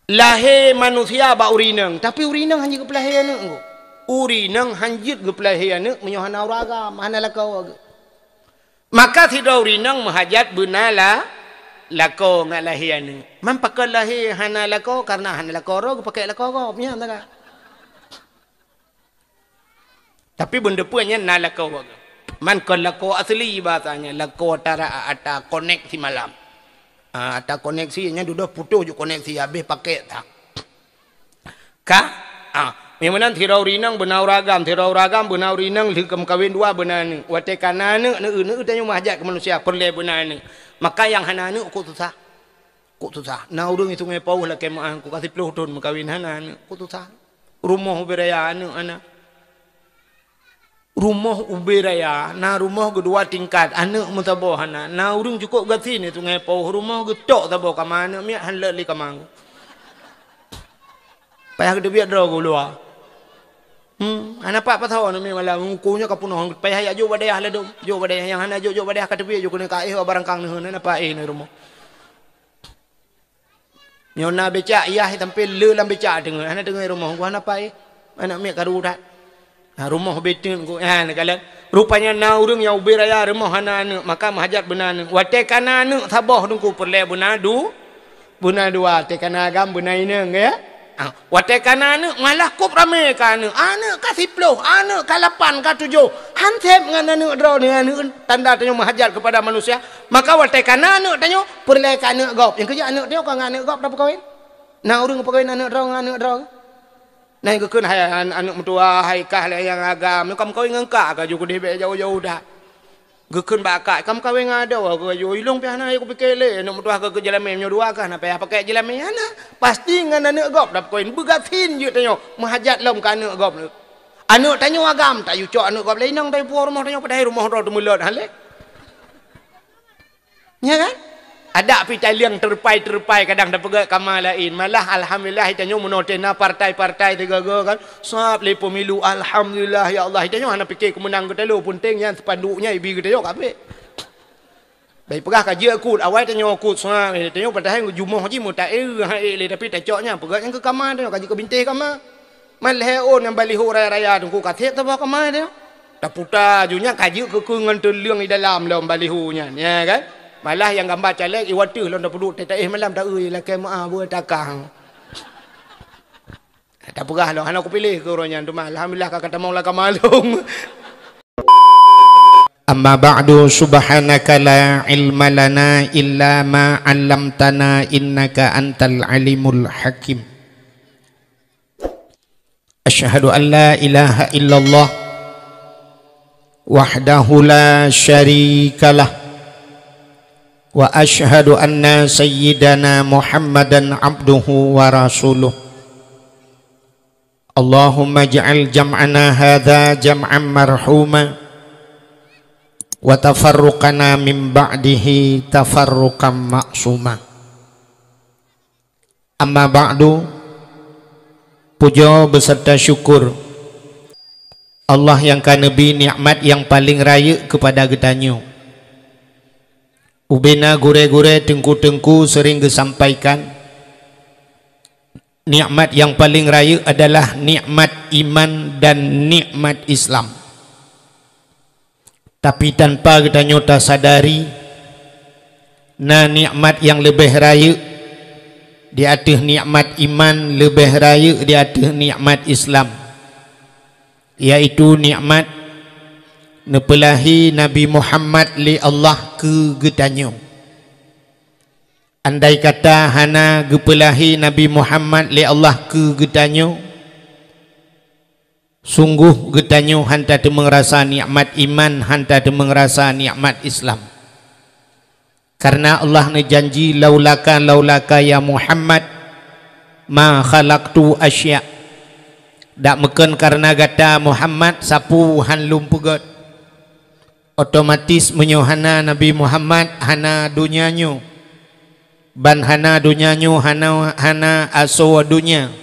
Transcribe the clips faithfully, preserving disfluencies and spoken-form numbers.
Lahé manusia bak ureueng inong, tapi ureueng inong hana jeuet geupeulahé aneuk. Ureueng inong hana jeuet geupeulahé aneuk meunyoe hana ureueng agam, hana lakoe. Maka sidroe ureueng inong meuhajat beuna la-, lakoe ngat lahé aneuk. Man pakon lahé hana lakoe, kareuna hana lakoe droe geupakèk lakoe gob, nyan teuka. Tapi beuneupeue nyan na lakoe. Man kon lakoe asli bahasanya, lakoe tara ata koneksi malam. Ah, ata koneksi nyan dudoe putôh ju koneksi habéh pakèk tak. Ka? Ah, nyang meunan sidroe ureueng inong beuna ureueng agam, sidroe ureueng agam beuna ureueng inong lheueh ka meukawen dua beuna aneuk. Watèe ka na aneuk, neueu-neueu tanyoe meuhajat keu manusia peureulèe beuna aneuk. Maka nyang hana aneuk kok susah. Kok susah. Na ureueng di Sungai Pauh lakèe meu'ah, kok ka siplôh thôn meukawen hana aneuk. Kok susah. Rumoh ubé raya aneuk hana. Rumoh ubé raya, na rumoh geudua tingkat, aneuk meusaboh hana. Na ureueng cukôp gasien di Sungai Pauh, rumoh geutok saboh kama, aneuk miet han lé lé kama. Payah geuteubiet droe geuh luwa. Hmm, hana pat pasoe aneuk miet malam, uku nyoe ka peunoh, payah jak jok bak dayah ladôm, jok bak dayah nyang hana jok, jok bak dayah ka teubiet, jok keuneuk ka éh barangkang neuheun, hana pat éh neuh rumoh. Nyoe na becak, yah sampai le lam becak teungoh, hana teungoh rumoh, gua hana pat éh. Aneuk miet karu that. Ha, rumoh beuteuet ku, ha, neukalon. Rupanya na ureueng nyang ubé raya rumoh hana aneuk, maka meuhajat beuna aneuk. Watèe ka na aneuk saboh teungku peureulèe beuna du-, beuna dua, watèe ka na agam beuna inong, ya. Ha, watèe ka na aneuk malah kôp ramé ka aneuk. Aneuk ka siplôh, aneuk ka lapan, ka tujoh. Han sép ngon aneuk droeneuh, aneuk tanda tanyoe meuhajat keupada manusia. Maka watèe ka na aneuk tanyoe peureulèe ka aneuk gob. Nyang keujeuet aneuk tanyoe ka ngon aneuk gob tapeukawen. Na ureueng peukawen aneuk droe ngon aneuk droe. Na geukheun hai an-, aneuk meutuah, hai kah lé nyang agam, ka meukawen ngon kak, ka ju keudeh bèk jauh-jauh that. Geukheun bak kak, ka meukawen ngon adoe, ka ju ilong pih hana, kupike lé, aneuk meutuah ka keu jeulamé, meunyoe dua kah, na payah pakèk jeulamé, hana. Pasti ngon aneuk gob tapeukawen, beugasien jeuet tanyoe, meuhajat lom keu aneuk gob. Aneuk tanyoe agam, tayue cok aneuk gob lé inong, tayue puwoe rumoh tanyoe, padahai rumoh droe teumeulot, han lé. Nya kan? Adak pih taliang terupai-terupai kadang tapeugah kama laén. Malah alhamdulillah tanyoe meunoe teuh na partai-partai teuga-ga kan. Sab lé pemilu, alhamdulillah ya Allah. Tanyoe hana pike keumeunang geutanyoe, peunteng nyan spanduk nyan ibi geutanyoe ka abéh. Bai peugah ka jeuet kut, awai tanyoe kut sab, tanyoe padahai jumoh jih meuta-, eh, lé tapi tacok nyan peugah nyang keu kama tanyoe ka jeuet keu bintéh kama. Man lhèe ôn nyang baliho raya-raya teungku ka sép saboh kama tanyoe. Taputa ju nyan ka jeuet keu-keu ngon teuleueng di dalam lom baliho nyan, ya kan? Malah nyang gamba caleg iwateuh lom tapeuduek teuh taéh malam taeu lakèe meu'ah beue takang. Tapeugah lom hana kupiléh keu uroe nyan teuma alhamdulillah ka katamong lam kama lom. Amma ba'du, subhanaka la ilma lana illa ma 'allamtana innaka antal alimul hakim. Asyhadu an la ilaha illallah wahdahu la syarikalah, wa asyhadu anna sayyidana Muhammadan abduhu wa rasuluh. Allahumma ij'al jam'ana hadza jam'an marhuma, wa tafarruqana min ba'dihi tafarruqan ma'suma. Amma ba'du, pujoe beuseurta syukur Allah nyang ka neubri nikmat nyang paleng rayeuk keupada geutanyoe. Ubena gurée-gurée teungku-teungku seuring geusampaikan, nikmat nyang paleng rayeuk adalah nikmat iman dan nikmat Islam. Tapi tanpa geutanyoe tasadari, na nikmat nyang leubeh rayeuk di ateueh nikmat iman, leubeh rayeuk di ateueh nikmat Islam, yaitu nikmat neupeulahi Nabi Muhammad lé Allah keu geutanyoe. Andai kata hana geupeulahi Nabi Muhammad lé Allah keu geutanyoe, sunggoh geutanyoe hana tateumeung rasa nikmat iman, hana tateumeung rasa nikmat Islam. Kareuna Allah neujanji, "Laulaka, laulaka ya Muhammad, ma khalaqtu asya." Dak meukon kareuna gata Muhammad, sapeue hán lôn peugét. Otomatis meunyoe hana Nabi Muhammad, hana donya nyoe. Ban hana donya nyoe, hana, hana asoe donya.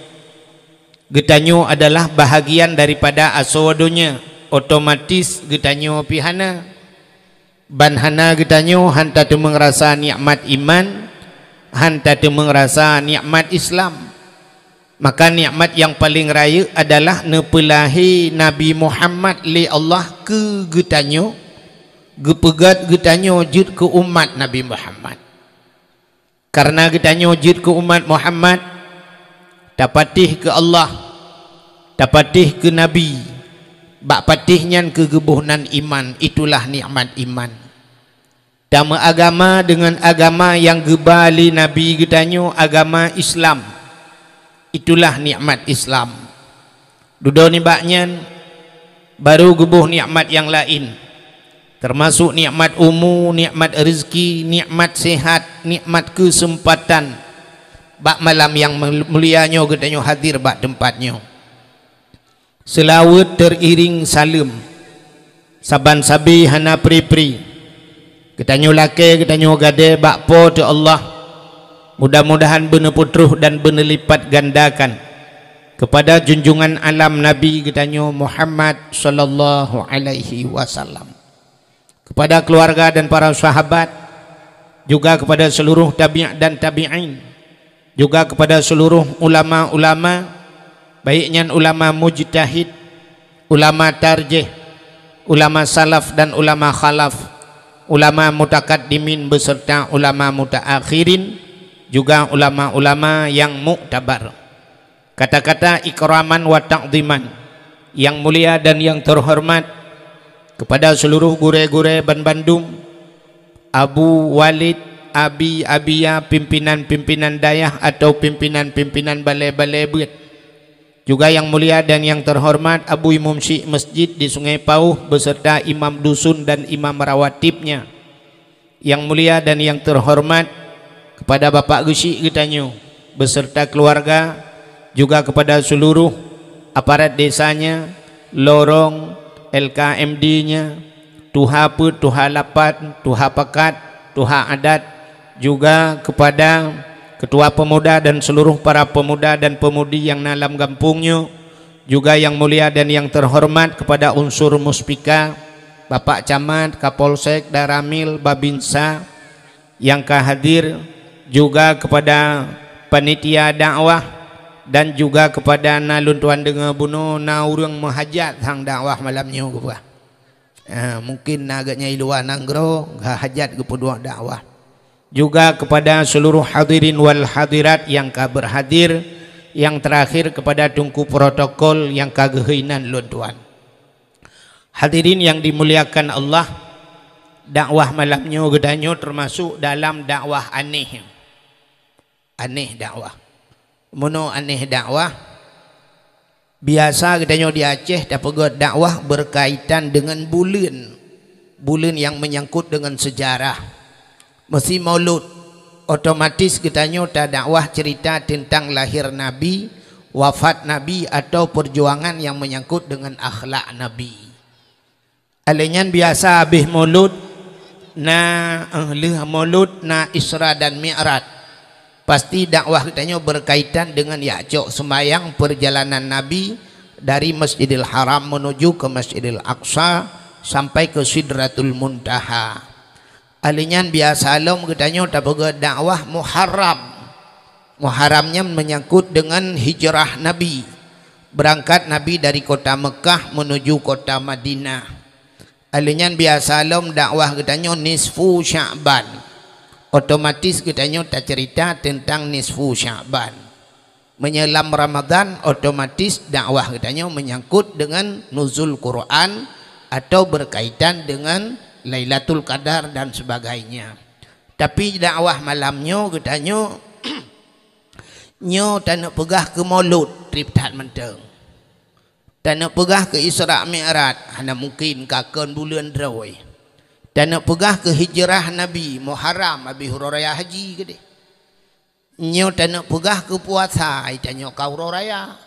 Geutanyoe adalah bahagian daripada asoe donya, otomatis geutanyoe pih hana. Ban hana geutanyoe hán tateumeung rasa nikmat iman, hán tateumeung rasa nikmat Islam. Maka nikmat nyang paleng rayeuk adalah neupeulahé Nabi Muhammad lé Allah keu geutanyoe, geupeugét geutanyoe jeuet keu umat Nabi Muhammad. Kareuna geutanyoe jeuet keu umat Muhammad, tapatéh keu Allah, tapatéh keu Nabi, bak patéh nyan keu geuboh nan iman, itulah nikmat iman. Tameuagama deungon agama nyang geuba lé Nabi geutanyoe, agama Islam. Itulah nikmat Islam. Dudoe nibak nyan, barô geuboh nikmat nyang laén, teumasok nikmat umu, nikmat rezeki, nikmat sehat, nikmat keuseumpatan. Bak malam nyang mul-, mulia nyoe geutanyoe hadir bak teumpat nyoe. Seulaweuet teuiréng saleuem, saban sabe hana pri-pri, geutanyoe lakée, geutanyoe gadée bak Po teu Allah. Mudah-mudahan beuneupeutroh dan beuneulipet gandakan keupada junjungan alam Nabi geutanyoe Muhammad sallallahu alaihi wasallam, keupada keuluwarga dan para sahabat, juga keupada seuluruh tabi' dan tabi'in, juga keupada seuluruh ulama-ulama, baik nyan ulama mujtahid, ulama tarjih, ulama salaf dan ulama khalaf, ulama mutakaddimin beserta ulama mutaakhirin, juga ulama-ulama nyang muktabar. Kata-kata ikraman wa ta'dhiman, nyang mulia dan nyang teuhoreumat, keupada seuluruh gurée-gurée banbandum, Abu Walid, Abi, Abiya, pimpinan-pimpinan dayah atau pimpinan-pimpinan balée-balée beuet. Juga nyang mulia dan nyang teuhoreumat Abu Imum Syik Masjid di Sungai Pauh beserta imam dusun dan imam rawatibnya. Nyang mulia dan nyang teuhoreumat keupada Bapak Geuchik geutanyoe beserta keuluwarga, juga keupada seuluruh aparat desanya, lorong, L K M D-nya, tuha peuet, tuha lapan, tuha pakat, tuha adat, juga keupada ketua pemuda dan seuluruh para pemuda dan pemudi nyang na lam gampông nyoe, juga nyang mulia dan nyang teuhoreumat keupada unsur muspika, Bapak Camat, Kapolsek, Danramil, Babinsa nyang ka hadir, juga keupada panitia dakwah dan juga keupada na lôn tuan deungoe bunoe na ureuëng meuhajat sang dakwah malam nyoe geupeugah. Ah, mungkin na geuhnyan i luwa nanggroe, ka hajat geupeuduek dakwah. Juga keupada seuluruh hadirin wal hadirat nyang ka beurhadir, nyang teurakhir keupada teungku protokol nyang ka geuhôi nan lôn tuan. Hadirin nyang dimuliakan Allah, dakwah malam nyoe geutanyoe teumasok dalam dakwah aneh. Aneh dakwah. Meunoe aneh dakwah, biasa geutanyoe di Aceh tapeugét dakwah beurkaitan deungon buleuen, buleuen nyang meunyangkot deungon seujarah. Meusi Maulud, otomatis geutanyoe tadakwah ceurita teuntang lahé Nabi, wafat Nabi, atau peujuangan nyang meunyangkot deungon akhlak Nabi. Alèh nyan biasa habéh Maulud na, eh, lheueh Maulud na Isra dan Mi'raj. Pasti dakwah geutanyoe beurkaitan deungon jak cok seumayang peurjalanan Nabi dari Masjidil Haram meunuju keu Masjidil Aqsa sampai keu Sidratul Muntaha. Alèh nyan biasa lom geutanyoe tapeugét dakwah Muharram. Muharram nyan meunyangkot deungon hijrah Nabi. Beurangkat Nabi dari kota Meukah meunuju kota Madinah. Alèh nyan biasa lom dakwah geutanyoe nisfu Sya'ban. Otomatis geutanyoe taceurita teuntang nisfu Sya'ban. Meunyoe lam Ramadhan, otomatis dakwah geutanyoe meunyangkot deungon nuzul Quran atau beurkaitan deungon Lailatul Qadar dan sebagainya. Tapi dakwah malam nyoe geutanyoe, nyoe taneuk peugah keu Maulud, trép that mantong. Taneuk peugah keu Isra Mi'raj, hana mungken, ka kon buleuen droe. Taneuk peugah keu hijrah Nabi, Muharram, habéh uroe raya haji keudeh. Nyoe taneuk peugah keu puasa, ai tanyoe ka uroe raya.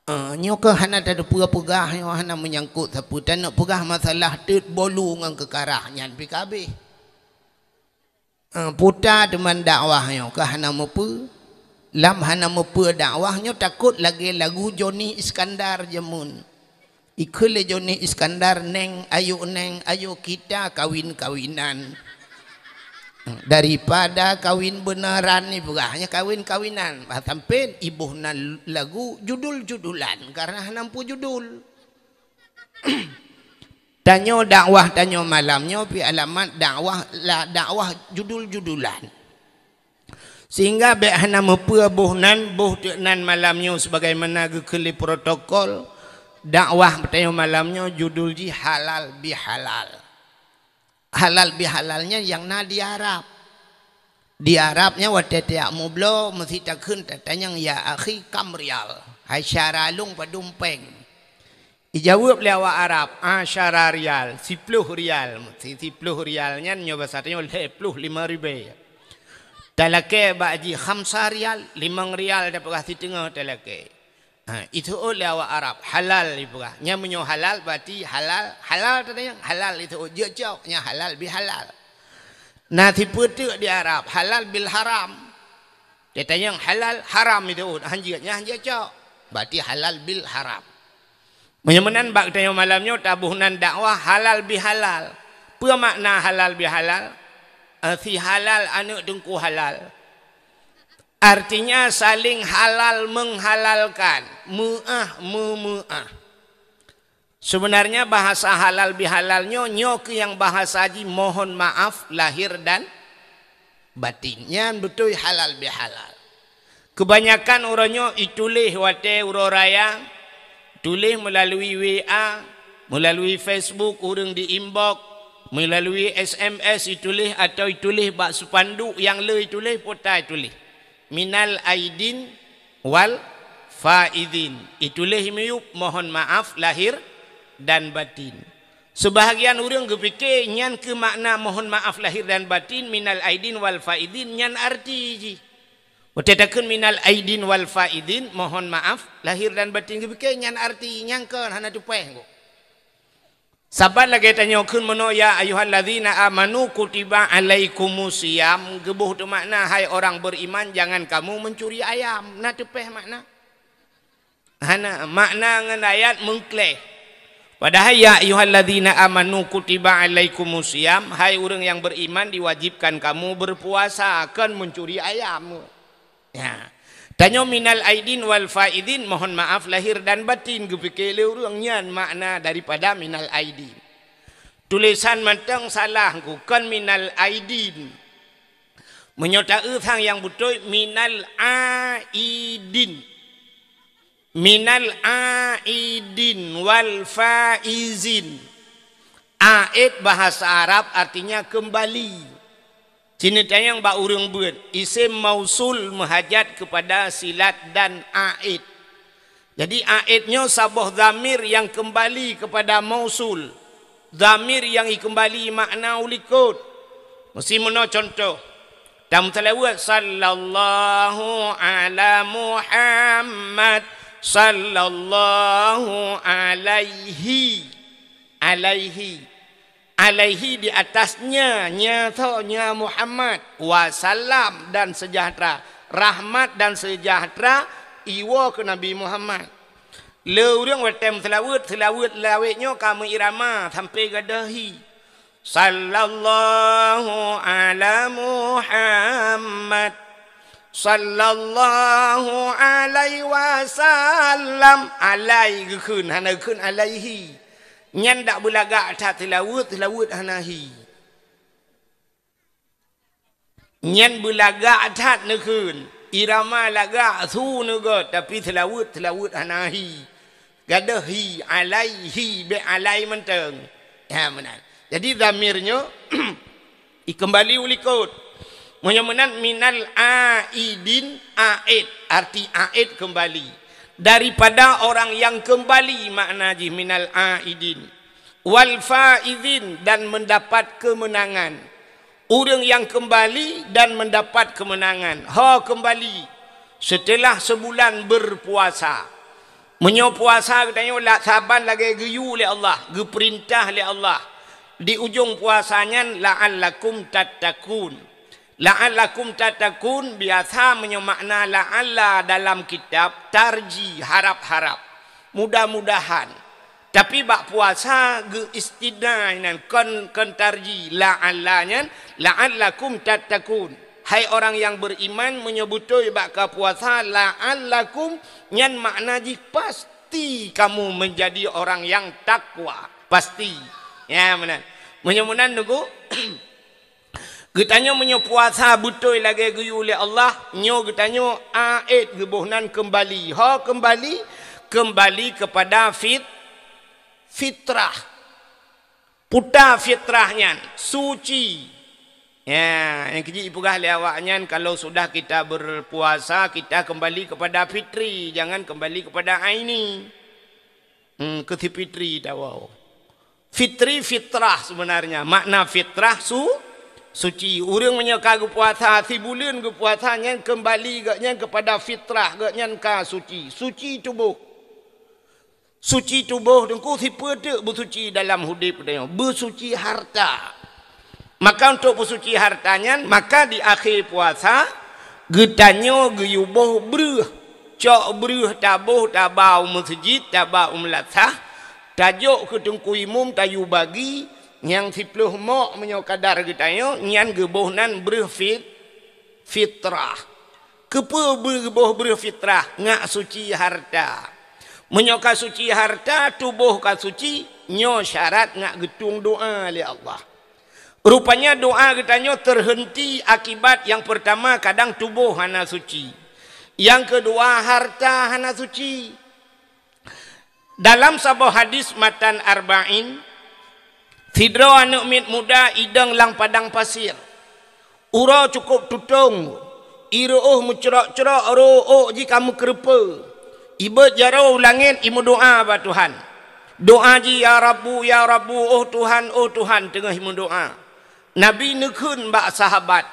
Eh, nyoe keuh hana tateupeue peugah, nyoe hana meunyangkot sapeue. Taneuk peugah masalah teut bolu ngon keukarah, nyan pih ka habéh. Eh, puta teuma dakwah nyoe keuh hana meupeue. Lam hana meupeue dakwah nyoe takot lagèe lagu Joni Iskandar jameun. Ikheun lé Joni Iskandar, "Neng, ayo Neng, ayo kita kawin-kawinan." Daripada kawin beunaran ni peugah, hanya kawin-kawinan. Bah sampai iboh nan lagu judul-judulan karena hana peue judul. Tanyoe dakwah tanyoe malam nyoe pi alamat dakwah la dakwah judul-judulan. Sehingga bék hana meupeue boh nan, boh teuk nan malam nyoe sebagaimana geukheun lé protokol dakwah tanyoe malam nyoe judul jih halal bihalal. Halal bihalal nyan nyang na di Arab. Di Arab nyan watée tajak meubloe meusti takheun tatanyong, "Ya akhi, kam rial?" Hai syara lôn padum péng. Ijaweueb lé awak Arab, "Asyara rial, siploh rial." Si-, siploh rial nyan nyoe basa tanyoe lhée ploh limong ribée. Talakée bak jih khamsa rial, limong rial tapeugah siteungoh talakée. Ha, iteuôt lé awak Arab, halal ipeugah. Nyan meunyoe halal, berarti halal, halal tatanyong, halal iteuôt, jeuet cok, nyan halal bihalal. Na sipeuteuk di Arab, halal bil haram. Tatanyong halal, haram iteuôt, hanjeuet, nyan hanjeuet cok. Berarti halal bil haram. Meunyoe meunan bak tanyoe malam nyoe taboh nan dakwah halal bihalal. Peue makna halal bihalal? Eh, si halal aneuëk teungku halal. Artinya saling halal menghalalkan, meuáh meumeuáh. Sebenarnya bahasa halal bihalal nyoe, nyoe keuh nyang bahasa jih mohon maaf lahir dan batin. Nyan beutôi halal bihalal. Kebanyakan uroe nyoe ituléh watée uroe raya, tuléh melalui W A, melalui Facebook ureuëng di inbox, melalui S M S ituléh atau ituléh bak spanduk nyang le ituléh, pota ituléh. Minal aidin wal faizin. Ituléh miyueb mohon maaf lahir dan batin. Sebahagian ureuëng geupike nyan keuh makna mohon maaf lahir dan batin, minal aidin wal faizin nyan arti jih. Watée takheun minal aidin wal faizin, mohon maaf lahir dan batin geupike nyan arti nyang kon hana tupéh kok. Saban lagée tanyoe kheun meunoe, "Ya ayyuhallazina amanu kutiba alaikumusiyam," geuboh teumakna, "Hai orang beriman, jangan kamu mencuri ayam." Na tupéh makna? Hana, makna ngon ayat meungkléh. Padahai, "Ya ayyuhallazina amanu kutiba alaikumusiyam," hai ureuëng nyang beriman, diwajibkan kamu berpuasa, kon mencuri ayam. Ya. Tanyoe minal aidin wal faizin, mohon maaf lahir dan batin, geupike lé ureuëng nyan makna daripada minal aidin. Tulésan mantong salah, kon minal aidin. Meunyoe taeu sang nyang beutôi, minal aidin. Minal aidin wal faizin. Aid bahasa Arab artinya kembali. Sini tanyong bak ureuëng beuet, isim mausul meuhajat kepada silat dan aid. Jadi aid nyoe saboh dhamir nyang kembali kepada mausul. Dhamir nyang ikembali makna u likot. Meusi meunoe contoh. Tameusalaweuet, "Sallallahu ala Muhammad, sallallahu alaihi, alaihi, alaihi di atasnya, nya tho, nya Muhammad, wasallam dan sejahtera, rahmat dan sejahtera iwoe keu Nabi Muhammad." Le ureuëng watée meuseulaweuet, seulaweuet lawét nyoe ka meuirama sampoe gadôh hi. Sallallahu ala Muhammad. Sallallahu alaihi wasallam. Alai geukheun, hana geukheun alaihi. Nyan dak beulagak that seulaweuet, seulaweuet hana hi. Nyan beulagak that neukheun, irama lagak su neugôt, tapi seulaweuet, seulaweuet hana hi. Gadôh hi, alaihi, bék alai mantong. Ha, meunan. Jadi, dhamir nyoe ikembali u likot. Meunyoe meunan, minal aidin, aid, arti aid kembali. Daripada orang yang kembali, makna jih minal aidin. Wal faizin, dan mendapat kemenangan. Ureuëng nyang keumbali dan mendapat keumeunangan. Ho keumbali seuteulah seubulan beurpuasa. Meunyoe puasa geutanyoe la-, saban lagée geuyue lé Allah, geupeurintah lé Allah, di ujong puasa nyan, "La'allakum tattaqun." "La'allakum tattaqun" biasa meunyoe makna "la'alla" dalam kitab, tarji, harab-harab, mudah-mudahan. Tapi bak puasa geu-istitsna nyan, kon, kon tarji, la'alla nyan, "La'allakum tattaqun." Hai orang yang beriman, meunyoe beutôi bak ka puasa, "la'allakum", nyan makna jih pasti kamu menjadi orang yang takwa. Pasti. Ya, meunan. Meunyoe meunan, Teungku, geutanyoe meunyoe puasa beutôi lagée geuyue lé Allah, nyoe geutanyoe aet geuboh nan keumbali. Ho keumbali? Keumbali keupada fit-, fitrah. Puta fitrah nyan, suci. Ya, nyang keujeuet ipeugah lé awaknyan, kalau sudah kita berpuasa, kita kembali kepada fitri, jangan kembali kepada aini. Hmm, keu si fitri tawoe. Fitri fitrah sebenarnya. Makna fitrah su-, suci. Ureuëng meunyoe ka geupuasa, sibuleuen geupuasa, nyan keumbali gobnyan keupada fitrah, gobnyan ka suci. Suci tuboh. Suci tuboh, Teungku, sipeue teuk beusuci dalam udeb geutanyoe? Beusuci harta. Maka untuk peusuci harta nyan, maka di akhé puasa, geutanyoe geuyue boh breuh. Cok breuh taboh, taba u meuseujid, taba u meulasah, tajok keu teungku imum, tayue bagi, nyang siplôh mok meunyoe kadar geutanyoe, nyan geuboh nan breuh fit-, fitrah. Keupeue beu-, geuboh breuh fitrah? Ngak suci harta. Meunyoe ka suci harta, tuboh ka suci, nyoe syarat ngak geutueng doá lé Allah. Rupanya doá geutanyoe teuheunti akibat nyang peurtama kadang tuboh hana suci. Nyang keudua harta hana suci. Dalam saboh hadis matan Arba'in, sidroe aneuëk miet muda idong lam padang pasir. Uroe cukôp tutong, ie reuôh meucrok-crok, rô ôk jih ka meukeureupeue. Ibeuet jaroe u langét, imeudoá bak Tuhan. Doá jih, "Ya Rabbu, ya Rabbu, oh Tuhan, oh Tuhan," teungoh imeudoá. Nabi neukheun bak sahabat,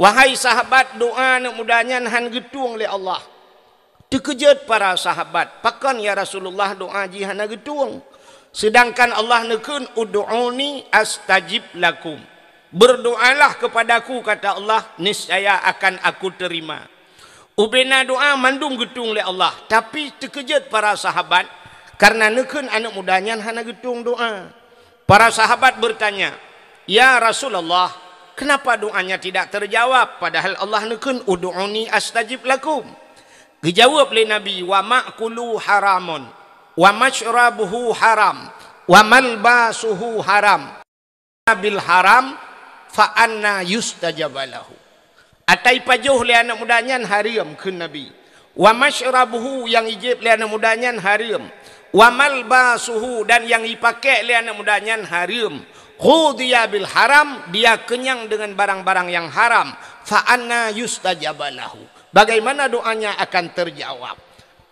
"Wahai sahabat, doá aneuëk muda nyan hán geutueng lé Allah." Teukeujot para sahabat, "Pakon ya Rasulullah doá jih hana geutueng?" Seudangkan Allah neukheun, "Ud'uni astajib lakum." "Berdoalah kepadaku," kata Allah, "niscaya akan Aku terima." Ubena doá mandum geutueng lé Allah, tapi teukeujot para sahabat karena neukheun aneuëk muda nyan hana geutueng doá. Para sahabat bertanya, "Ya Rasulullah, kenapa doanya tidak terjawab, padahal Allah neukheun, 'Ud'uni astajib lakum'?" Geujaweueb lé Nabi, "Wa ma'kuluhu haramun, wa masyrabuhu haram, wa malbasuhu haram. Bil haram, fa anna yustajaba lahu." Ata ipajoh lé aneuëk muda nyan hareuem, kheun Nabi. "Wa masyrabuhu," nyang ijieb lé aneuëk muda nyan hareuem. "Wa malbasuhu," dan nyang ipakék lé aneuëk muda nyan hareuem. "Ghudhiya bil haram," dia kenyang dengan barang-barang yang haram. "Fa anna yustajaba lahu." Bagaimana doanya akan terjawab?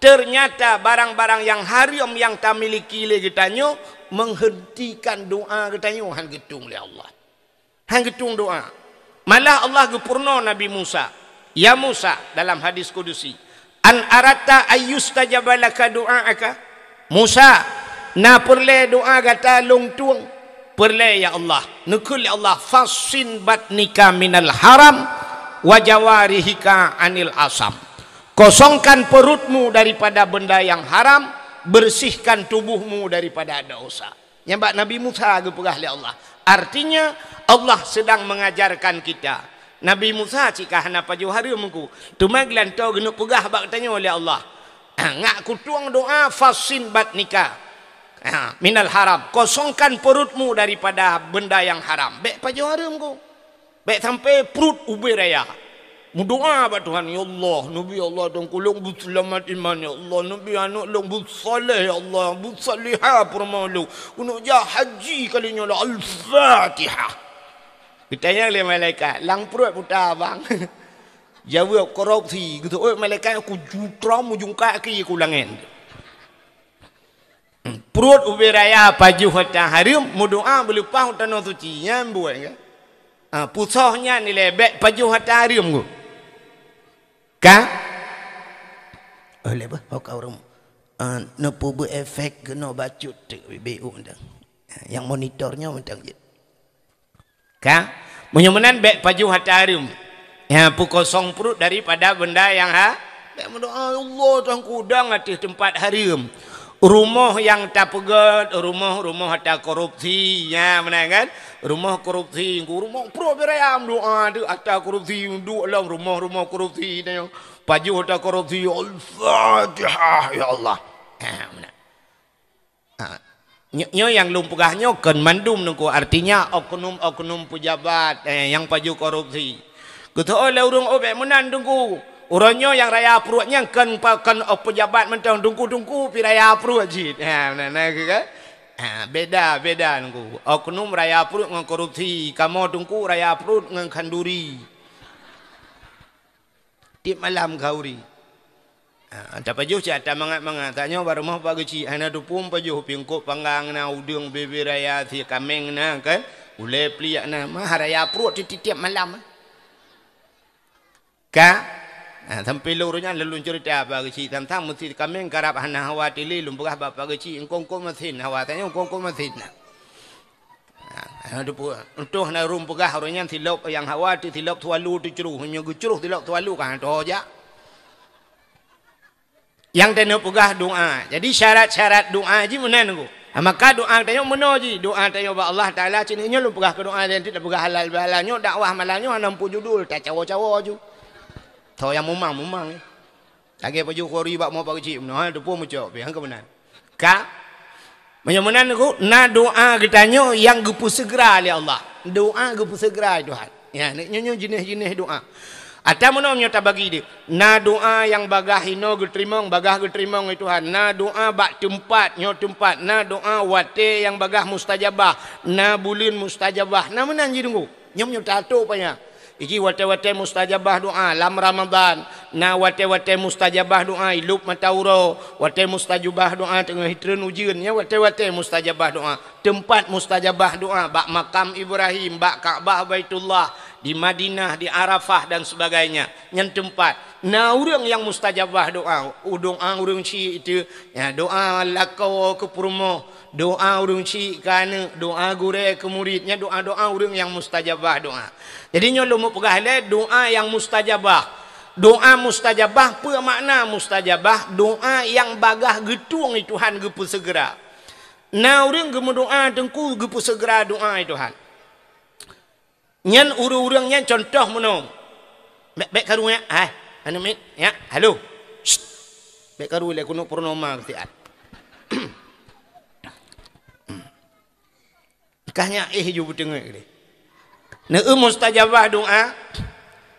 Ternyata barang-barang nyang hareuem nyang tamiliki lé geutanyoe menghentikan doá geutanyoe, hán geutueng lé Allah. Hán geutueng doá. Malah Allah geupeurunoe Nabi Musa. "Ya Musa," dalam hadis kudusi, "an aratta ayyustajaba laka du'aaka?" "Musa, na peureulée doá gata lôn tueng?" "Peureulée, ya Allah." Neukheun lé Allah, "Fassin batnika minal haram, wa jawarihika anil asam." Kosongkan perutmu daripada benda yang haram, bersihkan tubuhmu daripada dosa. Nyan bak Nabi Musa geupeugah lé Allah. Artinya, Allah sedang mengajarkan kita. Nabi Musa cit ka hana pajoh hareuem ku. Teuma geulantoe geuneuk peugah bak tanyoe lé Allah, "Ngak kutueng doá, fassin batnika, ha, minal haram. Kosongkan perutmu daripada benda yang haram." Bék pajoh hareuem ku. Bék sampai pruet ubé raya. Meudoá bak Tuhan, "Ya Allah, neubi Allah, Tuhanku, lôn beuseulamat iman, ya Allah, neubi aneuëk lôn beusaleh, ya Allah, beusalihah peurumoh lôn, keuneuk jak haji kali nyoe lah, Al-Fatihah." Geutanyong lé malaikat, "Lam pruet peue ta, Bang?" Jaweueb, "Korupsi." Geuseuôt malaikat, "Ku jutrom ujong kaki ku langét." Pruet ubé raya pajoh ata hareuem, meudoá beuleupah u tanoh suci, nyan buet ka. Ha, pusoh nyan ilée bék pajoh ata hareuem ku. Ka? Oh, lé bah, ho ka ureuëng. Ha, neupeubeuet efek keunoe bacut teuk bibé u mantong. Ha, nyang monitor nyoe mantong jeuet. Ka? Meunyoe meunan bék pajoh ata hareuem. Ya, peukosong pruet daripada benda nyang ha-, bék meudoá, "Ya Allah, Tuhanku, dong ateueh teumpat hareuem." Rumoh nyang tapeugét, rumoh-rumoh ata korupsi, nya meunan kan? Rumoh korupsi, rumoh pruet beuraya meudoa tu ata korupsi, duek lom rumoh-rumoh korupsi tu. Pajoh ata korupsi, Al-Fatihah, ya Allah. Ha, meunan. Ha. Nyo-, nyoe nyang lôn peugah nyoe kon mandum nungku, artinya oknum-oknum pejabat, eh, nyang pajoh korupsi. Geuteu'oh lé ureuëng, "Oh, bék meunan, Teungku. Uroe nyoe nyang raya pruet nyan kon pa-, kon, oh, pejabat mantong, Teungku-teungku pi raya pruet cit." Ha, na, na, kan? Ha, beda, beda, Teungku. Oknum raya pruet ngon korupsi, kamoe, Teungku, raya pruet ngon khanduri. Tiep malam khanduri. Ha, tapajoh cit ata mangat-mangat. Tanyoe bak rumoh Pak Geuchik, hana teupeue pajoh, pingkot panggang na, udeueng bebe raya, sie kaméng na, kan? Ulée pliek na, mah raya pruet tiep-tiep malam. Ka? Ha, sampoe lôn uroe nyan lôn ceurita bak Pak Geuchik, tang-tang meusie kaméng karab hana hawa tili, lôn peugah bak Pak Geuchik, "Eungkôt-eungkôt masin hawa, tanyoe eungkôt-eungkôt masin na." Ha, ha, teupeue. Untôh na ureuëng peugah uroe nyan silop nyang hawa teu silop swallow teucroh, meunyoe geucroh silop swallow ka han tho jak. Nyang tanyoe peugah doa. Jadi syarat-syarat doa jih meunan, Teungku. Ha, maka doa tanyoe meunoe jih. Doa tanyoe bak Allah Taala, cit nyoe lôn peugah keu doa, dan tidak peugah halal bihalal. Nyoe dakwah malam nyoe hana muphom judul, tacawo-cawo ju. Tho nyang mumang-mumang, eh. Lagée pajoh khanduri bak rumoh Pak Geuchik meunoe, ha, teupeue mucok pih, ha, keu meunan. Ka? Meunyoe meunan, Teungku, na doa geutanyoe nyang geupeuseugera lé Allah. Doa geupeuseugera lé Tuhan. Ya, nyoe, nyoe jinéh-jinéh doa. Ata meunoe nyoe tabagi deuh. Na doa nyang bagaih inoe geuteurimong, bagaih geuteurimong lé Tuhan. Na doa bak teumpat, nyoe teumpat. Na doa watée nyang bagaih mustajabah. Na buleuen mustajabah. Na meunan jih, Teungku. Nyoe, nyoe tato paya. Iji watée-watée mustajabah doa lam Ramadhan, na watée-watée mustajabah doa ilop mata uroe, watée mustajabah doa teungoh jitreun ujeuen, nyan watée-watée mustajabah doa. Teumpat mustajabah doa bak makam Ibrahim, bak Ka'bah Baitullah, di Madinah, di Arafah dan sebagainya. Nyan teumpat. Na ureuëng nyang mustajabah doa, u doa ureuëng syik itu, ya, doa lakoe keu peurumoh, doa ureuëng syik keu aneuëk, doa gurée keu murit, nyan doa-doa ureuëng nyang mustajabah doa. Jadi nyoe lôn meupeugah lé doa nyang mustajabah. Doa mustajabah, peue makna mustajabah? Doa nyang bagaih geutueng lé Tuhan geupeuseugera. Na ureuëng geumeudoa Teungku geupeuseugera doa lé Tuhan. Nyan ureuëng-ureuëng nyan contoh meunoe. Bék, bék karu nyak, hai, aneuëk miet, nyak, halo. Syt. Bék karu lé keuneuk purnoma keu siat. Kah nyak éh ju beuteungeut deh. Neu mustajabah doa.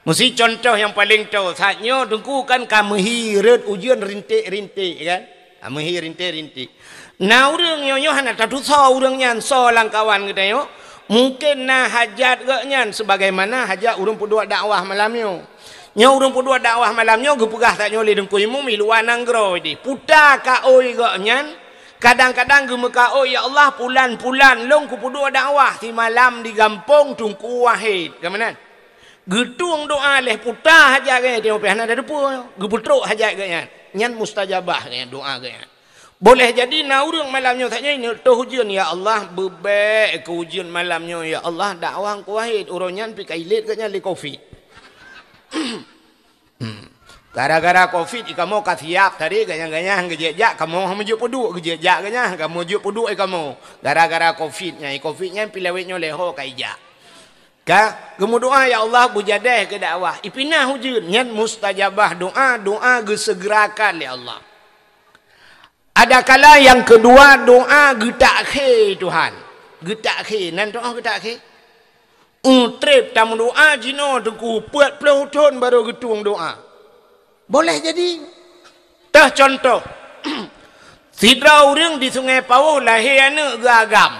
Meusi contoh nyang paleng toe. Saat nyoe Teungku kan ka meuhi rot ujeuen rinték-rinték kan. Ha, meuhi rinték-rinték. Na ureuëng nyoe-nyoe hana tatusoe ureuëng nyan soe lam kawan geutanyoe. Mungken na hajat geuh nyan sebagaimana hajat ureuëng peuduek dakwah malam nyoe. Nyoe ureuëng peuduek dakwah malam nyoe geupeugah tanyoe lé Teungku Imum i luwa nanggroe deh. Puta kaôi geuh nyan, kadang-kadang geumeukaôi, "Ya Allah, pulan-pulan lôn kupeuduek dakwah simalam di gampông Teungku Wahid." Ka meunan. Geutueng doa lé puta hajat geuh nyan, teuma pih hana tatupeue, geupeutrok hajat geuh nyan. Nyan mustajabah geuh nyan, doa geuh nyan. Boleh jadi na ureuëng malam nyoe saja ini toh ujeuen, "Ya Allah, beubek keu ujeuen malam nyoe, ya Allah, dakwah Teungku Wahid." Uroe nyan pih ka ilét geuh nyan lé covid. Hmm. Gara-gara covid, i kamoe ka siap tadi, ganyang-ganyang geujak-jak, kamoe meujeuet peuduek, geujak-jak ganyang, kamoe jeuet peuduek i kamoe. Gara-gara covid nyan, i covid nyan pih lawét nyoe lé ho ka ijak. Ka geumeudoa, "Ya Allah, beujadeh keu dakwah." Ipinah ujeuen, nyan mustajabah doa, doa geuseugerakan lé Allah. Adakala nyang keudua, doa geutakhé Tuhan. Geutakhé, nan doa geutakhé. Ueh, treb tameudoa jinoe Teungku, peuet ploh thon barô geutueng doa. Boleh jadi. Teuh contoh, sidroe ureuëng di Sungai Pawôh lahé aneuëk geuagam.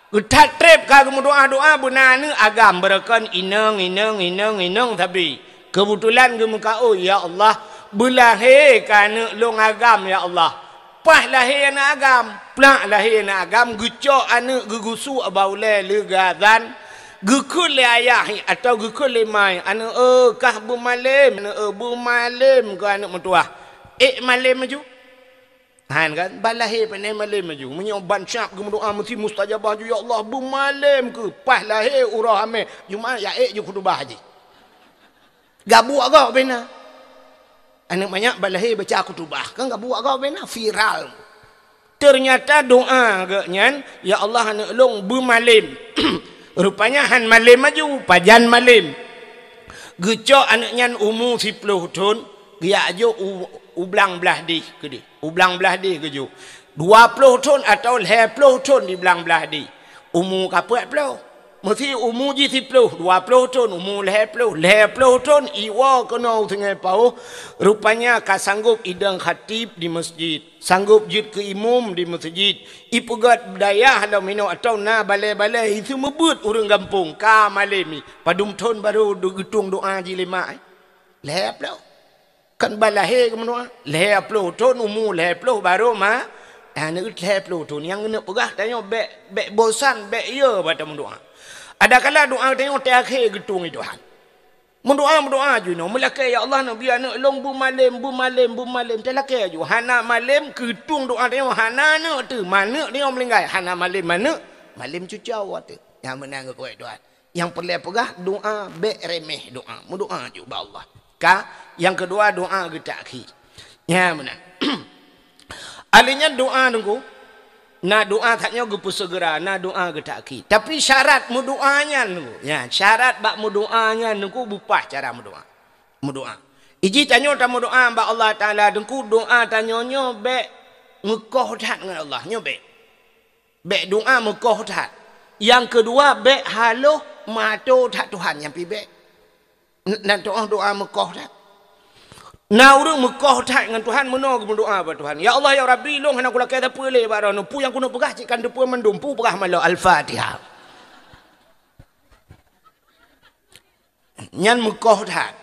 Geuthat treb ka geumeudoa-doa beuna aneuëk agam, beureukan inong, inong, inong, inong sabe. Keubeutulan geumeukaôi, "Ya Allah, beulahé keu aneuëk lôn agam, ya Allah." Paih lahé aneuëk agam, plak lahé aneuëk agam, geucok aneuëk geugusuek bak ulée leuga dan geukheun lé ayah atawa geukheun lé ma, "Aneuëk, eh, kah beumalém, aneuëk, eh, beumalém keu aneuëk meutuwah." Ék malém laju. Han kan? Ban lahé pane malém laju. Meunyoe ban syab geumeudoa meusti mustajabah ju, "Ya Allah, beumalém keu." Paih lahé uroe hamé, Jumat ya ék ju khutubah jih. Gabuek gob bena. Aneuëk manyak ban lahé baca khutubah. Kan gabuek gob bena, viral. Ternyata doa geuh nyan, "Ya Allah, aneuk lôn beumalem." Rupanya han malem aju, pajan malem. Geucok aneuk nyan umu siploh thon, geujak jok u, u blang blah deh keudeh. U blang blah deh geujok. Dua ploh thon atawa lhèe ploh thon di blang blah deh. Umu ka peuet ploh. Meusi umu jih siploh, dua ploh thon, umu lhèe ploh, lhèe ploh thon, iwoe keunoe u Sungai Pauh, rupanya ka sanggop idong khatib di meuseujid, sanggop jeuet keu imum di meuseujid, ipeugöt dayah lom inoe atawa na balèe-balèe, iseumeubeuet ureueng gampông, ka malem nyan, padum thon barô geutueng doa jih lé mak, eh? Lhèe ploh. Kan ban lahé geumeudoa. Lhèe ploh thon, umu lhèe ploh barô ma-, aneuk lhèe ploh thon. Nyang keuneuk peugah tanyoe bèk, bèk bosan, bèk ye bak tameudoa. Adakala doa tanyoe teuakhé geutueng lé Tuhan. Meudoa, meudoa aju inoe, meulakèe, "Ya Allah, neubri aneuk lôn beumalem, beumalem, beumalem." Talakèe aju, hana malem, geutueng doa tanyoe, hana aneuk teuh, ma aneuk tanyoe meuninggai, hana malem ma aneuk, malem cucoe teuh. Nyang meunan geupeugah Tuhan. Nyang peureulèe peugah, doa bèk remeh doa. Meudoa aju bak Allah. Ka, nyang keudua doa geutakhir. Nyan meunan. Ahli nyan doa nunggu. Na doa that nyoe geupeuseugera, na doa geutakhir. Tapi syarat meudoa nyan nunggu. Nyan, syarat bak meudoa nyan nunggu bupah cara meudoa. Meudoa. Iji tanyoe tameudoa bak Allah Taala nunggu doa tanyoe nyoe bèk meukoh that ngon Allah. Nyoe bèk. Bèk doa meukoh that. Nyang keudua, bèk haloh meuato that Tuhan, nyan pih bèk. N-, nan teu'oh doa meukoh that. Na ureueng meukoh that ngon Tuhan, meunoe geumeudoa bak Tuhan, "Ya Allah, ya Rabbi, lôn hana kulakèe sapeue lé bak Droeneuh, peue nyang keuneuk peugah cit ka neuteupeue mandum, peue peugah malôh." Al-Fatihah. Nyan meukoh that.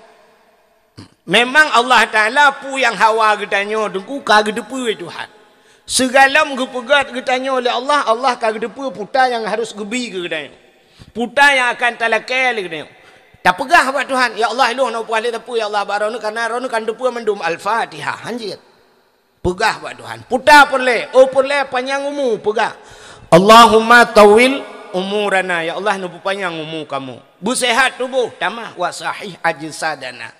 Memang Allah Taala peue nyang hawa geutanyoe teungku ka geuteupeue Tuhan. Sigohlom geupeugöt geutanyoe lé Allah, Allah ka geuteupeue peue nyang harôh geubi keu geutanyoe. Peue nyang akan talakèe lé geutanyoe. Tapeugah bak Tuhan, "Ya Allah, lôn hana upah lé sapeue, ya Allah, bak Droeneuh, kareuna Droeneuh ka neuteupeue mandum." Al-Fatihah. Hanjeuet. Peugah bak Tuhan. Peue peureulèe, oh peureulèe panyang umu, peugah. Allahumma tawil umurana. Ya Allah, neupeupanyang umu kamoe. Beuseuhat tuboh, tamah wa sahih ajsadana.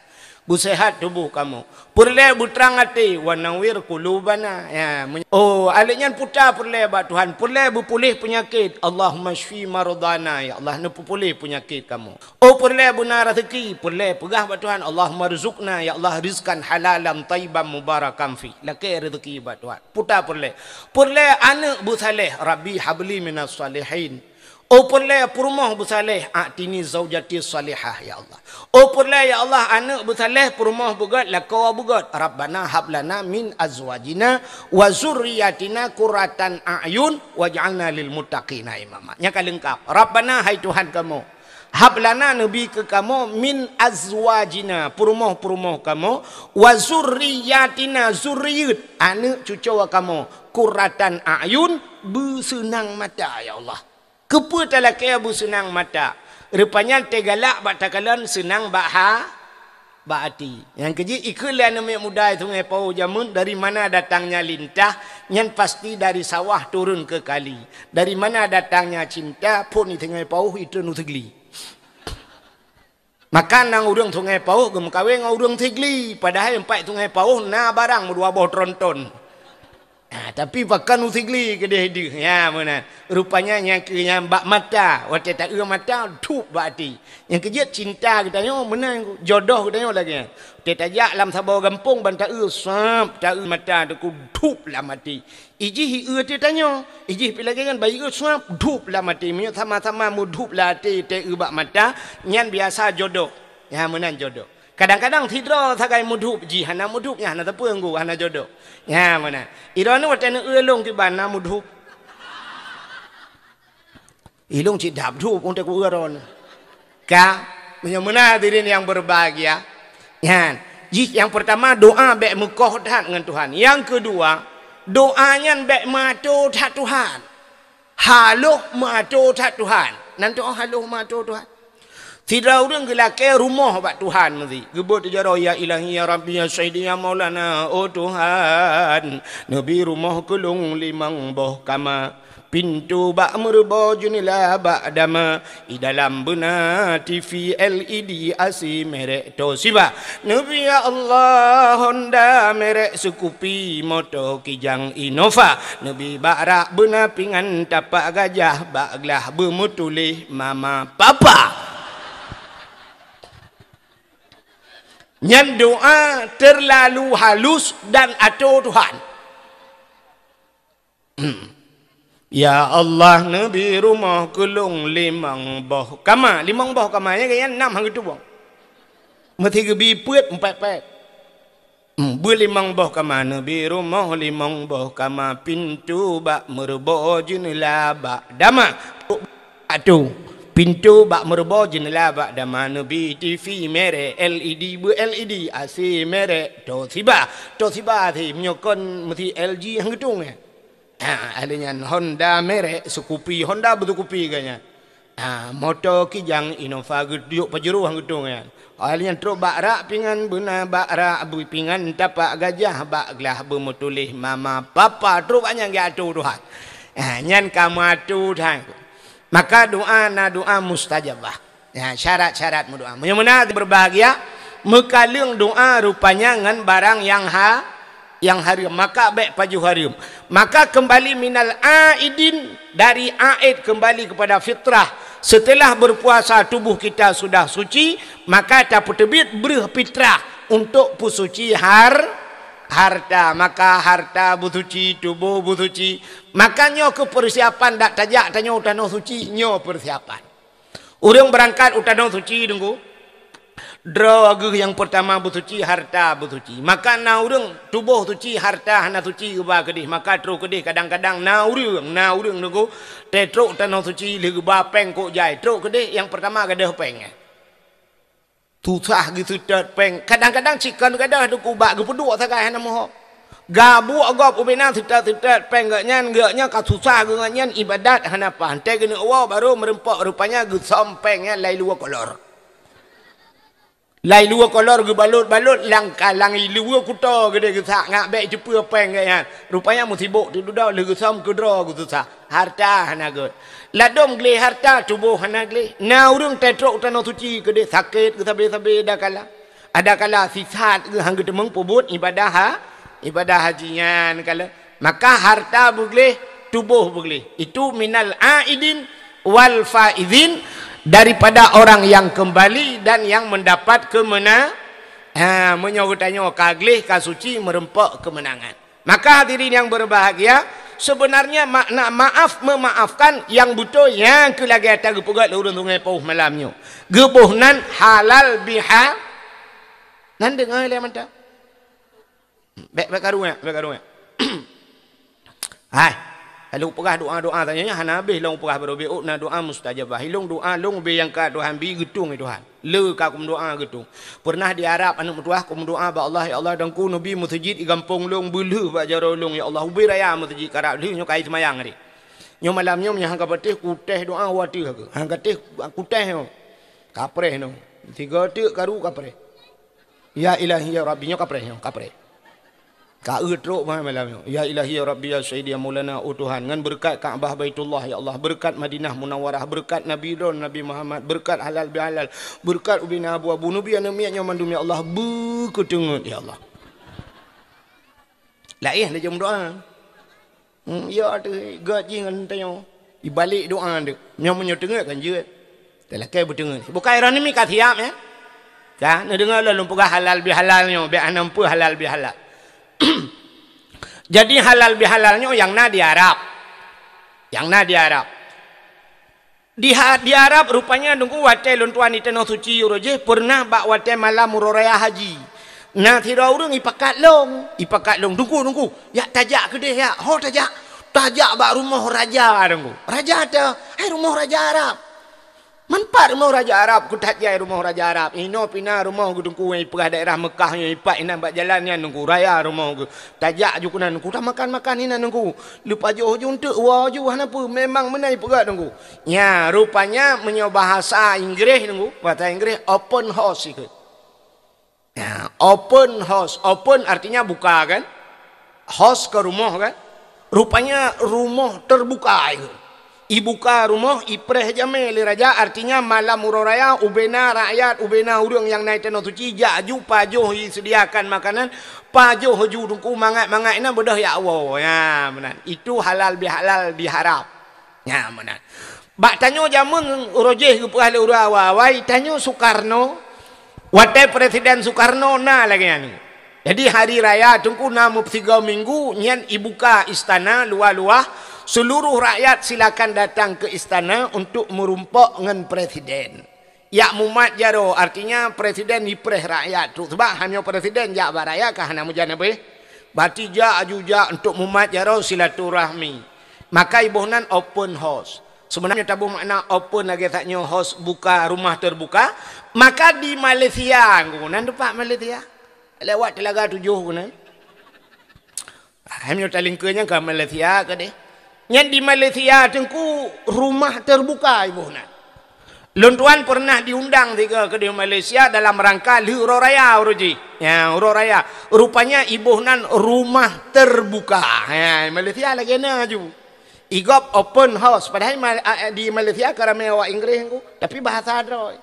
Beuseuhat tuboh kamoe. Peureulèe beutrang até, wa nawwir qulubana. Ya, men-, oh, akhé nyan peue peureulèe bak Tuhan. Peureulèe beupuléh peunyakét. Allahumma syfi mardana. Ya Allah, neupeupuléh peunyakét kamoe. Oh, peureulèe beuna raseuki, peureulèe peugah bak Tuhan, "Allahumma rzuqna, ya Allah, rizqan halalan thayyiban mubarakan fi." Lakèe raseuki bak Tuhan. Peue peureulèe. Peureulèe aneuk beusaléh, "Rabbi habli minas shalihin." Oh, peureulèe peurumoh beusaléh, "A'tini zaujati shalihah, ya Allah." Oh, peureulèe, ya Allah, aneuk beusaléh, peurumoh beugöt, lakoe beugöt. "Rabbana hablana min azwajina wa zurriyatina qurratan a'yun waj'alna lil muttaqina imama." Nyan ka leungkap. "Rabbana," hai Tuhan kamoe, "hablana," neubi keu kamoe, "min azwajina," peurumoh-peurumoh kamoe, "wa zurriyatina," zuriyeuet, aneuk cucoe kamoe, "qurratan a'yun," beuseunang mata, ya Allah. Keupeue talakèe beuseunang mata? Rupanya teugalak bak takalon seunang bak ha-, bak até. Nyang keujeuet ikheun lé aneuk muda Sungai Pauh jameun, dari mana datangnya lintah, nyan pasti dari sawah turun ke kali. Dari mana datangnya cinta, phôn di Sungai Pauh, itreun u Sigli. Maka na ureueng Sungai Pauh geumeukawen ngon ureueng Sigli, padahai teumpat Sungai Pauh na barang meudua boh tronton. Ha, tapi pakon u Sigli keudeh deuh. Ya, meunan. Rupanya nyang keu nyang bak mata, watèe taeu mata, dhup bak até. Nyang keujeuet cinta geutanyoe meunan, jodoh geutanyoe lagèe nyan. Watèe tajak lam saboh gampông ban taeu, sab, taeu mata teungku, dhup lam até. Ijih ieu teuh tanyoe, ijih pih lagèe nyan ban ieu sab, dhup lam até. Meunyoe sama-sama meudhup lam até taeu bak mata, nyan biasa jodoh. Ya, meunan jodoh. Kadang-kadang sidroe sagai meudhup jih, hana meudhup nyan hana teupeu ngon hana jodoh. Nyan meunan. Droeneuh watèe neueu lôn kiban na meudhup. Ilôn cit dap dhup untuk ku droeneuh. Ka, meunyoe meunan hadirin yang berbahagia. Nyan. Jih yang pertama doa bèk meukoh that ngon Tuhan. Yang kedua, doa nyan bèk meuato that Tuhan. Haloh meuato that Tuhan. Nan teu'oh haloh meuato Tuhan. Sidroe ureuëng geulakée rumoh bak Tuhan meusi. Geubeuet jaroe, "Ya Ilahi, ya Rabbi, ya Sayyidi, ya Maulana, oh Tuhan, neubi rumoh keu lôn limong boh kama. Pintoe bak meureubo, jeunela bak dama. I dalam beuna T V L E D, A C merek Toshiba. Neubi ya Allah, Honda merek Scoopy, moto Kijang Innova. Neubi bak rak beuna pingan tapak gajah, bak glah beumeutuléh mama papa." Nyan doa terlalu halus dan atô Tuhan. "Ya Allah, neubi rumoh keu lôn limong boh kama." Limong boh kama, ya, ya, nam han geutuboh. Meusti geubi peuet, empat-empat. Hmm, beulimong boh kama, neubi rumoh limong boh kama, pintoe bak meureubo, jeunela bak dama. Atô, pintoe bak meureubo, jeunela bak dama, neubi T V merek L E D, beu L E D, A C merek Toshiba. Toshiba A C, meunyoe kon meusti L G han geutueng, ya. Ha, ahli nyan Honda merek Scoopy, Honda beuseukupi geuh nyan. Ha, moto Kijang Innova geuduyok Pajero han geutueng nyan. Ahli nyan trok bak rak pingan beuna, bak rak bui pingan tapak gajah, bak glah beumeutuléh mama papa, trok bak nyan geuatô Tuhan. Ha, nyan ka meuatô Tuhan. Maka doa na doa mustajabah. Ya, syarat-syarat meudoa. Meunyoe meunan berbahagia, meukaleueng doa rupanya ngon barang nyang ha-, nyang hareuem, maka bék pajoh hareuem. Maka kembali minal aidin, dari aid kembali kepada fitrah. Setelah berpuasa tubuh kita sudah suci, maka tapeuteubiet breuh fitrah untuk peusuci har-, harta. Maka harta beusuci, tuboh beusuci. Maka nyoe keuh persiapan dak tajak tanyoe u tanoh suci, nyoe persiapan. Ureuëng beurangkat u tanoh suci, Teungku, droe geuh nyang peurtama beusuci, harta beusuci. Maka na ureuëng tuboh suci, harta hana suci, geuba keudeh, maka trok keudeh. Kadang-kadang na ureuëng, na ureuëng, Teungku, teutrok u tanoh suci, lheueh geuba péng kok jai, trok keudeh nyang peurtama gadôh péng. Susah geuseutôt péng. Kadang-kadang cit kon gadôh, Teungku, bak geupeuduek sagai hana meuho. Gabuek gob ubena seutôt-seutôt péng geuh nyan, geuh nyan ka susah geuh nyan, ibadat hana paih. Teuh geuneuk woe barô meureumpok, rupanya geusöm péng nyan lailue kolor. Lailue kolor geubalot-balot lam ka-, lam ileue kuto geudeh geusak, ngat bék jiteupeu péng geuh nyan. Rupanya meusibok teuh dudoe lheueh geusöm keudroe geususah. Harta hana gét. Ladôm gleh harta, tuboh hana gleh. Na ureuëng teutrok u tanoh suci keudeh sakét geusabe-sabe adakala. Adakala sisat geuh han geuteumeung peubuet ibadah ha-, ibadah haji nyan kala. Maka harta beugleh, tuboh beugleh. Itu minal aidin wal faizin, daripada orang yang kembali dan yang mendapat keumena-, ha, meunyoe geutanyoe ka gleh, ka suci, meureumpok keumeunangan. Maka hadirin yang berbahagia, sebenarnya makna maaf memaafkan nyang beutôi nyang keu lagée ata geupeugah lé ureuëng Sungai Pauh malam nyoe. Geuboh nan halal biha-, nan deungoe lé mantong. Bék, bék karu nyak, bék karu nyak. Hai, lôn peugah doa-doa tanyoe nyan hana habéh lôn peugah baroe bék na doa mustajabah. Ilôn doa lôn ubé nyang ka Tuhan bi geutueng lé Tuhan. Le ka kumeudoa geutueng. Peureunah di Arab aneuk meutuwah kumeudoa bak Allah, "Ya Allah, Teungku neubi meuseujid di gampông lôn, beulheueh bak jaroe lôn, ya Allah, ubé raya meuseujid karab lheueh nyoe kai seumayang deh." Nyoe malam nyoe meunyoe han ka patéh kutéh doa watée geuh. Han ka téh kutéh nyoe. Kapreh nyoe. Tiga teuk karu kapreh. Ya Ilahi, ya Rabbi, nyoe kapreh nyoe, kapreh. Ka eu trok bah malam nyoe. Ya Ilahi, ya Rabbi, ya Sayyidi, ya Maulana, oh Tuhan, ngon beureukat Ka'bah Baitullah, ya Allah, beureukat Madinah Munawwarah, beureukat Nabi droen, Nabi Muhammad, beureukat halal bihalal, beureukat ubena abu-abu, neubi aneuk miet nyoe mandum, ya Allah, beukeuteungeut, ya Allah. Laén lé jeuem doa. Hmm, ya teuh gét jih ngon tanyoe. Ibalek doa deuk. Nyoe meunyoe teungeut kan jeuet. Teulakée beuteungeut. Bukai droeneuh mi ka siap, ya? Ka, neudeungoe lôn, lôn peugah halal bihalal nyoe, bék hana meupeue halal bihalal. Jadi halal bihalal nyoe nyang na di Arab. Nyang na di Arab. Di ha-, di Arab rupanya Teungku watée lôn tuan di Tanoh Suci uroe jéh, peureunah bak watée malam uroe raya haji. Na sidroe ureuëng ipakat lôn, ipakat lôn, "Teungku, Teungku, jak tajak keudeh jak, ho tajak, tajak bak rumoh raja Teungku." "Raja teuh?" "Hai rumoh raja Arab." Man pat rumoh raja Arab, keu that jai rumoh raja Arab. Inoe pih na rumoh geuh Teungku nyang ipeugah daerah Meukah nyoe, ipat inan bak jalan nyan Teungku, raya rumoh geuh. Tajak ju keunan Teungku, tamakan-makan inan Teungku. Leupajoh ju eunteuk, woe ju hana peue, memang meunan ipeugah Teungku. Nya, rupanya meunyoe bahasa Inggréh Teungku, bahasa Inggréh open house ikheun. Ya, open house. Open artinya buka kan? House ke rumoh kan? Rupanya rumoh terbuka itu. Ibuka rumoh, ipreh jamé lé raja, artinya malam uroe raya, ubena rakyat, ubena ureuëng nyang na i Tanoh Suci, jak ju pajoh iseudiakan makanan, pajoh ju Teungku mangat-mangat inan beudôh jak woe. Ya, meunan. Itu halal bihalal diharap. Nya, meunan. Bak tanyoe jamén uroe jéh geupeugah lé ureuëng awai-awai, tanyoe Sukarno, watée Presiden Sukarno na lagée nyan. Jadi hari raya Teungku na meupeusigoe minggu nyan ibuka istana luwah-luwah, seluruh rakyat silakan datang ke istana untuk meurumpok ngon presiden. Jak mumat jaroe, artinya presiden ipreh rakyat tu. Sebab hana presiden jak bak rakyat ka hana meujan habéh. Berarti jak aju jak untuk mumat jaroe silaturahmi. Maka iboh nan open house. Sebenarnya taboh makna open lagée that nyoe house buka, rumah terbuka. Maka di Malaysia, nan teumpat Malaysia. Lewat Telaga Tujuh keunan. Ah, meunyoe talingkeue nyan ka Malaysia keudeh. Nyan di Malaysia Teungku rumah terbuka iboh nan. Lôn tuan pernah diundang sigoe keudeh Malaysia dalam rangka lheueh uroe raya uroe jih. Ya, uroe raya. Rupanya iboh nan rumah terbuka. Ya, Malaysia lagée na ju. Igop open house. Padahai ma-, a-, a-, di Malaysia ka ramé awak Inggréh Teungku, tapi bahasa droe.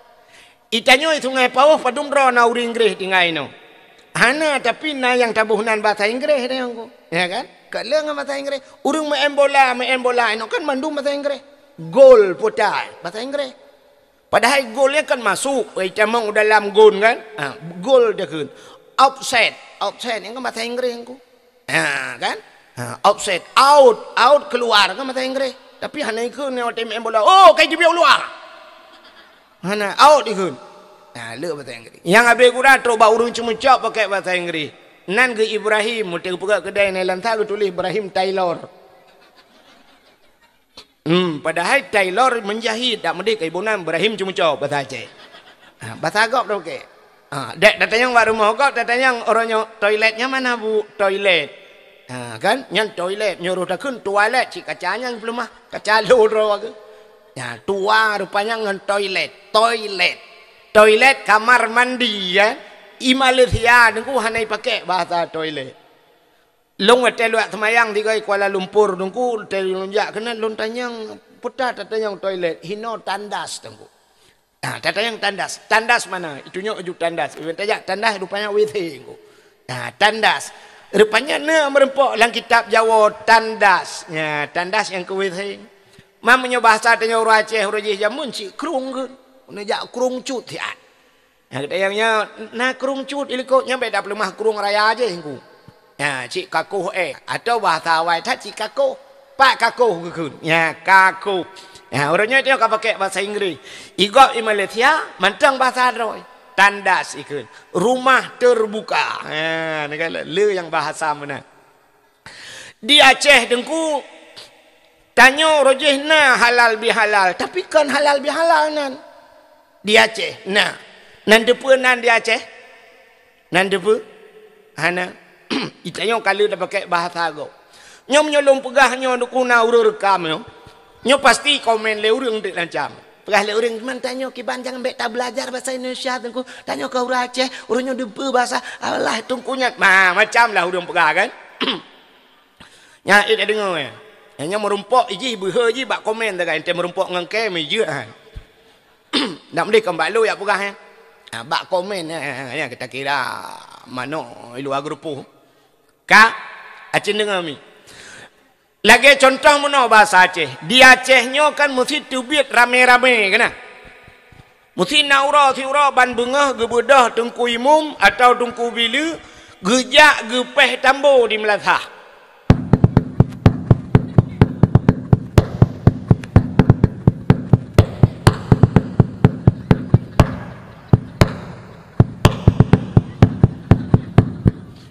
I tanyoe i Sungai Pauh padum droe na ureuëng Inggréh tinggai inoe. Hana, tapi na nyang taboh nan bahasa Inggréh teuh Teungku. Ya kan? Ka le ngon bahasa Inggréh. Ureuëng main bola, main bola inoe kan mandum bahasa Inggréh. Gol, putai, bahasa Inggréh. Padahai gol nyan kan masuk, eh, itamong u dalam gon kan? Ha, gol takheun. Offside, offside nyan kan bahasa Inggréh Teungku. Ha, kan? Ha, offside, out, out keluar kan bahasa Inggréh. Tapi hana ikheun nyoe watée main bola. Oh, kai jibiet u luwa. Hana, out ikheun. Ha, le bahasa Inggréh. Nyang habéh gura trok bak ureuëng ceumeucok pakai bahasa Inggréh. Nan geuh Ibrahim, watée geupeugah keudai nai lansa geutuléh Ibrahim Tailor. Hmm, padahai tailor menjahit, dak meudeh ka iboh nan Ibrahim ceumeucok bahasa Aceh. Ha, bahasa gob dak oke. Ha, dek tatanyong bak rumoh gob, tatanyong uroe nyoe toilet nyan mana, Bu? Toilet. Ha, kan? Nyan toilet, nyuruh takheun toilet, cit kaca nyan geupeulumah, kaca lôn droe ke. Ya, tua rupanya ngon toilet, toilet. Toilet kamar mandi, ya. I Malaysia Teungku hana ipakai bahasa toilet. Lôn watée luwat seumayang sigoe Kuala Lumpur Teungku, watée lôn jak keunan lôn tanyong, peue tatanyong toilet, hinoe tandas Teungku. Ah, tatanyong tandas. Tandas mana? Itunyok ju tandas. Iban tajak tandas rupanya W C Teungku. Ah, tandas. Rupanya na meurumpok lam kitab Jawoe tandas. Ya, tandas nyang keu W C. Man meunyoe bahasa tanyoe ureuëng Aceh uroe jih jamén cit krueng kheun. Neujak krueng cut siat. Nyang geutanyoe nyoe na krueng cut ilikot nyan bék tapeuleumah krueng raya jih Teungku. Nya, cit kakoh eh. Atau bahasa awai that cit kakoh. Pat kakoh geukheun. Nya, kakoh. Nya, ureuëng nyoe ka pakai bahasa Inggris. Igob i Malaysia mantong bahasa droe. Tandas ikheun. Rumah terbuka. Ha, neukalon le nyang bahasa meunan. Di Aceh Teungku, tanyoe uroe jih na halal bihalal, tapi kon halal bihalal nan. Di Aceh na. Nan teupeue nan di Aceh? Nan teupeue? Hana. Itanyoe ka lheueh tapakai bahasa gob. Nyoe meunyoe lôn peugah nyoe Teungku na ureuëng reukam nyoe. Nyoe pasti komen lé ureuëng dek lancam. Peugah lé ureuëng, "Man tanyoe kiban jangan bék tabelajar bahasa Indonesia Teungku. Tanyoe ka ureuëng Aceh, ureuëng nyoe teupeue bahasa Allah Teungku nyan." Ma, macam lah ureuëng peugah kan? Nyan, eh, tadeungoe, eh. Nyang meurumpok ijih beuhe jih bak komen tagai, ente meurumpok ngon kem ijeuet, ha. Nak meudeh kon bak lôn jak peugah, eh. Ha, bak komen, eh, eh, eh, kita kira manok i luwa geurupoh. Ka, acin deungoe mi. Lagée contoh meunoe bahasa Aceh. Di Aceh nyoe kan meusi teubiet ramé-ramé, keunan. Meusi na uroe siuroe ban beungoh geubeudôh teungku imum atawa teungku bileue geujak geupéh tambo di meulasah.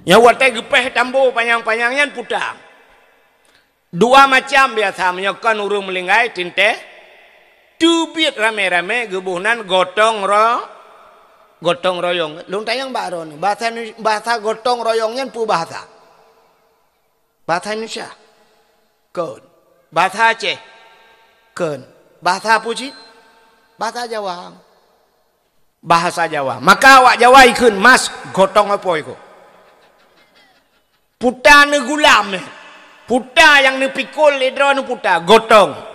Nyang watée geupéh tambo panyang-panyang nyan puta. Dua macam biasa meunyoe kon ureuëng meulinggai teuntée, Teubiet ramé-ramé geuboh nan gotong ro-, gotong royong. Lôn tanyong bak droeneuh, bahasa Indonesia, bahasa gotong royong nyan peue bahasa? Bahasa Indonesia? Kon. Bahasa Aceh? Kon. Bahasa peue cit? Bahasa Jawa. Bahasa Jawa. Maka awak Jawa ikheun, "Mas, gotong apoi ko?" Puta neugulam, eh. Puta nyang neupikul lé droeneuh puta, gotong.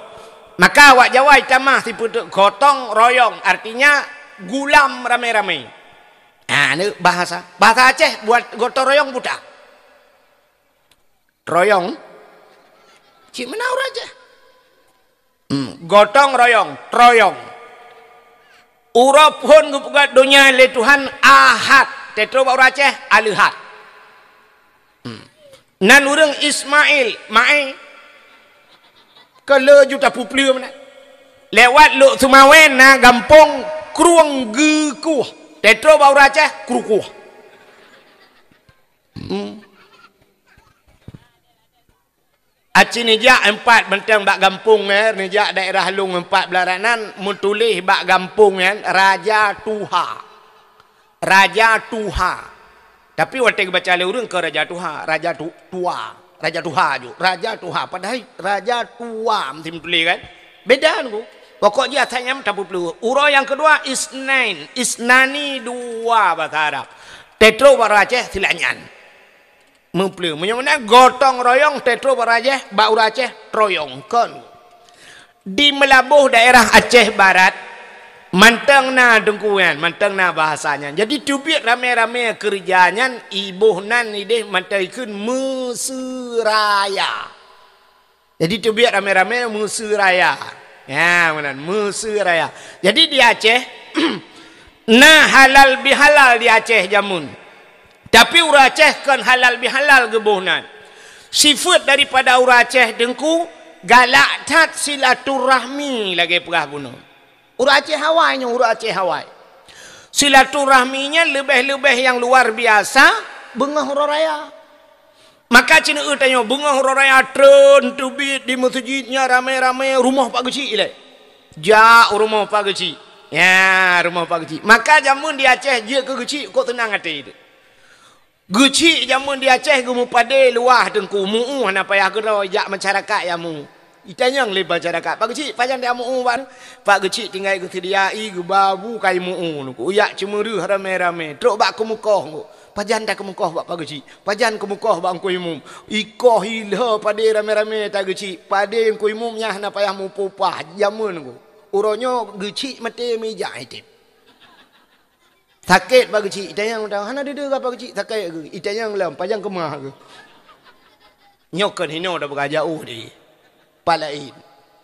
Maka awak Jawa itamah sipeuteuk gotong royong, artinya gulam ramé-ramé. Ah, ni bahasa. Bahasa Aceh buat gotong royong puta. Royong. Cik meunan ureueng Aceh. Hmm, gotong royong, troyong. Uroe phon geupeugah donya lé Tuhan Ahad, teutroh bak ureueng Aceh Aleuhat. Hmm. Nan ureueng Ismail, Mae, keu le juta peupleuem na. Lewat Lhokseumawe na gampông Krueng Geukuh, teutroh bak ureueng Aceh Krukuh. Hmm. Aci neujak empat beunteng bak gampông nyan, neujak daerah lôn empat beularat nan, meutuléh bak gampông nyan, Raja Tuha. Raja Tuha. Tapi watée geubaca lé ureueng keu Raja Tuha, Raja Tu-, Tua. Raja Tuha ju. Raja Tuha, padahai Raja Tua meusti meutuléh kan? Beda nunggu. Pokok jih asai nyan tapeupleueh. Uroe nyang keudua, Isnain. Isnani dua bahasa Arab. Teutroh bak Aceh Seulajah nyan. Meupleueh. Meunyoe meunan gotong royong teutroh bak Aceh, bak ureueng Aceh troyong kon. Di Meulaboh daerah Aceh Barat, mantong na teungku nyan, mantong na bahasa nyan. Jadi teubiet ramé-ramé keureuja nyan, iboh nan ideh mantong ikheun Meuseu Raya. Jadi teubiet ramé-ramé Meuseu Raya. Ya, meunan, Meuseu Raya. Jadi di Aceh, na halal bihalal di Aceh jameun. Tapi ureueng Aceh kon halal bihalal geuboh nan. Sifeuet daripada ureueng Aceh teungku, galak that silaturahmi lagée peugah bunoe. Ureueng Aceh awai nyoe, ureueng Aceh awai. Silaturahmi nyan leubeh-leubeh nyang luar biasa beungoh uroe raya. Maka ceuneuk tanyoe beungoh uroe raya treun teubiet di meuseujid nyan ramé-ramé rumoh Pak Geuchik ilée. Jak u rumoh Pak Geuchik. Ya, rumoh Pak Geuchik. Maka jameun di Aceh jeuet keu Geuchik kok teunang até teuh. Geuchik jameun di Aceh geumeupadé luwah teungku, mu'uh hana payah keudroe jak masyarakat nyang mu. Itanyong lé masyarakat, "Pak Geuchik, pajan dak mu'uh bak?" Pak Geuchik tinggai geuseudia ie geuba bu kai mu'uh teungku. Jak ceumeureuh ramé-ramé, trok bak keumeukoh teungku. "Pajan takeumeukoh bak Pak Geuchik? Pajan keumeukoh bak Teungku Imum?" Ikoh ilheueh padé ramé-ramé ta Geuchik. Padé Teungku Imum nyan hana payah mupah-upah jameun teungku. Uroe nyoe Geuchik maté meujak item. Sakét Pak Geuchik, itanyong, hana deuh-deuh Pak Geuchik, sakét geuh. Itanyong lom, pajan keumah geuh. Nyoe kon hinoe dak beurajak uh di pat laén.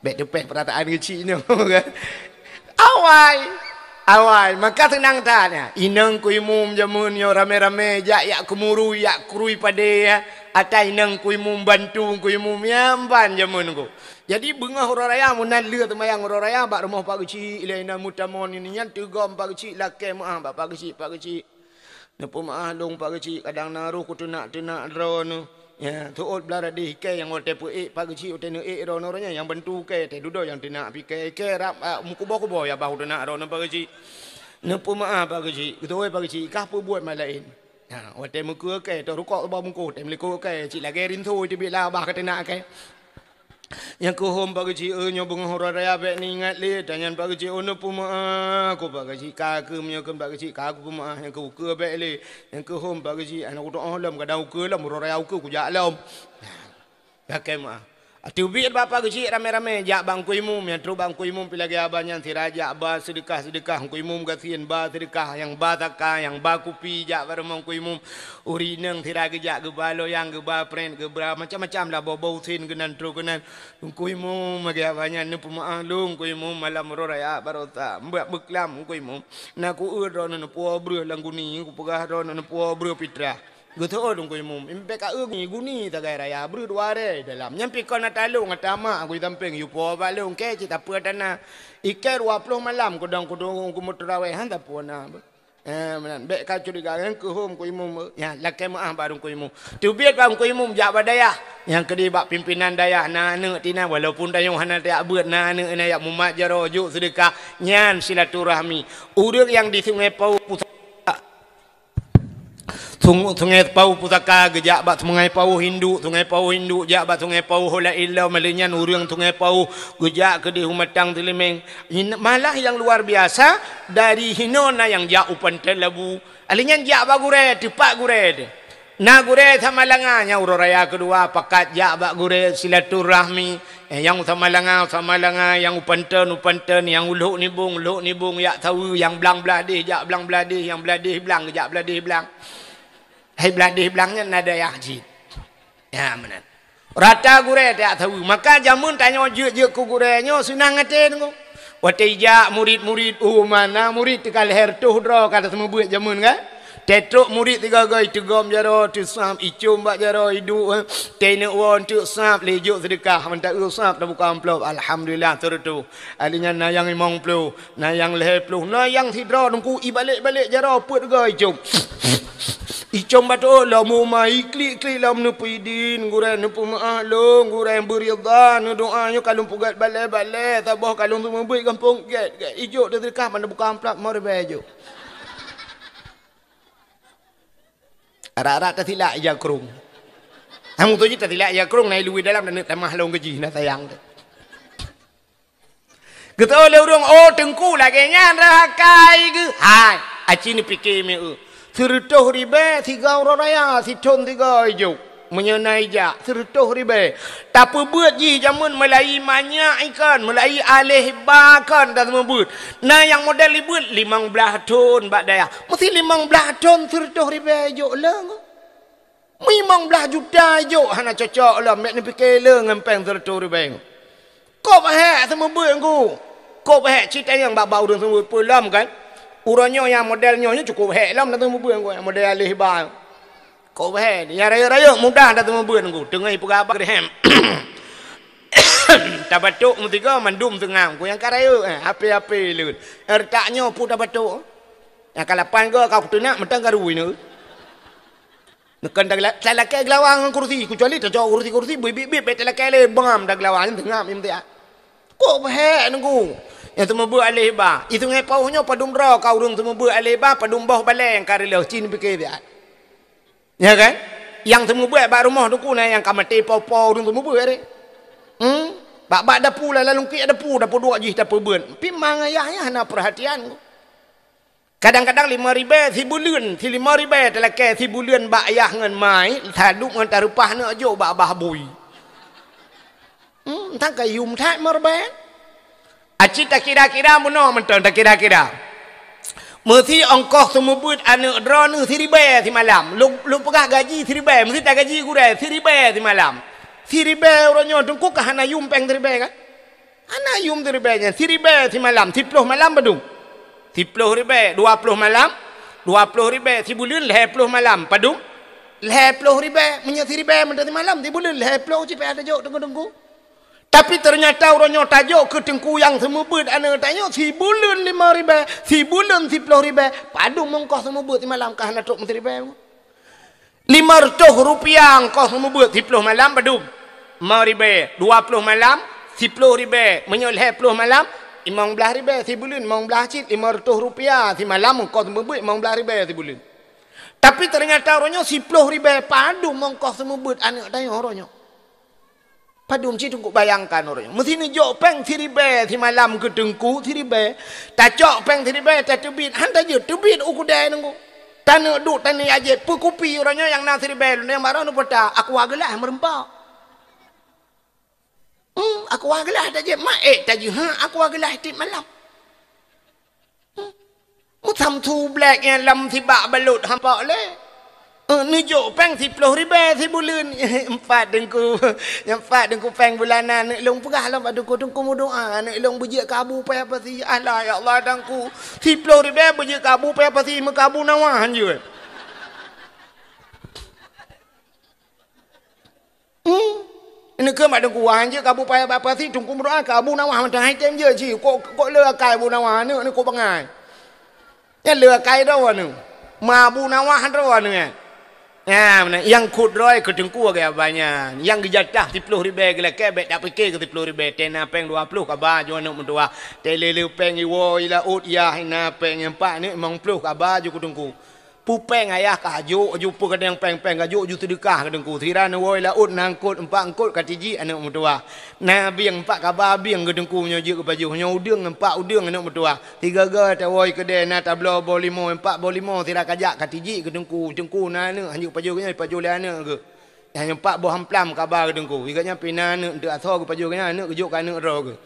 Bék teupéh peurataan Geuchik nyoe kan. Awai, awai, maka teunang that nyan. Inong Teungku Imum jameun nyoe ramé-ramé jak, jak keumurui, jak krui padé, ya. Ata inong Teungku Imum bantu Teungku Imum, ya, ban jameun teungku. Jadi beungoh uroe raya meunan lheueh seumayang uroe raya bak rumoh Pak Geuchik, ilée inan meutamong nyan teugom Pak Geuchik lakée meu'ah bak Pak Geuchik, "Pak Geuchik, neupeumeu'ah lôn Pak Geuchik, kadang na roh kuteunak-teunak droeneuh." Ya, teuôt blah radeh ikée nyang watée peuék Pak Geuchik, watée neuék droeneuh nyan nyang bantu ikée, teududoe nyang teunak pih ikée, ikée rab, a, meukuboh-kuboh ya bah kuteunak droeneuh Pak Geuchik. Neupeumeu'ah Pak Geuchik, geuteuwai Pak Geuchik, kah peubuet mat laén. Ha, watée meukeue kée, teuh rukok bak bungkôh, tém likot kée, cit lagée rinso teubiet lah bah kateunak kée. Nyang keuhom Pak Geuchik, "Eh, nyoe beungoh uroe raya bék neuingat lé." Tanyan Pak Geuchik, "Oh, neupeumeu'ah keu Pak Geuchik, ka keuh meunyoe kheun Pak Geuchik, ka kupeumeu'ah, nyang keu ukeue bék lé. Nyang keuhom Pak Geuchik, hana kutoh lom, kadang ukeue lom, uroe raya ukeue kujak lom." Lakée meu'ah. Teubiet bak Pak Geuchik ramé-ramé jak bak Teungku Imum, nyang trok bak Teungku Imum pih lagée abah nyan sira jak ba seudeukah-seudeukah, Teungku Imum gasien ba seudeukah, nyang ba saka, nyang ba kupi jak bak rumoh Teungku Imum. Ureueng inong sira geujak geuba loyang, geuba prét, geuba macam-macam lah, boh-boh usen keunan trok keunan. Teungku Imum, lagée abah nyan neupeumeu'ah lôn Teungku Imum, malam uroe raya baroesa, mbak beuklam Teungku Imum. Na kueu droeneuh neupuwoe breueh lam guni, kupeugah droeneuh neupuwoe breueh pitrah. Geuteuôt Teungku Imum, impék ka eu guni sagai raya, breueh dua rée dalam. Nyan pih kon ata lôn, ata mak ku di sampéng, yue puwoe bak lôn, kée cit sapeue ata na. Ikée dua ploh malam kudong-kudong kumeuterawéh, han sapeue na. Eh, meunan. Bèk ka curiga, nyan keuhom Teungku Imum. Ya, lakèe meu'ah bak Teungku Imum. Teubiet bak Teungku Imum jak bak dayah. Nyang keudeh bak pimpinan dayah, na aneuk tinan, walaupun tanyoe hana tajak beuet, na aneuk na jak mumat jaroe jok seudeukah. Nyan silaturahmi. Ureueng nyang di Sungai Pauh Pusaka, Sung-, Sungai Pauh Pusaka geujak bak Sungai Pauh Induk, Sungai Pauh Induk jak bak Sungai Pauh Laén lom, lheueh nyan ureueng Sungai Pauh geujak keudeh u Matang Teulimeng. Malah nyang luar biasa, dari hinoe na nyang jak u Pantai Labu. Lheueh nyan jak bak gurèe, teupat gurèe teuh. Na gurèe Samalanga, nyan uroe raya keudua, pakat jak bak gurèe silaturahmi. Eh, nyang Samalanga, Samalanga, nyang u Panton, u Panton, nyang u Lhok Nibong, Lhok Nibong, jak saweue, nyang blang blah deh, jak blang blah deh, nyang blah deh blang, jak blah deh blang. Hai blah deh blang nyan na dayah cit. Ya, meunan. Rata gurèe tajak saweue. Maka jameun tanyoe jeuet-jeuet keu gurèe nyoe seunang até teungku. Watèe jak murit-murit, oh, mana murit teuka lhèe reutôh droe ka taseumeubeuet jameun kan? Teutrok murit sigoe-goe, teugom jaroe, teusab, icôm bak jaroe, iduek, eh. Teuneuk woe teuk sab, lé jok seudeukah, mantap eu sab, tabuka amplop, alhamdulillah, seureutôh. Ahli nyan na nyang limong ploh, na nyang lhèe ploh, na nyang sidroe teungku, ibalek-balek jaroe, peuet goe icôm. Icôm bacut, lom uma, iklik-klik lom, neupeudin, gurèe neupeumeu'ah lôn, gurèe beuridha, neudoa, nyoe ka lôn peugèt balè-balè, saboh ka lôn seumeubeuet gampông gèt-gèt. Ijok teuseudeukah, ban tabuka amplop, lima ribèe jok. Arak-arak tasilak ija krông. Kamoe tu jih tasilak ija krông, na iluwi dalam dan tamah lôn keu jih, na sayang teuh. Geutô lé ureueng, "Oh, teungku, lagèe nyan reuh akai geuh." Hai, aci neupike mieu. Seureutôh ribèe sigoe uroe raya, sithon sigoe ijok. Meunyoe na ijak, seureutôh ribèe. Tapeubeuet jih jameun meulayi manyak ikon, meulayi aléh ba kon taseumeubeuet. Na nyang model ibeuet limong blaih thon bak dayah. Meusi limong blaih thon seureutôh ribèe ijok lé. Limong blaih juta ijok hana cocok lom, bèk neupike lé ngon péng seureutôh ribèe. Kôb hék seumeubeuet teungku. Kôb hék cit tanyong bak-bak ureueng seumeubeuet peue lom kan. Uroe nyoe nyang model nyoe, nyoe cukôp hék lom taseumeubeuet teungku, nyang model aléh ba. Kôb hék, nyang rayeuk-rayeuk mudah taseumeubeuet teungku. Teungoh ipeugah bak rehem. Tabatok meusigoe mandum seungab. Ku nyang ka rayeuk, eh, ape-ape lôn. Retak nyoe peue tabatok. Nyang ka lapan goe ka kuteunak mantong ka rui nyoe. Neukon talakèe geulawa ngon kursi, keucuali tacok kursi-kursi, bit-bit bèk talakèe lé, bam tageulawa, nyan teungab nyang meusiat. Kôb hék teungku. Nyang seumeubeuet aléh ba. I Sungai Pauh nyoe padum droe ka ureueng seumeubeuet aléh ba, padum boh balèe nyang ka reuloh, ci neupike siat. Ya kan? Nyang seumeubeuet bak rumoh teungku na nyang ka maté po-po ureueng seumeubeuet deh. Hmm? Bak-bak dapu lah, lalong kiek dapu, dapu duek jih tapeubeuet. Pi mang ayah nyan hana peurhatian. Kadang-kadang limong ribèe sibuleuen, si limong ribèe talakèe sibuleuen bak yah ngon mai, taduek ngon tareupah neuk jok bak babah bui. Hmm, tan ka yum that limong ribèe. Aci takira-kira meunoe mantong takira-kira. Meusi ongkoh seumeubeuet aneuk droeneuh siribèe simalam. Lôn, lôn peugah gaji siribèe, meusi tagaji gurèe siribèe simalam. Siribèe uroe nyoe teungku ka hana yum péng siribèe kan? Hana yum siribèe nyan, siribèe simalam, siploh malam padum? Siploh ribèe, dua ploh malam, dua ploh ribèe sibuleuen, lhèe ploh malam padum? Lhèe ploh ribèe, meunyoe siribèe mantong simalam, sibuleuen lhèe ploh cit payah tajok teungku-teungku. Tapi teunyata uroe nyoe tajok keu teungku nyang seumeubeuet aneuk tanyoe sibuleuen limong ribèe, sibuleuen siploh ribèe, padum ongkoh seumeubeuet simalam ka hana trok meusiribèe. Lima reutôh rupiah ongkoh seumeubeuet siploh malam padum? Limong ribèe. Dua ploh malam, siploh ribèe. Meunyoe lhèe ploh malam, limong blaih ribèe sibuleuen, limong blaih cit, lima reutôh rupiah simalam ongkoh seumeubeuet, limong blaih ribèe sibuleuen. Tapi teunyata uroe nyoe siploh ribèe padum ongkoh seumeubeuet aneuk tanyoe uroe nyoe. Padum cit teungku bayangkan uroe nyoe. Meusi neujok péng siribèe simalam keu teungku siribèe. Tacok péng siribèe tateubiet, han tajeuet teubiet u keudè teungku. Taneuk duek taneuk ajép peukupi uroe nyoe nyang na siribèe lôn nyang baroe neupeugah aqua geulaih meureumpok. Hmm, aqua geulaih tajép maék tajeuet ha aqua geulaih tiep malam. Meusamsu black nyan lam sibak balot hampa lé. Eh, neujok péng siploh ribèe sibuleuen. Empat teungku. Nyang empat teungku péng bulanan. Neuk lôn peugah lom bak teungku, teungku meudoa. Neuk lôn beujeuet keu Abu Paya Pasi. Alah, ya Allah, teungku. Siploh ribèe beujeuet keu Abu Paya Pasi, meukabu nawa hanjeuet. Hmm. Ini keu mak teungku, wah, jeuet keu Abu Paya Pasi, teungku meudoa keu Abu Nawah mantong hai tem jeuet cit. Kok, kok le akai Abu Nawah, aneuk ni kok bangai. Nyan leukai droe aneuk. Ma Abu Nawah droe aneuk nyan. Nyan, meunan, nyang khot droe keu teungku lagèe abah nyan. Nyang geujatah siploh ribèe geulakèe bèk tapike keu siploh ribèe. Teuh na pèng dua ploh kaba ju aneuk meutuwah. Teuh lé-lé pèng iwoe i laôt yah na pèng empat neuk limong ploh kaba ju keu teungku. Peue pèng ayah ka jok ju, peue keudéng pèng-pèng ka jok ju seudeukah keu teungku. Sira neuwoe laôt na eungkot, empat eungkot ka tijik aneuk meutuwah. Na bieng empat kaba bieng keu teungku nyoe jeuet geupajoh. Nyoe udeueng empat udeueng aneuk meutuwah. Sigoe-goe tawoe keudè na tabloe boh limo, empat boh limo sira kajak ka tijik keu teungku. Teungku na aneuk hanjeuet pajoh geuh nyan, pajoh lé aneuk geuh. Nyang empat boh amplam kaba keu teungku. Sigoe nyan pih na aneuk, eunteuk asoe geupajoh geuh nyan, aneuk geujok keu aneuk droe geuh.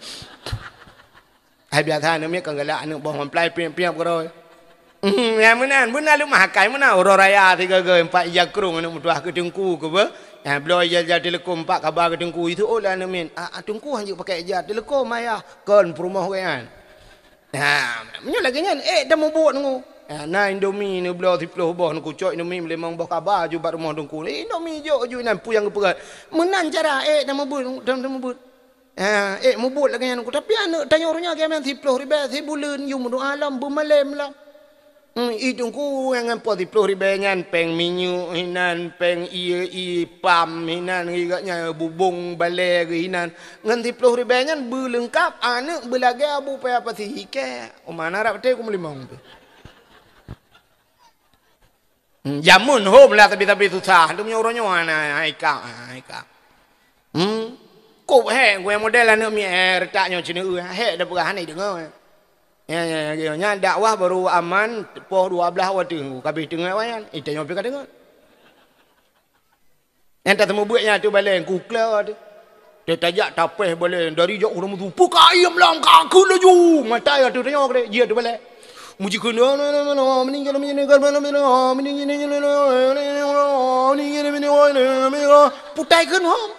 Hai biasa aneuk miet kan galak aneuk boh mamplai piep-piep keudroe. Hmm, nyang meunan, beuna leumah akai meunan uroe raya sigoe-goe empat ija krong aneuk meutuwah keu teungku keu beuh. Ha, bloe ija-ija teuleukom empat kaba keu teungku. Iseuôt lé aneuk miet, "Ah, ah, teungku hanjeuet pakai ija teuleukom ayah." Kon peurumoh geuh nyan. Ha, meunyoe lagèe nyan, ék tamubuet ngon. Ha, na Indomie neubloe siploh boh, neukucok Indomie limong boh kaba ju bak rumoh teungku. Indomie jok ju inan peue nyang geupeugah. Meunan cara ék tamubuet, tam-, tamubuet. Ah, ék mubuet lagèe nyan, tapi aneuk tanyoe uroe nyoe geumeung siploh ribèe sibuleuen, yue meudoa lom, beumalém lom. Hmm, i teungku nyang ngon po siploh ribèe nyan, pèng minyeuk hinan, pèng ie, ie pam hinan, geuh nyan bubông balèe geuh hinan. Ngon siploh ribèe nyan beuleungkap aneuk beulagèe abu paya pasi hikèe. Oma na rab teuh kum limong tu. Hmm, jameun hom lah tapi-tapi susah. Tu meunyoe uroe nyoe hana, hai kak, hai kak. Hmm. Kop hék, gurèe model aneuk miet, eh, reutak nyoe ceuneuk, eh, hék dah peugah hana deungö. Ya, ya, ya, ya. Nyan dakwah baru aman poh dua blah watèe, ka beh teungoh wayan. Ita nyoe pih ka deungö. Nyang tateumeubeuet nyan ateueh balèe, ku kla teuh. Teuh tajak tapèh balèe, dari jak ureueng meusu, "Peukaiem lam ka kheun laju!" Mata ya teuh tanyoe keudeh, jih ateueh balèe. Muji kheun, putai kheun hom.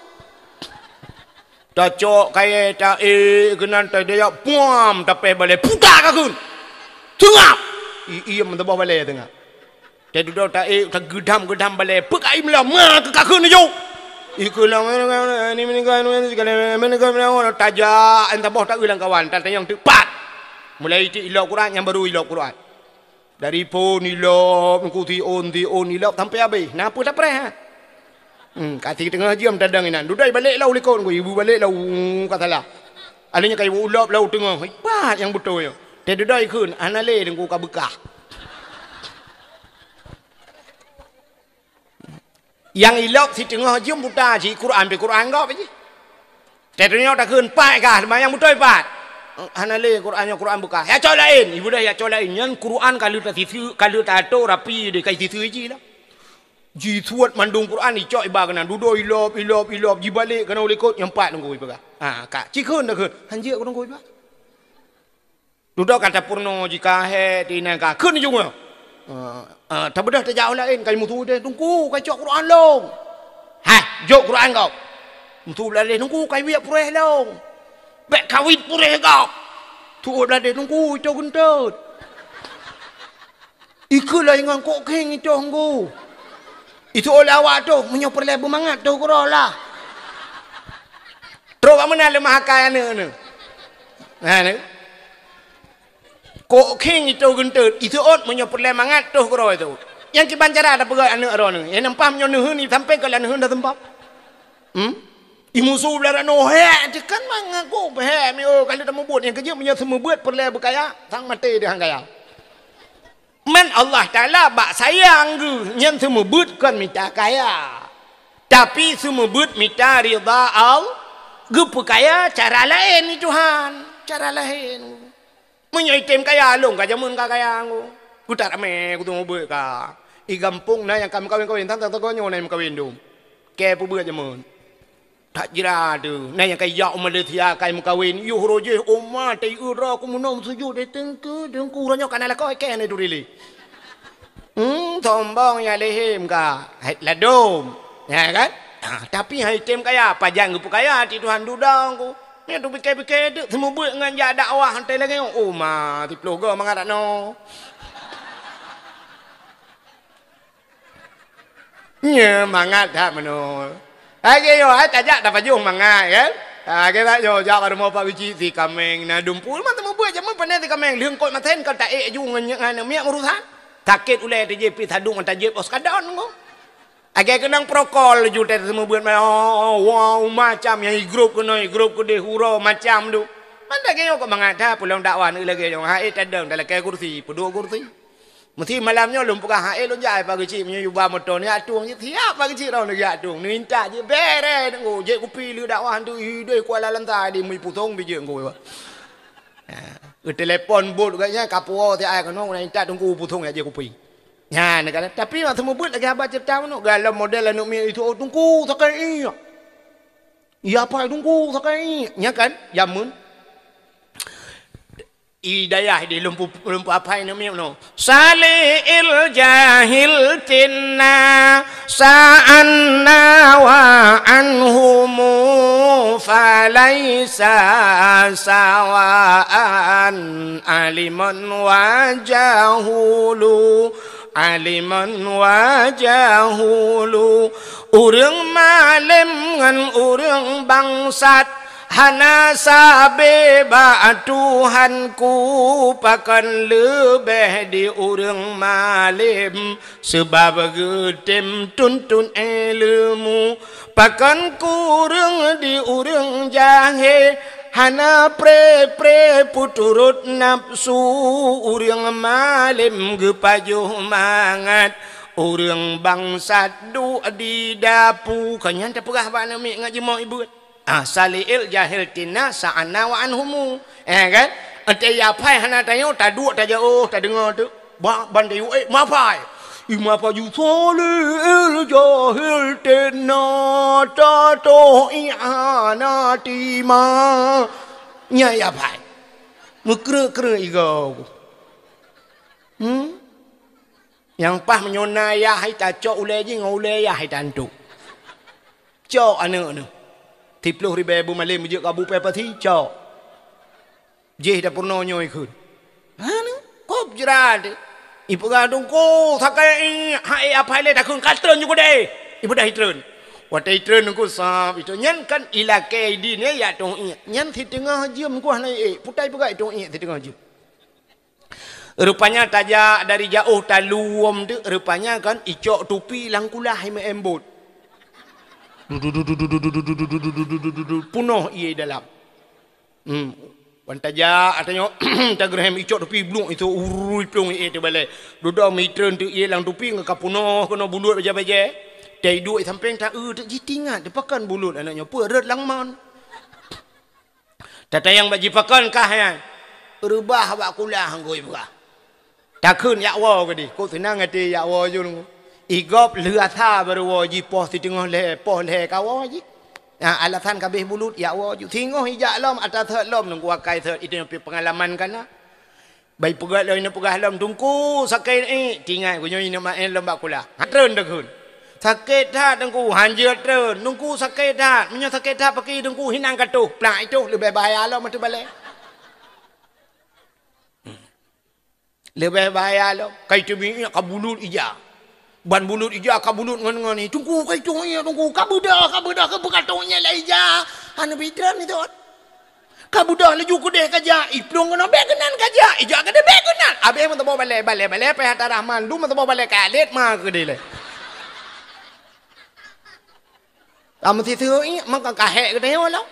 Tacok kayèe taék keunan, tadayah puam tapèh balèe, puta ka kheun. Teungab! I-, iem teuboh balèe teungab. Teuh dudoe taék, tageudam-geudam balèe, peukaiem lam, ma keu ka kheun laju. Ikheun lam, tajak, taboh taeu lam kawan, tatanyong teuk pat. Mulai teuk ilop Quran, nyang baru ilop Quran. Dari phon ilop, ku siôn, siôn ilop sampai habéh. Na peue tapreh, ha? Hmm, ka siteungoh jeuem tadong inan. Dudoe balek lom likot ku, ibu balek lom, ka salah. Alèh nyan ka ibu ulop lom teungoh. Ipat nyang beutôi nyoe. Teuh dudoe ikheun, hana lé teungku ka beukah. Nyang ilop siteungoh jeuem buta jih, Quran pih Quran gob jih. Teuh tanyoe takheun pat kah, teuma nyang beutôi pat. Hana lé Quran nyoe Quran beukah. Ya cok laén, ibu dah ya cok laén. Nyan Quran ka lheueh tasiseu, ka lheueh tato rapi deh, ka siseu jih lah. Jisuet mandum Quran icok iba keunan. Dudoe ilop, ilop, ilop, jibalek keunan u likot nyang pat teungku ipeugah. Ha, ka. Cikheun takheun. Hanjeuet ku teungku iba. Dudoe ka tapeurunoe jih ka hék, teuh inan ka kheun ju nyoe. Ah, ah, tabeudôh tajak u laén, ka jimusu deh, "Teungku, ka icok Quran lom." "Hai, jok Quran gob." Musu blah deh, "Teungku, ka iwiek puréh lom." "Bèk kawit puréh gob." Tuôt blah deh, "Teungku, ito geunteut." Ikheun lom ngon kok kheng ito teungku. Ito oleh awak tu, meunyoe peureulèe beumangat tu keudroe lah. Trok bak meunan leumah akai aneuk nyoe. Ha, ni. Kok kheng ito geunteut, iseuôt meunyoe peureulèe mangat toh keudroe tu. Nyang kiban cara tapeugah aneuk droeneuh. Nyang nampak meunyoe neuheun isampai keu lôn neuheun dah seumpap. Hmm? Imusu blah ranoe, hék, teukan mangat kok, hék, mi, oh, ka lheueh tamubuet. Nyang keujeuet meunyoe seumeubeuet peureulèe beukaya, sang maté deuh han kaya. Man Allah Taala bak sayang geuh, nyan seumeubeuet kon mita kaya. Tapi seumeubeuet mita ridha Allah, geupeukaya cara laén ni Tuhan, cara laén. Meunyoe item kaya, lôn ka jameun ka kaya ngku. Kutak ramé, kuteumeubuet ka. I gampông na nyang ka meukawen-kawen, tang-tang teungoh nyoe na nyang meukawen dum. Kèe peubuet jameun. That jira tu. Na nyang ka ijak u Malaysia ka meukawen. Yoh roh jih, oma, teuh uroe ku meunoe meusujut, eh, teungku, teungku, uroe nyoe ka na lakoe, kèe na tu rilek. Hmm, sombong ya lehim ka. Hai, ladom. Ya kan? Ha, tapi hai tem kaya, pajan geupeukaya, ti Tuhan dudong ku. Nyan tu pike-pike tu, seumeubeuet ngon jak dakwah, hantai lagèe nyoe. Oh, ma, siploh go mangat dak noe. Nyoe mangat that meunoe. Hai, yo, hai, tajak tapajoh mangat, kan? Ah, keu that nyoe, jak bak rumoh Pak Geuchik, si kaméng na dumpeue, mantong mubuet jameun pandai si kaméng, lheueh kot masen ka taék aju ngon, ngon miet meurusan. Sakét ulèe teuh jih pih sadung ngon tajép os kadon ngon. Lagèe keunong prokol laju teuh seumeubeuet, oh, wow, macam nyang igrôp keunoe, igrôp keudéh, uroe macam tu. Mantong lagèe nyoe kok mangat that peulom dakwah lagèe nyoe, hai tadong talakèe kursi, peuduek kursi. Meusti malam nyoe lôn peugah, hai lôn jak Pak Geuchik, meunyoe yue ba moto, neujak tueng jih, siap Pak Geuchik, droeneuh neujak tueng, neuintat jih, bèrèh teungku, jép kupi lheueh dakwah tu, ideh Kuala Lantai di Mui Pusong bijéh teungku. Ha, geutelepon bot gobnyan, ka puwoe siat ai keunoe, neuintat teungku Pusong jak jép kupi. Nyan, kan? Tapi masa mubuet lagèe haba ceurita meunoe, galom model aneuk miet itu, "Oh, Teungku, sakét iék." "Ya, Pak, Teungku, sakét iék." Nyan kan, jameun. Hidayah di lumpu, lumpu apai aneuk miet meunoe. Sali'il jahil tinna sa'anna wa anhumu falaisa sawa'an aliman wa jahulu. Aliman wa jahulu, ureuëng malém ngon ureuëng bangsat, hana sabe bak Tuhanku, pakon leubeh di ureuëng malém, seubab geutem tuntut ileumu. Pakon kureueng di ureuëng jahé, hana pré-pré peuturot nafeusu, ureuëng malém geupajoh mangat, ureuëng bangsat duek di dapu. Ka nyan tapeugah bak aneuk miet ngat jimoe ibuet. Ah, sali'il jahil tinna sa'anna wa anhumu. Eh, kan? Ante ya pai hana tanyoe, taduek tajak, oh, tadeungoe tu. Bak ban tayue, eh, mapai. Ih, mapai ju sali'il jahil tinna tatoh ié hana tima. Nya ya pai. Meukreuek-kreuek igoe. Hmm? Nyang paih meunyoe na yah hai tacok ulèe jih ngon ulèe yah hai tantu. Cok aneuk neuh. Siplôh ribèe beumalém jeuet kabu pèh pasi, cok. Jih dapur nyoe ikheun. Hana, kop jrat. Ipeugah teungku, sakai i, hai apai lé takheun ka treun ju keudéh. Ipeugah itreun. Watèe itreun teungku sab, itu nyan kan ilakèe idin ya, ya tong ié. Nyan siteungoh jeuem kuah na ié. Putai peugah itong ié siteungoh jeuem. Rupanya tajak dari jaoh taluwom tu, rupanya kan icok tupi lam kulah imeuembot. Punoh ié dalam. Hmm. Wan tajak, atanyoe, tageureuhem icok tupi, blung itu urui plung ié teubalai. Dudoe mitreun tu ié lam tupi, ngon ka punoh keunoe bulut bajèe-bajèe. Tai duek sampéng ta eu teuk jitingat, teupakan bulut aneuk nyoe, peue rot lam mon. Tatayang bak jipakon kah nyan. Reubah bak kulah ngui peugah. Takheun yak woe keudeh. Kok seunang até yak woe ju nunggu. Igop lheueh asa baru woe jipoh siteungoh lhèe, poh lhèe ka woe jih. Nah, alasan kabeh bulut yak woe ju. Singoh ijak lom, ata sot lom nunggu akai sot. Itu nyang pi peungalaman kana. Bai peugah lom, ineuk peugah lom, "Teungku, sakét ié." Tingai, "Ku nyoe ineuk maén lom bak kulah." Ha, treun takheun. "Sakét that, Teungku." Hanjeuet treun. "Teungku, sakét that." "Meunyoe sakét that, pakri Teungku hinang ka toh." Plak itoh leubeh bahaya lom ateueh balèe. Leubeh bahaya lom. Kai teubiet ka bulut ija. Ban bulut ija ka bulut ngon, ngon ni. "Teungku, kai teubiet, Teungku. Ka beudôh, ka beudôh, ka beudôh, ka teubiet lé ija." Hana pitreun ni tu. Ka beudôh laju keudeh ka jak, iplueng keunoe bèk keunan ka jak, ijak keudeh bèk keunan. Abéh meuteubôh balèe, balèe, balèe, payah tarah mandum meuteubôh balèe ka lét ma keudeh lé. Ka meusiseue ié, maka ka hék geutanyoe lom.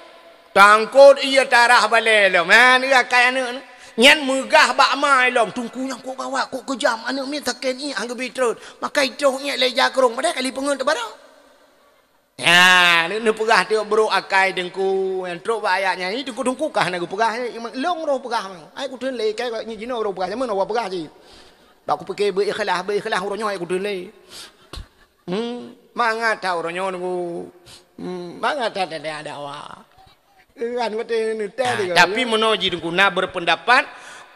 Tangkot ié tarah balèe lom. Man, iya kai aneuk nyan. Nyan meugah bak ma lom. Teungku nyang kok gawat, kok keujam, aneuk miet sakét ié, han geubi treun. Maka itroh ié lé jakrong, padahai kali peungeut teubarô. Nya, neupeugah tiep brok akai teungku, nyang trok bak ayat nyan, "Ih, teungku-teungku kah na geupeugah, eh, long roh peugah. Ai kuteun lé, kai nyi jinoe roh peugah, jameun awak peugah cit. Bak kupike beu ikhlas, beu ikhlas uroe nyoe ai kuteun lé." Hmm, mangat that uroe nyoe teungku. Hmm, mangat that, that, that, dakwah. Kan watèe neutai. Ah, tapi meunoe jih teungku na berpendapat,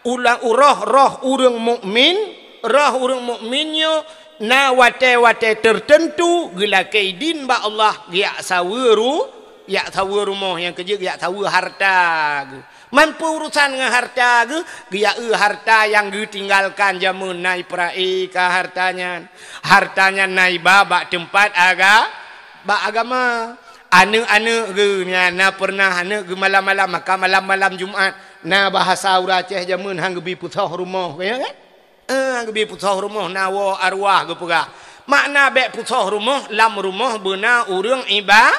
ulang uroh, roh ureuëng mukmin, roh ureuëng mukmin nyoe na watèe-watèe tertentu geulakèe idin bak Allah, geujak saweue ru-, jak saweue rumoh nyang keujeuet, geujak saweue harta geuh. Mampu urusan ngon harta geuh, geujak eu harta nyang geutinggalkan jameun na ipeurai ka harta nyan. Harta nyan na iba bak teumpat aga-, bak agama. Aneuk-aneuk geuh nyan na pernah aneuk geuh malam-malam, maka malam-malam Jumat na bahasa ureueng Aceh jameun han geubi peusoh rumoh, ka nyan kan? Eh, han geubi peusoh rumoh na woe arwah geupeugah. Makna bèk peusoh rumoh, lam rumoh beuna ureueng iba-,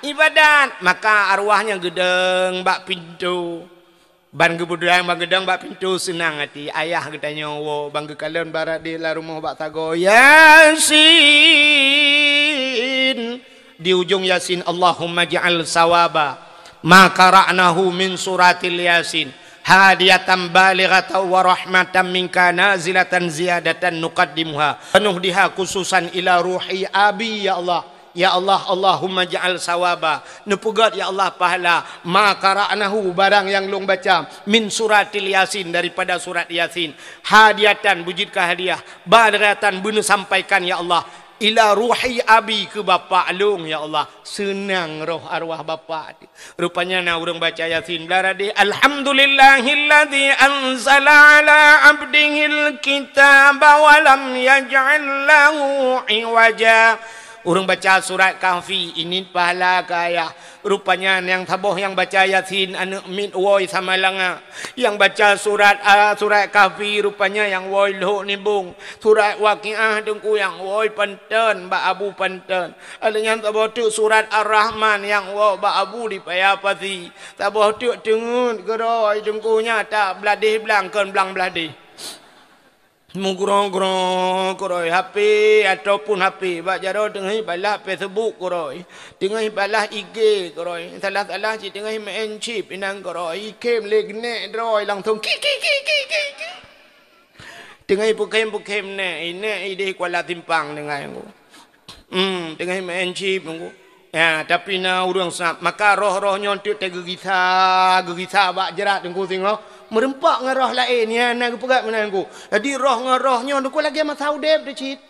ibadat. Maka arwah nyan geudong bak pintoe. Ban geubeudang ban geudong bak pintoe seunang até. Ayah geutanyoe woe ban geukalon barô di lam rumoh bak sagoe, "Yasin!" Di ujong Yasin, "Allahumma ja'al sawaba ma qara'nahu min suratil Yasin hadiyatan balighatan wa rahmatan minka nazilatan ziyadatan nuqaddimuha wa nuhdiha khususan ila ruhi abi, ya Allah." Ya Allah, Allahumma ja'al sawaba, neupeugét, ya Allah, pahala, ma qara'nahu, barang nyang lôn baca, min suratil Yasin, daripada surat Yasin, hadiyatan, beujeuet keu hadiah, balighatan, beuneusampaikan, ya Allah, ila ruhi abi, keu bapak lôn, ya Allah. Seunang roh arwah bapak. Rupanya na ureueng baca Yasin blah radeh, "Alhamdulillahilladzi anzala ala abdihil kitaba wa lam yaj'al lahu iwaja." Ureueng baca surat Kahfi, ini pahala keu ayah. Rupanya nyang saboh nyang baca Yasin aneuk miet woe Samalanga. Nyang baca surat, a, surat Kahfi rupanya nyang woe Lhok Nibong. Surat Waqiah teungku nyang woe Panton, bak Abu Panton. Lheueh nyan saboh teuk surat Ar-Rahman nyang woe bak Abu di Paya Pasi. Saboh teuk teungeut keudroe teungku nyan tabladeh blang kon blang bladeh. Meugrong-grong keudroe H P ataupun H P bak jaroe teungoh balah Facebook keudroe. Teungoh balah I G keudroe. Salah-salah cit teungoh main chip inan keudroe. Ikhém lé geunek droe langsung ki ki ki ki ki ki. Teungoh peukhém-peukhém nèk, i nèk idéh Kuala Simpang tinggai ngku. Hmm, teungoh main chip ngku. Ya, tapi na ureueng sab, maka roh-roh nyoe teuk teugeugisa, geugisa bak jrat ngku singoh. Meureumpok ngon roh laén, ya, na geupeugah meunan ngku. Jadi roh ngon roh nyoe ngku lagèe masa udép teuh cit.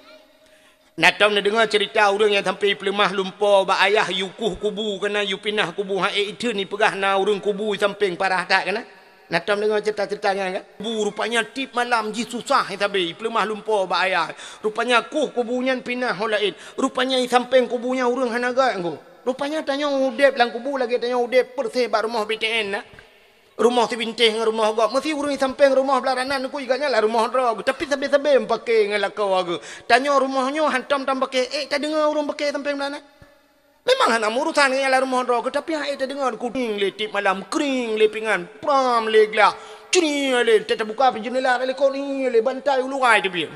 Na tom neudeungoe ceurita ureueng nyang sampoe peuleumah lumpo bak ayah, yue kueh kubu keunan, yue pinah kubu, ha ék iteun ipeugah na ureueng kubu i sampéng parah that keunan. Na tom deungoe ceurita-ceurita nyan kan? Kubu rupanya tiep malam jih susah i sabe, ipeuleumah lumpo bak ayah. Rupanya kueh kubu nyan pinah ho laén. Rupanya i sampéng kubu nyan ureueng hana göt ngku. Rupanya tanyoe udép lam kubu lagèe tanyoe udép peureuseh bak rumoh B T N na. Rumoh sibintéh ngon rumoh gob. Meusi ureueng i sampéng rumoh blah ranan ngku i gobnyan lam rumoh droe geuh. Tapi sabe-sabe meupaké ngon lakoe geuh. Tanyoe rumoh nyoe hantom tam paké, ék tadeungoe ureueng paké sampéng blah ranan. Memang hana meuurusan ngon nyang lam rumoh droe geuh, tapi han ék tadeungoe keuh kring lé tiep malam, kring lé pingan, pram lé glah, cri lé, teuh tabuka pih jeundela lé kon, lé bantai u luwa teubiet.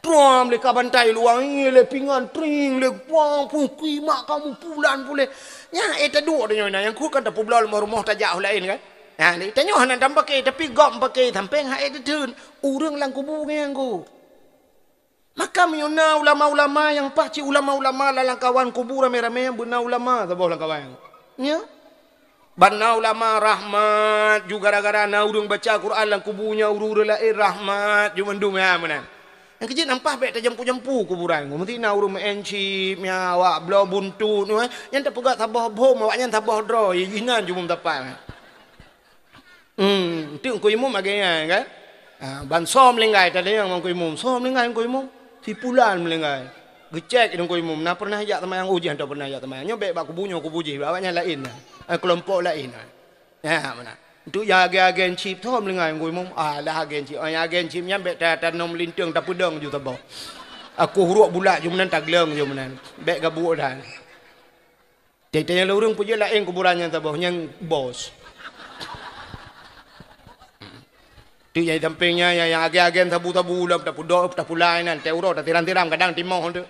Pram lé ka bantai u luwa, lé pingan, tring lé, pang pung kui mak kamu pulan pulé. Nyan ék taduek tanyoe na, nyang kheun kan tapeubloe lam rumoh tajak u laén kan. Nah, tanyoe hana tam paké, tapi gob paké sampéng han ék tatheun. Ureueng lam kubu nyan ngku. Maka meunyoe na ulama-ulama nyang paih cit ulama-ulama lam lamkawan kubu ramé-ramé, beuna ulama saboh lamkawan. Nya? Ban na ulama rahmat ju gara-gara na ureueng baca Quran lam kubu nyan, ureueng-ureueng laén rahmat ju mandum, ya meunan. Nyang keujeuet nyan paih bèk tajampu-jampu kuburan. Meusti na ureueng main chip, nya awak bloe buntut, nyan tapeugah saboh bom, awaknyan saboh droe, inan ju meusapat. Hmm, teuk Teungku Imum lagèe nyan kan? Ha, ban soe meulinggai, tadayang ngon Teungku Imum. Soe meulinggai ngon Teungku Imum? Si pulan meulinggai. Geucék Teungku Imum, na pernah jak seumayang? Oh, jih hana pernah jak seumayang. Nyoe bèk bak kubu nyoe, kubu jih, awaknyan laén na. Eh, keulompok laén na. Ya, meunan. Untuk nyang agen-agen chip, soe meulinggai ngon Teungku Imum? Alah, agen chip. Oh, nyang agen chip nyan bèk ta-, tanom linteung, tapeudong ju saboh. Aku hurok bulat ju meunan, tagleueng ju meunan. Bèk gabuek that. Teuntèe nyang lôn ureueng peujeuet laén kuburan nyang saboh, nyang bos. Teuk nyang di sampéng nyan, nyang, nyang agen-agen sabu-sabu lom tapudok, tapulai nan, teuh uroe tatiram-tiram, kadang timoh teuk.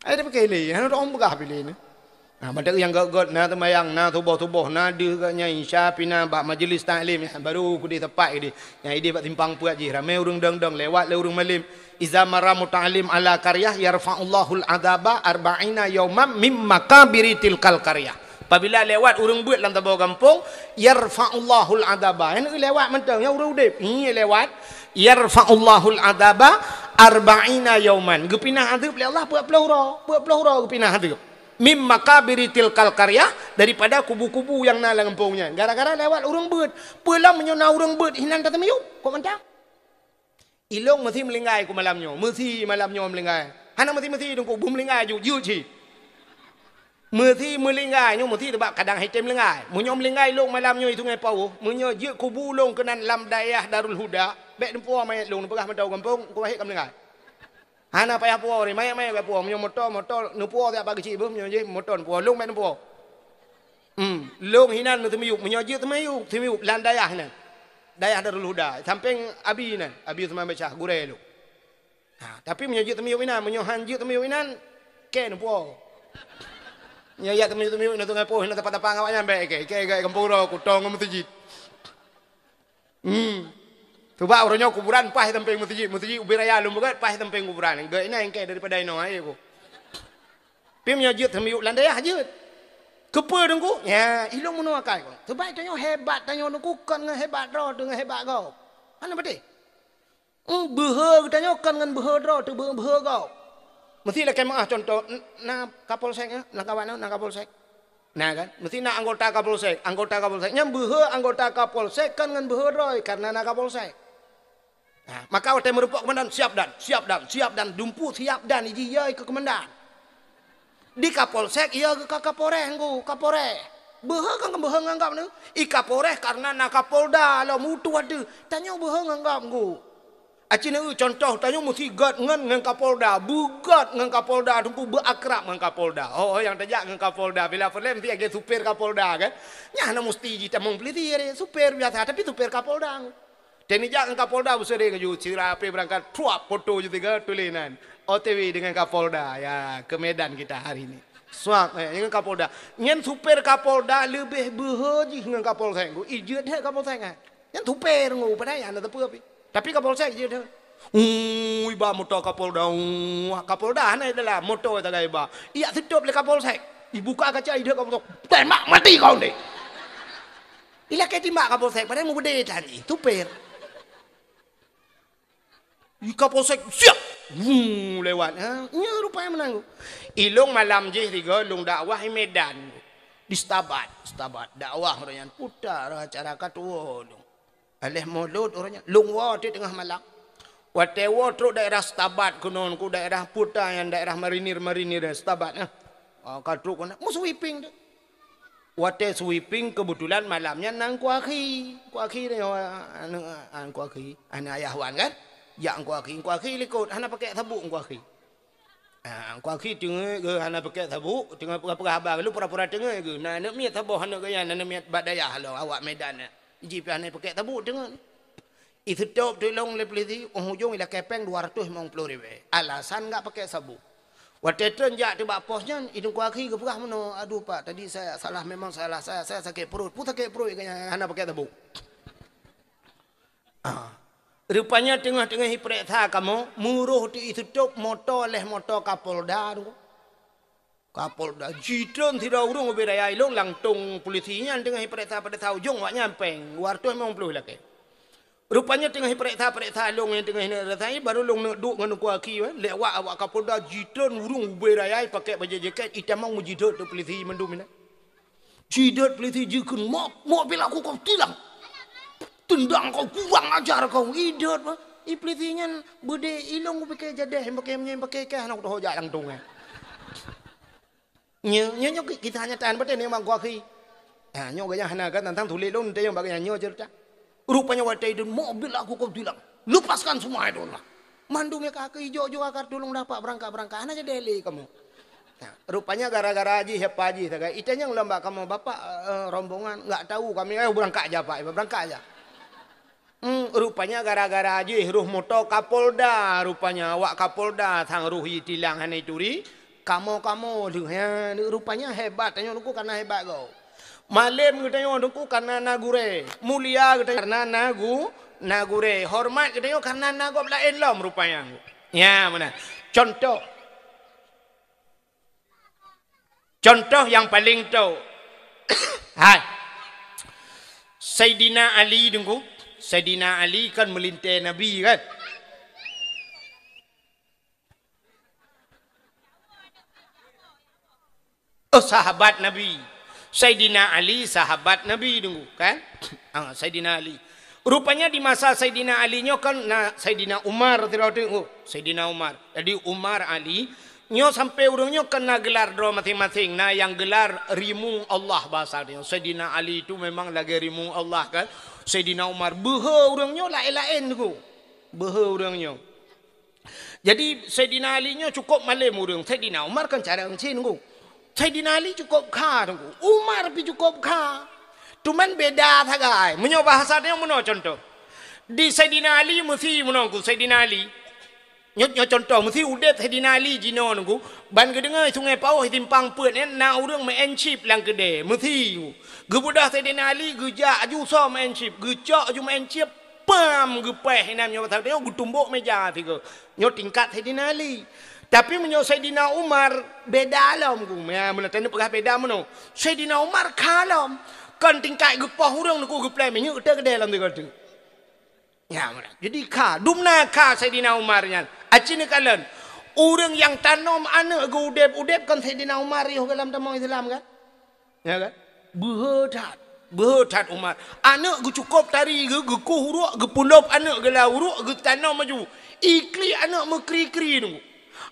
Ai tapike lé, hana teupeugah pih lé nyan. Nah, mantong nyang göt-göt, na seumayang, na suboh-suboh, na deuh geuh nyan, isya pih na bak majeulis taklim, nyan baru keudéh sapat keudéh. Nyang idéh bak simpang peuet jih, ramé ureueng dong-dong, lewat lé ureueng malém. Iza marra muta'allim ala qaryah yarfa'ullahul adzaba arba'ina yauman mim makabiri tilkal qaryah. Apabila lewat ureueng beuet lam saboh gampông, yarfa'ullahul adzaba. Nyan lewat mantong, nyan ureueng udép. Nyan lewat, yarfa'ullahul adzaba arba'ina yauman. Geupinah azeueb lé Allah peuet ploh uroe. Peuet ploh uroe geupinah azeueb. Mim makabiri tilkal qaryah, daripada kubu-kubu nyang na lam gampông nyan. Gara-gara lewat ureueng beuet. Peue lom meunyoe na ureueng beuet, inan tateumiyueb. Kok mantong? Ilôn meusi meulinggai ku malam nyoe. Meusi malam nyoe meulinggai. Hana meusi-meusi Teungku, beumeulinggai ju, jeuet cit. Meusi meulinggai nyoe meusi teubak kadang hai tem linggai. Meunyoe meulinggai lôn malam nyoe i Sungai Pauh, meunyoe jeuet kubu lôn keunan lam dayah Darul Huda, bèk neupuwoe manyèt lôn, neupeugah mantong gampông, Teungku Wahid ka meulinggai. Hana payah puwoe, mayèt-mayèt bèk puwoe. Meunyoe moto, moto neupuwoe siat bak keuchik beuh, meunyoe jih moto neupuwoe. Lôn bèk neupuwoe. Hmm, lôn hinan meuteumiyueb, meunyoe jeuet teumiyueb, teumiyueb lam dayah hinan. Dayah Darul Huda, sampéng Abi hinan, Abi Usman Basyah, gurèe lôn. Ha, tapi meunyoe jeuet teumiyueb inan, meunyoe han jeuet teumiyueb inan, kèe neupuwoe. Nyoe jak teumiyueb-teumiyueb inan Sungai Pauh, inan tapang-tapang awaknyan bèk kèe, kèe gèt gampông uroe, kutong ngon meuseujid. Hmm. Sabab uroe nyoe kuburan paih sampéng meuseujid, meuseujid ubé raya lôn beugèt paih sampéng kuburan. Gèt inan kèe daripada inoe, hai ku. Pi meunyoe jeuet teumiyueb lam dayah jeuet. Keupeue Teungku? Nya, ilôn meunoe akai ku. Sabab tanyoe hebat, tanyoe Teungku kon ngon hebat droe, deungon hebat gob. Hana beutôi. Hmm, beuhe geutanyoe kon ngon beuhe droe, teubeu-, beuhe gob. Meusti lakèe meu'ah cuntoh, n-, na Kapolsek, eh, lam kawan na Kapolsek. Na kan? Meusti na anggota Kapolsek, anggota Kapolsek. Nyan beuhe anggota Kapolsek kon ngon beuhe droe, karena na Kapolsek. Nah, maka watèe meurumpok keumandan, "Siap dan, siap dan, siap dan," dumpeue siap dan, iji yo keu keumandan. Di Kapolsek, iya keu ka-, Kapolres, Teungku, Kapolres. Beuhe kan beuhe ngon gob nyoe. I Kapolres karena na Kapolda lom utoh ateueh. Tanyoe beuhe ngon gob, Teungku. Aci neu contoh, tanyoe meusti gèt ngon, ngon Kapolda. Beugèt ngon Kapolda, Teungku, beuakrab ngon Kapolda. Oh, nyang tajak ngon Kapolda. Bila filem meusti lagèe supir Kapolda, kan? Nyan hana meusti jitamong polisi, supir biasa, tapi supir Kapolda. Teuneuk jak ngon Kapolda beuseuring ju, sira api beurangkat, truap, foto ju tiga tuléh nan. O T W dengan Kapolda, ya, ke Medan kita hari ini. Suap, eh, dengan Kapolda. Nyan supir Kapolda leubeh beuhe jih ngon Kapolsek. Ku ijeuet that Kapolsek kan. Nyan supir ngu, padahai hana teupeu api. Tapi Kapolsek jeuet that. Ui, ba moto Kapolda, ui, Kapolda hana dalam moto tagai ba. Ijak seutop lé Kapolsek. Ibuka kaca ideuek Kapolsek. Tembak mati kau ni. Ilakèe timbak Kapolsek, padahai mubeude tadi, supir. I Kapolsek, siap! Wuu, lewat. Ha? Nyoe rupanya meunan. Ilôn malam jih tiga, lôn dakwah i Medan. Di Setabat, Setabat. Dakwah uroe nyan puta acara ka tuwoe lôn. Aléh mulod uroe nyan, lôn woe teuk teungoh malam. Watèe woe trok daerah Setabat keunoe, ku daerah puta nyan, daerah marinir-marinir Setabat, nah. Ah, ka trok keunoe, meusweeping teuk. Watèe sweeping, keubeutulan malam nyan na Teungku Akhi. Teungku Akhi nyoe, aneuk, ah, Teungku Akhi, aneuk Ayah Wan kan? Jak Teungku Akhi, Teungku Akhi likot, hana pakèk sabuk Teungku Akhi. Ah, Teungku Akhi teungeut geuh hana pakèk sabuk, teungoh peugah-peugah haba, lalu pura-pura teungeut geuh. Na aneuk miet saboh aneuk geuh nyan, aneuk miet bak dayah lom, awak Medan nyan. Jih pih hana pakèk sabuk teungeut. Iseutop tulông lé polisi, óh ujông ilakèe péng dua ratus limong puluh ribèe. Alasan enggak pakèk sabuk. Watèe trön jak teuk bak pos nyan, i Teungku Akhi geupeugah meunoe, "Aduh Pak, tadi saya salah, memang salah saya, saya sakit perut." Peue sakét pruet geuh nyan hana pakèk sabuk. Ah. Rupanya teungoh-teungoh ipareksa kamoe, meuroh teuk iseutop moto lé moto Kapolda tu. Kapolda jitrön sidroe ureueng ubé raya ilôn, langsông polisi nyan teungoh ipareksa-pareksa ujông awak nyan péng dua ratus limong puluh lakèe. Rupanya teungoh ipareksa-pareksa lôn nyang teungoh ineuk rasai, baru lôn neuk duek ngon Teungku Akhi, eh. Lewat awak Kapolda jitrön ureueng ubé raya ipakèk bajèe jakét, itamong meujidot teuk polisi mandum inan. Jidot polisi jikheun, "Mok, mok bela ku kau tilang. Tendang kau kurang ajar kau." Idot bah. I polisi nyan beudé ilông kupike jadeh, pakè meunyan pakè kah hana kutoh jak langsông, eh. Nyoe, nyoe, nyoe kisah nyata, beutôi ni, Mak Teungku Akhi. Ha, nyoe geuh nyan hana kan tantang tuléh lôn teuh bak geuh nyan nyoe ceurita. Rupanya watèe idun, "Mobil aku kau tilang. Lepaskan semua itu lah." Mandum nyang ka keu ijok-jok akar tulông dapat beurangkat-beurangkat. Hana jadi lé kamoe. Nah, rupanya gara-gara jih, siapa jih sagai. Itanyong lom bak kamoe, "Bapak, eh, rombongan, nggak tahu kami, eh, beurangkat aja, Pak, beurangkat aja." Hmm, rupanya gara-gara jih roh moto Kapolda, rupanya awak Kapolda sang roh itilang hana ituri, kamoe-kamoe lheueh. Ha, rupanya hebat, tanyoe Teungku karena hebat gob. Malém geutanyoe Teungku karena na gurèe, mulia geutanyoe karena na gu-, na gurèe, hormat geutanyoe karena na gob laén lom rupanya. Ya, meunan. Contoh. Contoh nyang paleng tho. Hai. Saidina Ali Teungku. Saidina Ali kan meulintèe Nabi kan? Oh, sahabat Nabi. Saidina Ali sahabat Nabi Teungku kan? Ah, Saidina Ali. Rupanya di masa Saidina Ali nyoe kan na Saidina Umar sidroe teuk, oh, Saidina Umar. Jadi Umar, Ali, nyoe sampai ureuëng nyoe kan na gelar droe maséng-maséng, na nyang gelar rimueng Allah bahasa nyoe. Saidina Ali itu memang lagée rimueng Allah kan. Saidina Umar, beuhe ureuëng nyoe laén-laén teungku. Beuhe ureuëng nyoe. Jadi Saidina Ali nyoe cukôp malém ureuëng, Saidina Umar kan carông cit teungku. Saidina Ali cukôp kha teungku, Umar pih cukôp kha. Cuman beda sagai. Meunyoe bahasa nyoe meunoe contoh. Di Saidina Ali meusi meunoe teungku, Saidina Ali. Nyoe, nyoe contoh, meusi udeb Saidina Ali jinoe teungku, ban geudeungoe Sungai Pauh simpang peuet nyan na ureuëng meu'en chip lam keudè, meusi. Geubeudôh Saidina Ali geujak aju soe meu'en chip, geucok aju meu'en chip, pam, geupéh inan nyoe pasal nyoe geutumbok meja sigoe. Nyoe tingkat Saidina Ali. Tapi meunyoe Saidina Umar beda lom ku. Ya, meunan taneuk peugah beda meunoe. Saidina Umar kha lom. Kon tingkat geupoh ureuëng teungku geuplai minyeuk teuh keudè lom sigoe teuk. Ya, meunan. Jadi kha, dumna kha Saidina Umar nyan. Aci neukalon. Ureuëng nyang tanom aneuëk geu udeb-udeb kon Saidina Umar yoh dalam tamong Islam kan? Ya kan? Beuhe that. Beuhe that Umar. Aneuëk geucukôp tari geu-, geukueh uruek, geupulop aneuëk geulah uruek, geutanom aju. Ikli aneuëk meukri-kri teungku.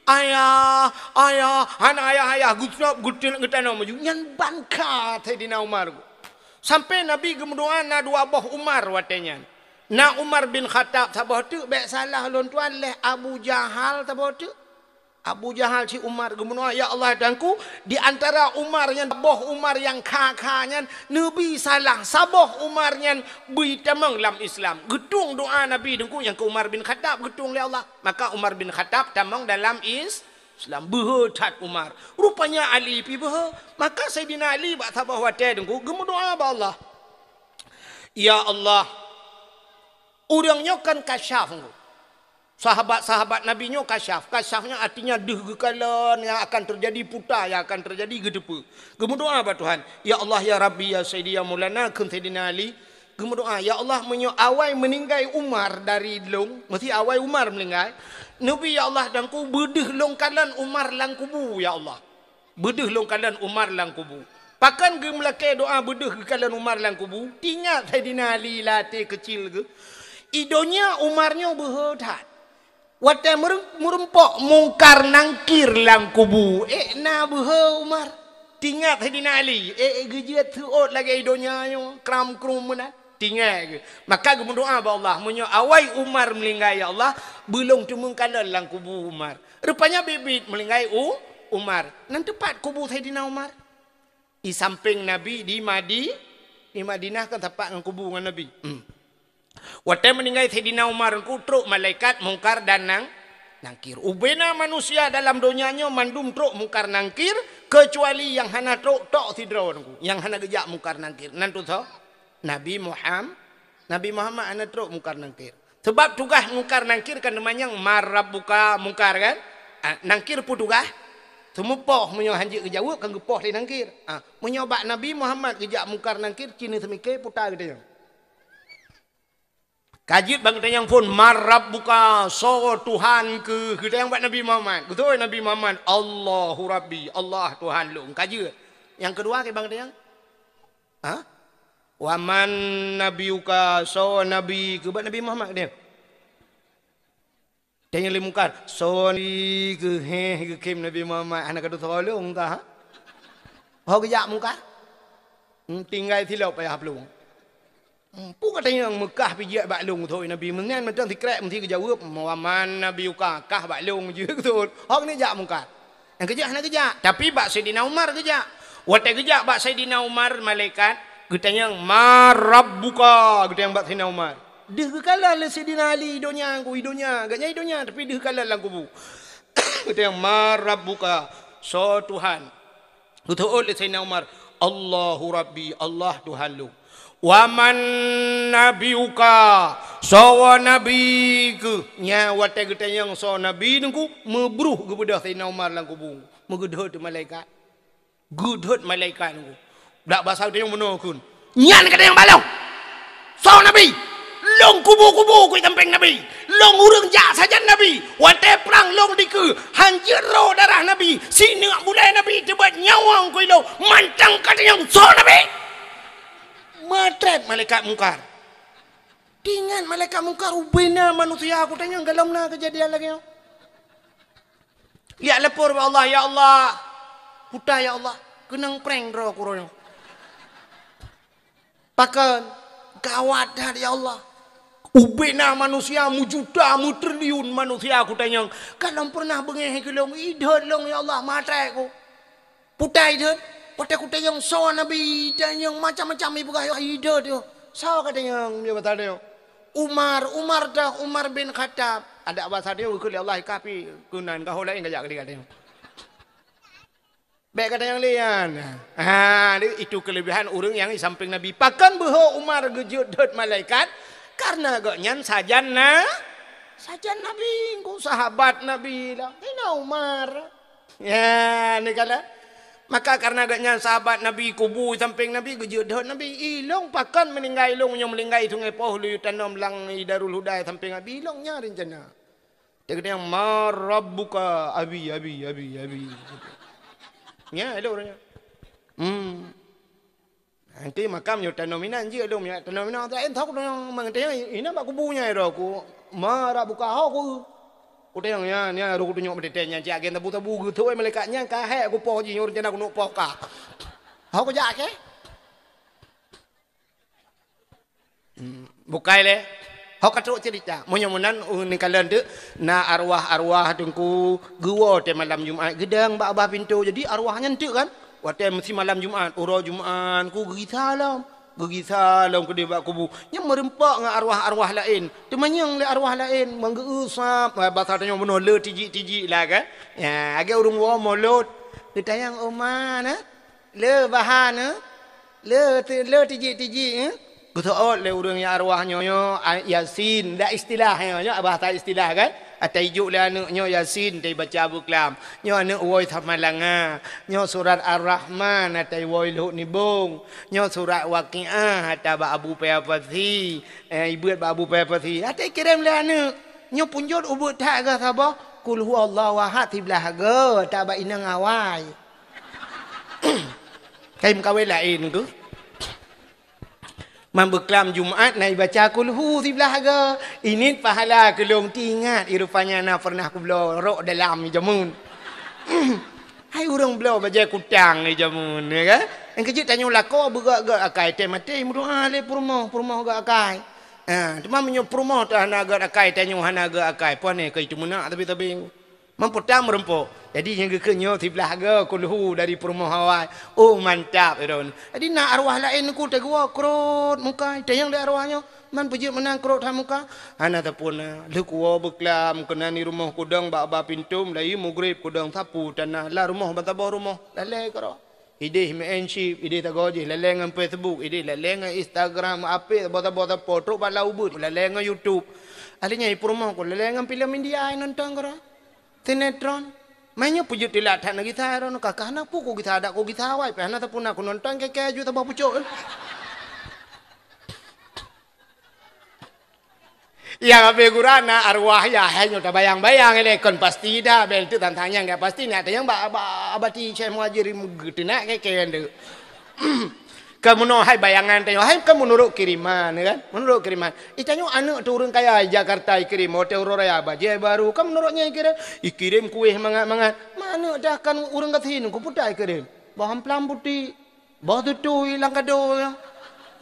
"Ayah, ayah, hana ayah, ayah," geusunop, geutin-, geutanom aju. Nyan ban kha Saidina Umar. Sampai Nabi geumeudoa na dua boh Umar watée nyan. Na Umar bin Khattab saboh teuk, bék salah lôn tuan, lheueh Abu Jahal saboh teuk. Abu Jahal cit Umar geumeudoa, "Ya Allah Tuhanku, di antara Umar nyan, boh Umar nyang kha-kha nyan, neubi salah saboh Umar nyan bri tamong lam Islam." Geutueng doa Nabi teungku nyang keu Umar bin Khattab geutueng lé Allah. Maka Umar bin Khattab tamong dalam Is-, Islam. Beuhe that Umar. Rupanya Ali pih beuhe. Maka Saidina Ali bak saboh watée teungku geumeudoa bak Allah, "Ya Allah, ureuëng nyoe kan kasyaf teungku." Sahabat-sahabat Nabi nyoe kasyaf. Kasyaf nyan artinya deuh geukalon nyang akan teujadi, puta nyang akan teujadi geuteupeue. Geumeudoa bak Tuhan, "Ya Allah, ya Rabbi, ya Sayyidi, ya Maulana," kheun Saidina Ali. Geumeudoa, "Ya Allah, meunyoe awai meuninggai Umar dari lôn," meusti awai Umar meuninggai, "neubi, ya Allah, dan ku beudeuh lôn kalon Umar lam kubu, ya Allah." Beudeuh lôn kalon Umar lam kubu. Pakon geumeulakée doa beudeuh geukalon Umar lam kubu? Teuingat Saidina Ali latée keucil geuh. I donya Umar nyoe beuhe that. Watée meureu-, meurumpok Mungkar Nangkir lam kubu, ék na beuhe Umar. Teuingat Saidina Ali, ék geujeuet seuôt lagée i donya nyoe, kram-krum meunan. Teuingat geuh. Maka geumeudoa bak Allah, "Meunyoe awai Umar meuninggai, ya Allah, beulôn teumeung kalon lam kubu Umar." Rupanya biet-biet meuninggai U-, Umar. Nan teupat kubu Saidina Umar. I sampéng Nabi di Madi-, di Madinah kan teupat ngon kubu ngon Nabi. Hmm. Watée meuninggai Saidina Umar teungku trok malaikat Mungkar dan Nang-, Nangkir. Ubena manusia dalam donya nyoe mandum trok Mungkar Nangkir, keucuali nyang hana trok tok sidroe teungku. Nyang hana geujak Mungkar Nangkir. Nan teuh soe? Nabi Muham-, Nabi Muhammad hana trok Mungkar Nangkir. Sebab tugaih Mungkar Nangkir kan teumanyong, "Man rabbuka?" Mungkar kan? Ah, Nangkir peue tugaih? Seumupoh, meunyoe hanjeuet geujaweueb kan geupoh lé Nangkir. Ah, meunyoe bak Nabi Muhammad geujak Mungkar Nangkir, cit neuseumiké peue geutanyoe. Ka jeuet ban geutanyoe phon, "Man rabbuka?" Soe Tuhan keuh? Geutanyong bak Nabi Muhammad. Geutanyong Nabi Muhammad, "Allahu Rabbi," Allah Tuhan lôn. Ka jeuet. Nyang keudua keu ban geutanyoe? Ha? "Wa man nabiyuka?" Soe nabi keuh bak Nabi Muhammad dia? Dan nyang lé Mungkar, "Soe nabi keuh?" Heh, geukheun Nabi Muhammad, "Hana ka tusoe lôn kah?" Ho geujak Mungkar? Hmm, tinggai silop payah plueng. Hmm, peue ka tanyong meukah pih jeuet bak lôn, soe nabi? Meunan mantong sikrek meusti geujaweueb, "Wa man nabiyuka?" Kah bak lôn jeuet, beutôi. Ho keuneuk jak Mungkar. Nyang keujak hana geujak, tapi bak Saidina Umar geujak. Watée geujak bak Saidina Umar, malaikat geutanyong, "Man rabbuka?" Geutanyong bak Saidina Umar. Deuh geukalon lé Saidina Ali i donya, i donya, gobnyan i donya, tapi deuh kalon lam kubu. Geutanyong, "Man rabbuka?" Soe Tuhan? Geuteuôt lé Saidina Umar, "Allahu Rabbi, Allah Tuhan lôn." "Wa man nabiyuka?" Soe nabi keuh? Nyan watée geutanyong soe nabi teungku, meubruh geubeudôh Saidina Umar lam kubu. Meugeudhôt malaikat. Geudhôt malaikat teungku. Dak basa geutanyong meunoe kheun. Nyan ka tanyong bak lôn. Soe nabi? Lôn kubu-kubu keu sampéng nabi. Lôn ureuëng jak sajan nabi. Watée prang lôn dikeue, hanjeuet rô darah nabi. Sineuk bulée nabi teubat nyawöng keu lôn. Mantong ka tanyong soe nabi? Meutrét malaikat Mungkar. Ingat malaikat mungkar, ubena manusia kutanyong galom na keujadian lagée nyoe. Yak lapor bak Allah, "Ya Allah, putai ya Allah, keunong prank droe kuro nyoe." Pakon? Gawat that ya Allah. Ubena manusia, meujuta, meutriliun manusia kutanyong. Kalom pernah beungéh keu lôn, idot lôn ya Allah, maté ku. Putai deuh, watée kutanyong soe Nabi, tanyong macam-macam ipeugah, "Yah idot yoh." Soe katanyong, dia bataleo. Umar, Umar dah, Umar bin Khattab. Ada bahasa dia, "Ukul ya Allah, kapi." Kunan, kahô laén kajak kali katanyong. Bék katanyong lian. Ha, itu kelebihan ureuëng nyang di samping Nabi. Pakon beuho Umar geujeuet dot malaikat? Karena gobnyan sajan na, sajan Nabi, ku sahabat Nabi lah. Ina Umar. Ya, ni kala. Maka karena gobnyan sahabat Nabi, kubu samping Nabi, geujeuet dot Nabi. Ilong pakon meninggai ilong nyang meninggai sungai poh luyu tanom lang i Darul Huda samping Nabi, ilong nya rencana. Dia kata yang, "Ma rabbuka, abi, abi, abi, abi." Ya, ilong orangnya. Hmm. Nanti makam nyoe tanom inan jih dong, nyoe tanom inan, tak entah aku tanyong mangatanya, inan bak kubu nyan ro ku, "Ma rabbuka?" Ho ku. Ku tanyong nyan, nyan ro ku tunyok meuteuntèe nyan, cit agen tabu-tabu geuthôi malaikat nyan, ka hék ku poh jih, nyoe rencana ku nuk poh ka. Ho ku jak ke? Hmm, bukai lé. Ho ka trok cerita. Meunyoe meunan, uh, neukalon teuk, na arwah-arwah teungku geuwoe teuh malam Jumat, geudong bak babah pintoe. Jadi arwah nyan teuk kan? Watèe meusi malam Jumat, uroe Jumat, ku geugisa lom. Geugisa lom keudeh bak kubu. Nyan meureumpok ngon arwah-arwah laén. Teumanyong lé arwah laén, meugeu-eu sab, eh, basa tanyoe bunoe le tijik-tijik lah kan. Ya, lagèe ureueng woe molot. Geutanyong, "Oma na? Le bahan, eh? Le ti-, le tijik-tijik, eh?" Geuseuôt lé ureueng nyang arwah nyoe, nyoe, a, Yasin. Dak istilah nyoe, nyoe bahasa istilah kan? Ata ijok lé aneuk nyoe Yasin, ata ibaca beuklam. Nyoe aneuk woe Samalanga. Nyoe surat Ar-Rahman, ata iwoe Lhok Nibong. Nyoe surat Waqiah, ata bak Abu Paya Pasi. Eh, ibeuet bak Abu Paya Pasi. Ata ikirém lé aneuk. Nyoe punjot ubeuet that gah saboh. Qul huwallahu ahad siblah go, ata bak inong awai. Kai meukawen laén keuh. Man beuklam Jumat na ibaca kulhu siblah go. Init pahala keu lôn teuingat, i rupanya na pernah kubloe rok dalam jameun. Hai ureueng bloe bajèe kutang di jameun, ya kan? Nyang keujeuet tanyoe lakoe beugöt-göt akai, teuh maté meudoa lé peurumoh, peurumoh göt akai. Ha, teuma meunyoe peurumoh teuh hana göt akai, tanyoe hana göt akai, pane keu itu meunak tabi-tabi. Mampu tam meureumpok. Jadi, nyang geukheun nyoe siblah go kulhu dari peurumoh awai. Oh, mantap, Iron. Jadi, na arwah laén ku teugeuwoe krot muka, tanyong lé arwah nyoe. Man peujeuet meunan krot that muka. Hana sapeue na. Lheueh kuwoe beuklam, keunan di rumoh kudong bak ba pintoe, meulayeue mugreb kudong sapu tanah. Lam rumoh ban saboh rumoh. Lalé keudroe. Idéh main chip, idéh tagoe jih, lalé ngon Facebook, idéh lalé ngon Instagram, apé saboh-saboh sapo, trok bak lam ubeut, lalé ngon YouTube. Ahli nyan i peurumoh ku, lalé ngon filem India, nonton keudroe. Sinetron. Meunyoe peujeuet teulat that na gisa droeneuh, ka, ka hana peue ku gisa, dak ku gisa awai, pih hana sapeue na ku nonton, keu-keu ju saboh pucok. Nyang habéh gura na arwah yah, hai nyoe tabayang-bayang ilèe kon pasti dah, bèk teuk tantang nyang ka pasti, nyan tanyong bak, bak abati Syekh Muhajir geuteunak keu-keu nyan teuk. Ka meunoe hai bayangan tanyoe, hai ka meunurot kiriman, ya kan? Meunurot kiriman. Itanyoe aneuk teuh ureueng kaya di Jakarta ikirém, hotel Royal, bajèe baru, ka meunurot nyan ikirém, ikirém kueh mangat-mangat. Ma aneuk teuh kan ureueng gasien, ku peue ta ikirém. Boh amplam putéh, boh tutui lam kado nyan.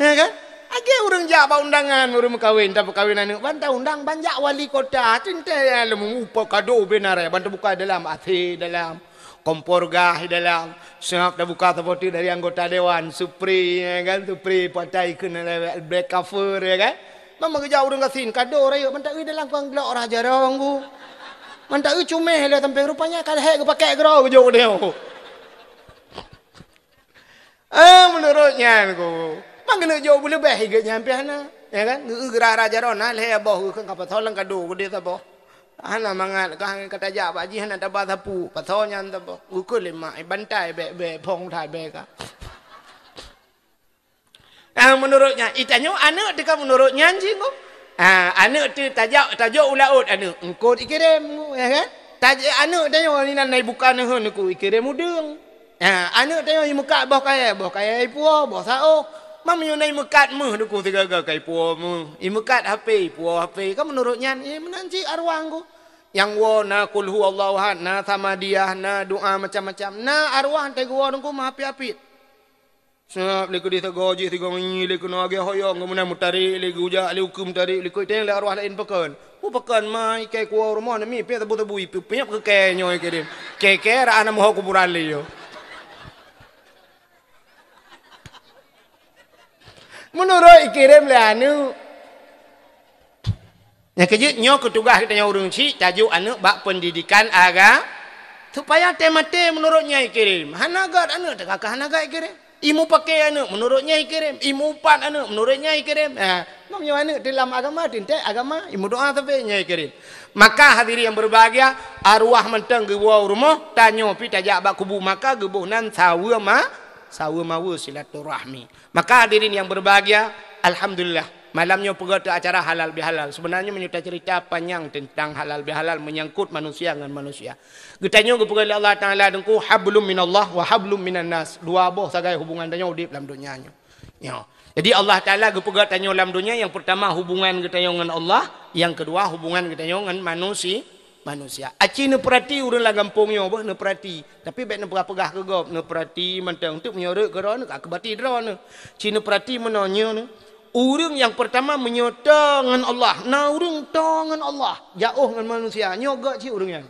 Ya kan? Lagèe ureueng jak bak undangan, ureueng meukawen, tapeukawen aneuk, ban taundang, ban jak wali kota, teuntèe lom muphom kado beu na raya, ban tabuka dalam, AC dalam. Kompor gas di dalam, seungab tabuka saboh teuk dari anggota dewan, supri, ya kan, supri patai keuneuk lewat black cover, ya kan. Memang geujak ureueng gasien, kado rayeuk, mantap eu dalam kuang glok rah jarong ku. Mantap eu cumeh lé sampéng, rupanya ka lhèe geupakèk keudroe geujok u deo. Ah, meunurot nyan ku. Mang keuneuk jok beuleubeh i geuh nyan pih hana, ya kan. Geu-, geurah rah jarong na lhèe boh, geukheun ka pasoe lam kado geudeh saboh. Hana mangat, ka, ka tajak bak jih hana taba sapeue, pasoe nyan saboh. Geukheun lé mak, "Eh, bantai bèk-bèk, phôn that bèk ka." Ah, meunurot nyan, itanyoe aneuk teuh ka meunurot nyan jih ku. Ah, aneuk teuh tajak, tajok u laôt aneuk, eungkôt ikirém ku, ya kan? Taj-, aneuk tanyoe inan na ibuka neuheun ku, ikirém udeueng. Ah, aneuk tanyoe imeukat boh kayèe, boh kayèe ipuwoe, boh saôh. Mam nyoe na imeukat meuh duku sigaga kai puo meuh. Imeukat H P, puo H P. Kan meunurot nyan, eh, meunan cit arwah ngku. Nyang woe na Qul Huwallahu Ahad, na Samadiyah, na doa macam-macam. Na arwah teuh geuwoe ngku meuhapit-hapit. Sab lé keudeh sagoe jih sigoe ngi lé keunoe agée hoyong, keumudian meutarek lé geujak lé ukeue meutarek lé keu iteng lé arwah laén pakon. Pu pakon ma ikai kuwoe rumoh nami pih sabu-sabu ipiep-piep keu kée nyoe keu dem. Kée-kée rak hana meuho kuburan lé yo. Meunurot ikirém lé aneuk. Nyang keujeuet nyoe keu tugaih geutanyoe ureuëng chik tajok aneuk bak peundidikan aga-, supaya tée maté meunurot nyan ikirém. Hana gét aneuk teuka ka hana gét ikirém. Imeupaké aneuk meunurot nyan ikirém. Imeuupat aneuk meunurot nyan ikirém. Ha, meunyoe aneuk teulam agama, teuntée agama, imeudoa sabe nyan ikirém. Maka hadirin yang berbahagia, arwah mantong geuwoe u rumoh, tanyoe pih tajak bak kubu maka geuboh nan saweue ma-, saweue maweue silaturahmi. Maka hadirin yang berbahagia, alhamdulillah, malam nyoe peugah teu acara halal bihalal. Sebenarnya meunyoe tacerita panyang tentang halal bihalal menyangkut manusia ngon manusia. Geutanyoe geupeugah lé Allah Taala teungku, hablum minallah wa hablum minan nas. Dua boh sagai hubungan tanyoe udeb lam donya nyoe. Nyoe. Jadi Allah Taala geupeugah tanyoe lam donya, yang pertama hubungan geutanyoe ngon Allah, yang kedua hubungan geutanyoe ngon manusi-, manusia. Aci neupeurati ureuëng lam gampông nyoe boh neupeurati. Tapi bék neupeugah-peugah keu gob, neupeurati mantong teuk meunyoe rot keudroe neuh ka keubati droeneuh. Ci neupeurati meunoe nyoe neuh. Ureuëng nyang peurtama meunyoe toe ngon Allah, na ureuëng toe ngon Allah, jaoh ngon manusia, nyoe gét cit ureuëng nyan.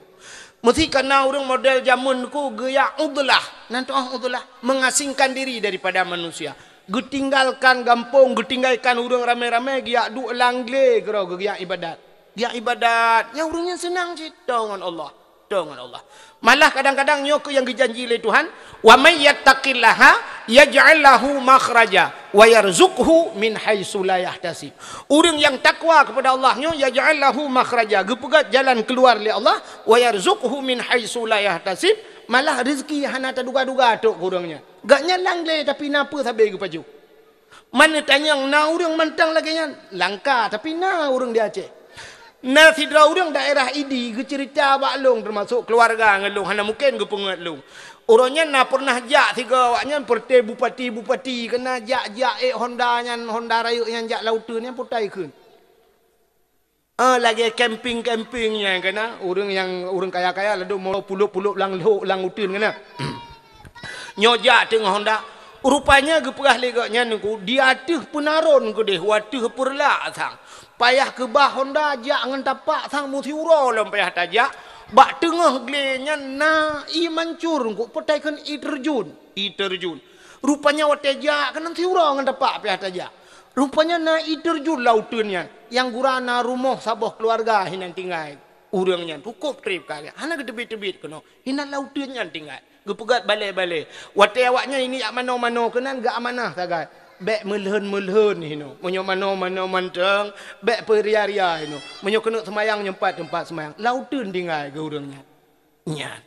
Meusi ka na ureuëng model jameun ku geujak udlah, nan tuah udlah, mengasingkan diri daripada manusia. Geutinggalkan gampông, geutinggalkan ureuëng ramé-ramé, geujak duek lam glé keudroe geujak ibadat. Geujak ibadat, nyang ureuëng nyan seunang cit toe ngon Allah. Toe ngon Allah. Malah kadang-kadang nyoe keuh nyang geujanji lé Tuhan, "Wa may yattaqillaha yaj'al lahu makhraja wa yarzuqhu min haitsu la yahtasib." Ureuëng nyang takwa kepada Allah nyoe, yaj'al lahu makhraja, geupeugét jalan keuluar lé Allah, wa yarzuqhu min haitsu la yahtasib, malah rezeki hana taduga-duga trok keu ureuëng nyan. Gét nyan lam glé tapi na peue sabe geupajoh. Man neutanyong na ureuëng mantong lagée nyan? Langka, tapi na ureuëng di Aceh. Na sidroe ureuëng daerah Idi geuceurita bak lôn, teumasok keuluwarga ngon lôn, hana mungken geupeungeut lôn. Uroe nyan na peureunah jak sigoe awaknyan peureuté bupati-bupati, keunan jak-jak ék honda nyan, honda rayeuk nyan jak lam uteuen nyan, peue tai kheun. Ah, lagée camping-camping nyan keunan, ureuëng nyang, ureuëng kaya-kaya ladôm mo pulop-pulop lam lhok lam uteuen keunan. Nyoe jak teungoh honda. Rupanya geupeugah lé gobnyan nyan ku, di ateueh peunaron keudeh, u ateueh peureulak sang. Payah keubah honda jak ngon tapak sang meusiuroe lom payah tajak. Bak teungoh glé nyan na ié mancur ku, peue tai kheun ié teurjun, ié teurjun. Rupanya watée jak keunan siuroe ngon tapak payah tajak. Rupanya na ié teurjun lam uteuen nyan, nyang gura na rumoh saboh keuluwarga hinan tinggai. Ureuëng nyan cukôp treb ka, hana geuteubiet-teubiet keunoe, hinan lam uteuen nyan tinggai. Geupeugét balée-balée. Watée awaknyan ini jak manoe-manoe keunan geuamanah sagai. Bék meulhon-meulhon hinoe. Meunyoe manoe-manoe mantong, bék peuria-ria hinoe. Meunyoe keuneuk seumayang, nyoe pat teumpat seumayang. Lam uteuen tinggai geu ureuëng nyan. Nyan.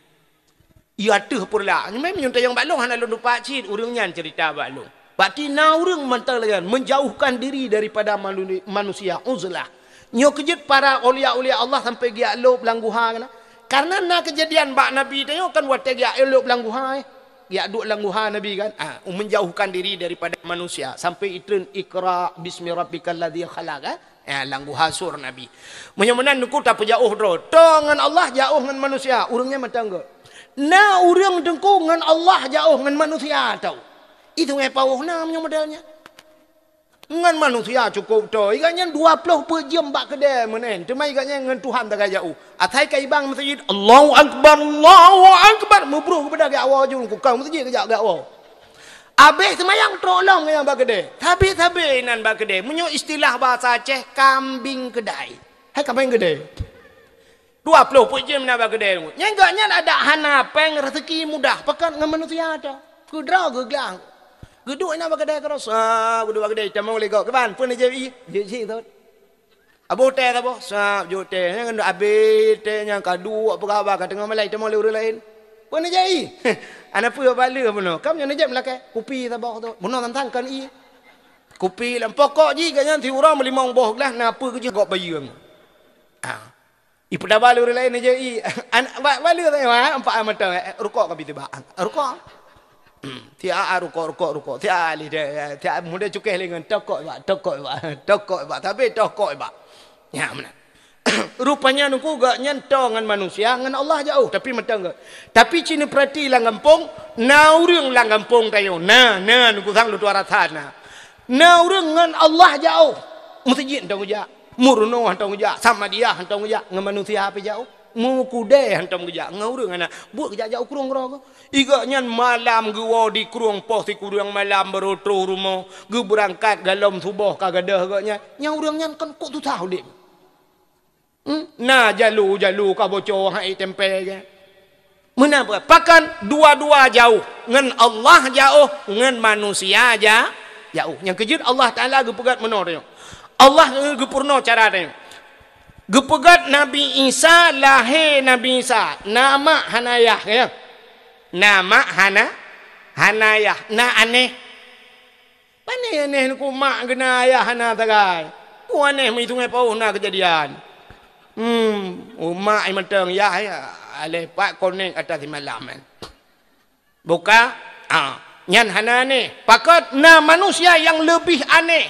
Ié ateueh peureulak. Nyoe meunan meunyoe tanyong bak lôn hana lôn tupat cit, ureuëng nyan ceurita bak lôn. Berarti na ureuëng mantong lagée nyan, menjauhkan diri daripada manu-, manusia, uzlah. Nyoe keujeuet para aulia-aulia Allah sampai geujak lôb lam guha keunan. Karena na keujadian bak Nabi tanyoe kan watée geujak lôb lam guha, eh. Geujak duek lam guha Nabi kan. Ah, menjauhkan diri daripada manusia sampai itreun Iqra bismi rabbikal ladzi khalaq, kan. Eh, lam guha sur Nabi. Meunyoe meunan teungku tapeujauh droe. Toe ngon Allah, jauh ngon manusia. Ureuëng nyan mantong gét. Na ureuëng teungku ngon Allah jauh ngon manusia tau. Itu ngai pawôh na meunyoe model nyan. Ngon manusia cukôp toe. Ié gobnyan dua ploh peuet jeuem bak keudée meunan. Teuma ié gobnyan ngon Tuhan sagai jauh. Asai ka ibang meuseujid, "Allahu Akbar, Allahu Akbar." Meubruh keupada geuwoe ju, ku kang meuseujid geujak geuwoe. Abéh seumayang trok lom ngon nyang bak keudée. Sabe-sabe inan bak keudée. Meunyoe istilah bahasa Aceh, kambing keudai. Hai kambing keudai. Dua ploh peuet jeuem na bak keudée. Nyan gobnyan adak hana péng, rezeki mudah. Pakat ngon manusia tau. Keudroe geuglang. Geuduek inan bak keudée keudroe. Sa, geuduek bak keudée, tamong lé gob. Kiban, peue neujép ié? Jép ié thot. Aboh tée saboh, sab jok tée. Nyan abéh tée nyan ka duek peugah haba ka teungoh malai tamong lé ureuëng laén. Peue neujép ié? Hana peue bak lheueh bunoe. Kam nyan neujép lakée. Kupi saboh tu. Bunoe tantang kon ié. Kupi lam pokok jih gobnyan siuroe meulimong boh glah na peue keujeuet gob bayeue. Ah. Ipeudaba lé ureuëng laén neujép ié. An-, bak, bak lheueh tanyong, ah, empat mata, eh, rukok ka bi tibak. Rukok. Siat rukok, rukok, rukok. Siat lé deh, siat muda cukéh lé ngon tokok bak, tokok bak, tokok bak. Tapi tokok bak. Nyan meunan. Rupanya nungku gobnyan toe ngon manusia, ngon Allah jauh, tapi mantong gét. Tapi ci neupeurati lam gampông, na ureuëng lam gampông tanyoe. Na, na nungku sang lôn tuan rasa na. Na ureuëng ngon Allah jauh. Meuseujid hana geujak, meurunoe hana geujak, samadiyah hana geujak, ngon manusia pih jauh. Meukudée hana geujak, ngon ureuëng hana. Buet geujak-jak u krueng droe geuh. Gobnyan malam geuwoe di krueng poh sikureueng malam baru troh rumoh, geubeurangkat golom suboh ka gadôh gobnyan. Nyang ureuëng nyan kon kok susah udeb. Hmm? Na jalu-jalu ka boco hai tempe ke. Meunan peue? Pakon dua-dua jauh, ngon Allah jauh, ngon manusia ja-, jauh. Nyang keujeuet Allah Taala geupeugét meunoe tanyoe. Allah geupeurunoe cara tanyoe. Geupeugét Nabi Isa, lahé Nabi Isa, na mak hana yah, ya. Na mak hana, hana yah, na aneh. Pane aneh nungku mak geuna ayah hana sagai. Peue aneh meuitungai paoh na keujadian. Hmm, umak mantong yah, ya, aleh pat konek atas simalam kan. Buka, ah, nyan hana aneh. Pakon na manusia nyang leubeh aneh.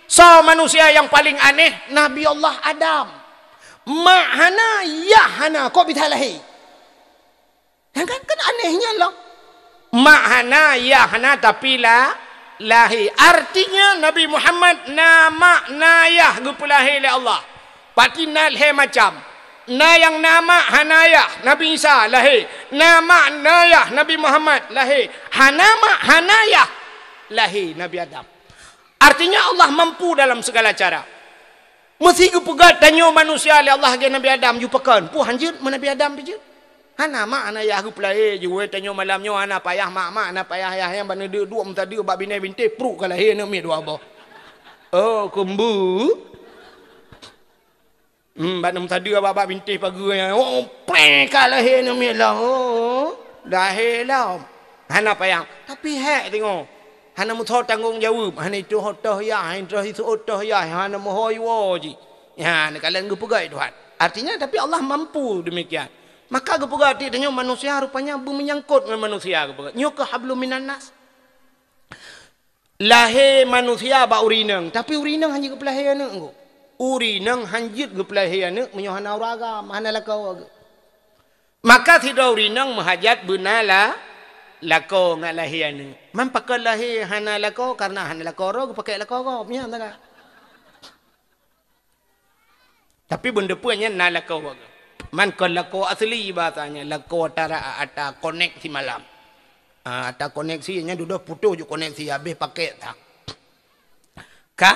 Soe manusia nyang paleng aneh? Nabi Allah Adam. Mak hana, yah hana, kok bisa lahé? Nyan kan, kan aneh nyan lom. Mak hana, yah hana, tapi la-, lahé. Artinya Nabi Muhammad na mak, na yah geupeulahé lé Allah. Pati na lhée macam. Na nyang na mak hana yah, Nabi Isa lahé. Na mak na yah, Nabi Muhammad lahé. Hana mak hana yah, lahé Nabi Adam. Artinya Allah mampu dalam segala cara. Meusé geupeugét tanyoe manusia lé Allah lagée Nabi Adam, yue pakon? Peue hanjeuet meu Nabi Adam pih jeuet? Hana mak hana yah geupeulahé, jeuet tanyoe malam nyoe hana payah mak, mak hana payah yah, nyang bak neudeuk duek meusadeue bak binéh bintéh, pruek ka lahé aneuëk miet dua boh. Oh, keumbu. Hmm, bak neumeusadeue bak, bak bintéh pageue nyan. Oh, preh ka lahé aneuëk miet lom. Oh, lahé lom. Hana payah. Tapi hék teungoh. Hana meusoe tanggong jaweueb. Hana itoh toh yah, hana itoh iseuôt toh yah, hana meuho iwoe jih. Nyan, neukalon geupeugét Tuhan. Artinya, tapi Allah mampu demikian. Maka geupeugét tanyoe manusia rupanya beumeunyangkot ngon manusia geupeugét. Nyoe keuh hablum minan nas. Lahé manusia bak ureuëng inong, tapi ureuëng inong hanjeuet geupeulahé aneuëk geuh. Ureuëng inong hanjeuet geupeulahé aneuëk meunyoe hana ureuëng agam, hana lakoe geuh. Maka sidroe ureuëng inong meuhajat beuna la-, lakoe ngat lahé aneuëk. Man pakon lahé hana lakoe? Kareuna hana lakoe droe geupakék lakoe gob, nyan teuka. Tapi beuneupeue nyan na lakoe. Man kon lakoe asli bahasanya, lakoe tara ata konek simalam. Ah, ata koneksi nyan dudoe putôh ju koneksi habéh pakék tak. Ka?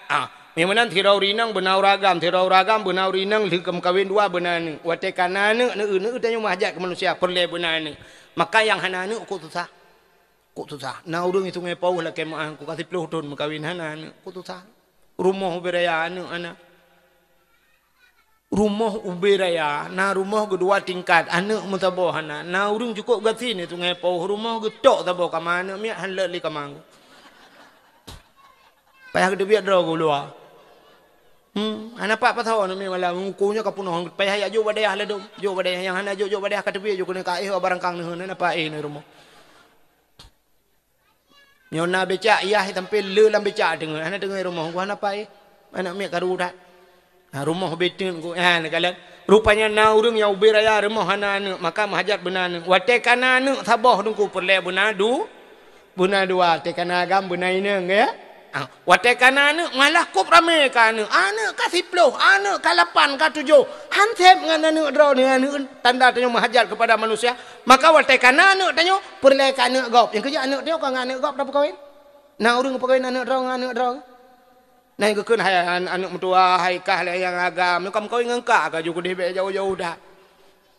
Ah, nyang meunan sidroe ureuëng inong beuna ureuëng agam, sidroe ureuëng agam beuna ureuëng inong lheueh ka meukawen dua beuna aneuëk. Watée ka na aneuëk, neueu, neueu tanyoe meuhajat keu manusia peureulée beuna aneuëk. Maka nyang hana aneuëk kok susah. Kok susah. Na ureuëng di Sungai Pauh lakée meuah, ku ka siplôh thon meukawen hana aneuëk. Kok susah. Rumoh ubé raya aneuëk hana. Rumoh ubé raya, na rumoh geudua tingkat, aneuëk meusaboh hana. Na ureuëng cukôp gasien di Sungai Pauh, rumoh geutok saboh kama, aneuëk miet han lôt lé kama. Payah geuteubiet droe geuh luwa. Hmm, hana pat pasoe aneuëk miet malam, mukoe nyoe ka peunoh, payah jak jok bak dayah ladom, jok bak dayah nyang hana jok, jok bak dayah ka teubiet jok keuneuk ka éh barangkang neuheun, hana pat éh neuh rumoh. Nyoe na becak, yah sampé le lam becak teungoh, hana teungoh rumoh, hana pat éh. Aneuëk miet karu that. Ha, rumoh beuteuet ku, ha, neukalon. Rupanya na ureuëng nyang ubé raya rumoh hana aneuëk, maka meuhajat beuna aneuëk. Watée ka na aneuëk saboh teungku peureulée beuna du-, beuna dua, watée ka na agam beuna inong, ya. Ha, watée ka na aneuëk malah kop ramé ka aneuëk. Aneuëk ka siplôh, aneuëk ka lapan, ka tujoh. Han sép ngon aneuëk droe nyoe, aneuëk tanda tanyoe meuhajat keupada manusia. Maka watée ka na aneuëk tanyoe peureulée keu aneuëk gob. Nyang keujeuet aneuëk tanyoe ka ngon aneuëk gob tapeukawen. Na ureuëng peukawen aneuëk droe ngon aneuëk droe. Na geukheun hai an-, aneuëk meutuah, hai kah lé nyang agam, nyoe ka meukawen ngon kak ka ju keudeh bék jauh-jauh that.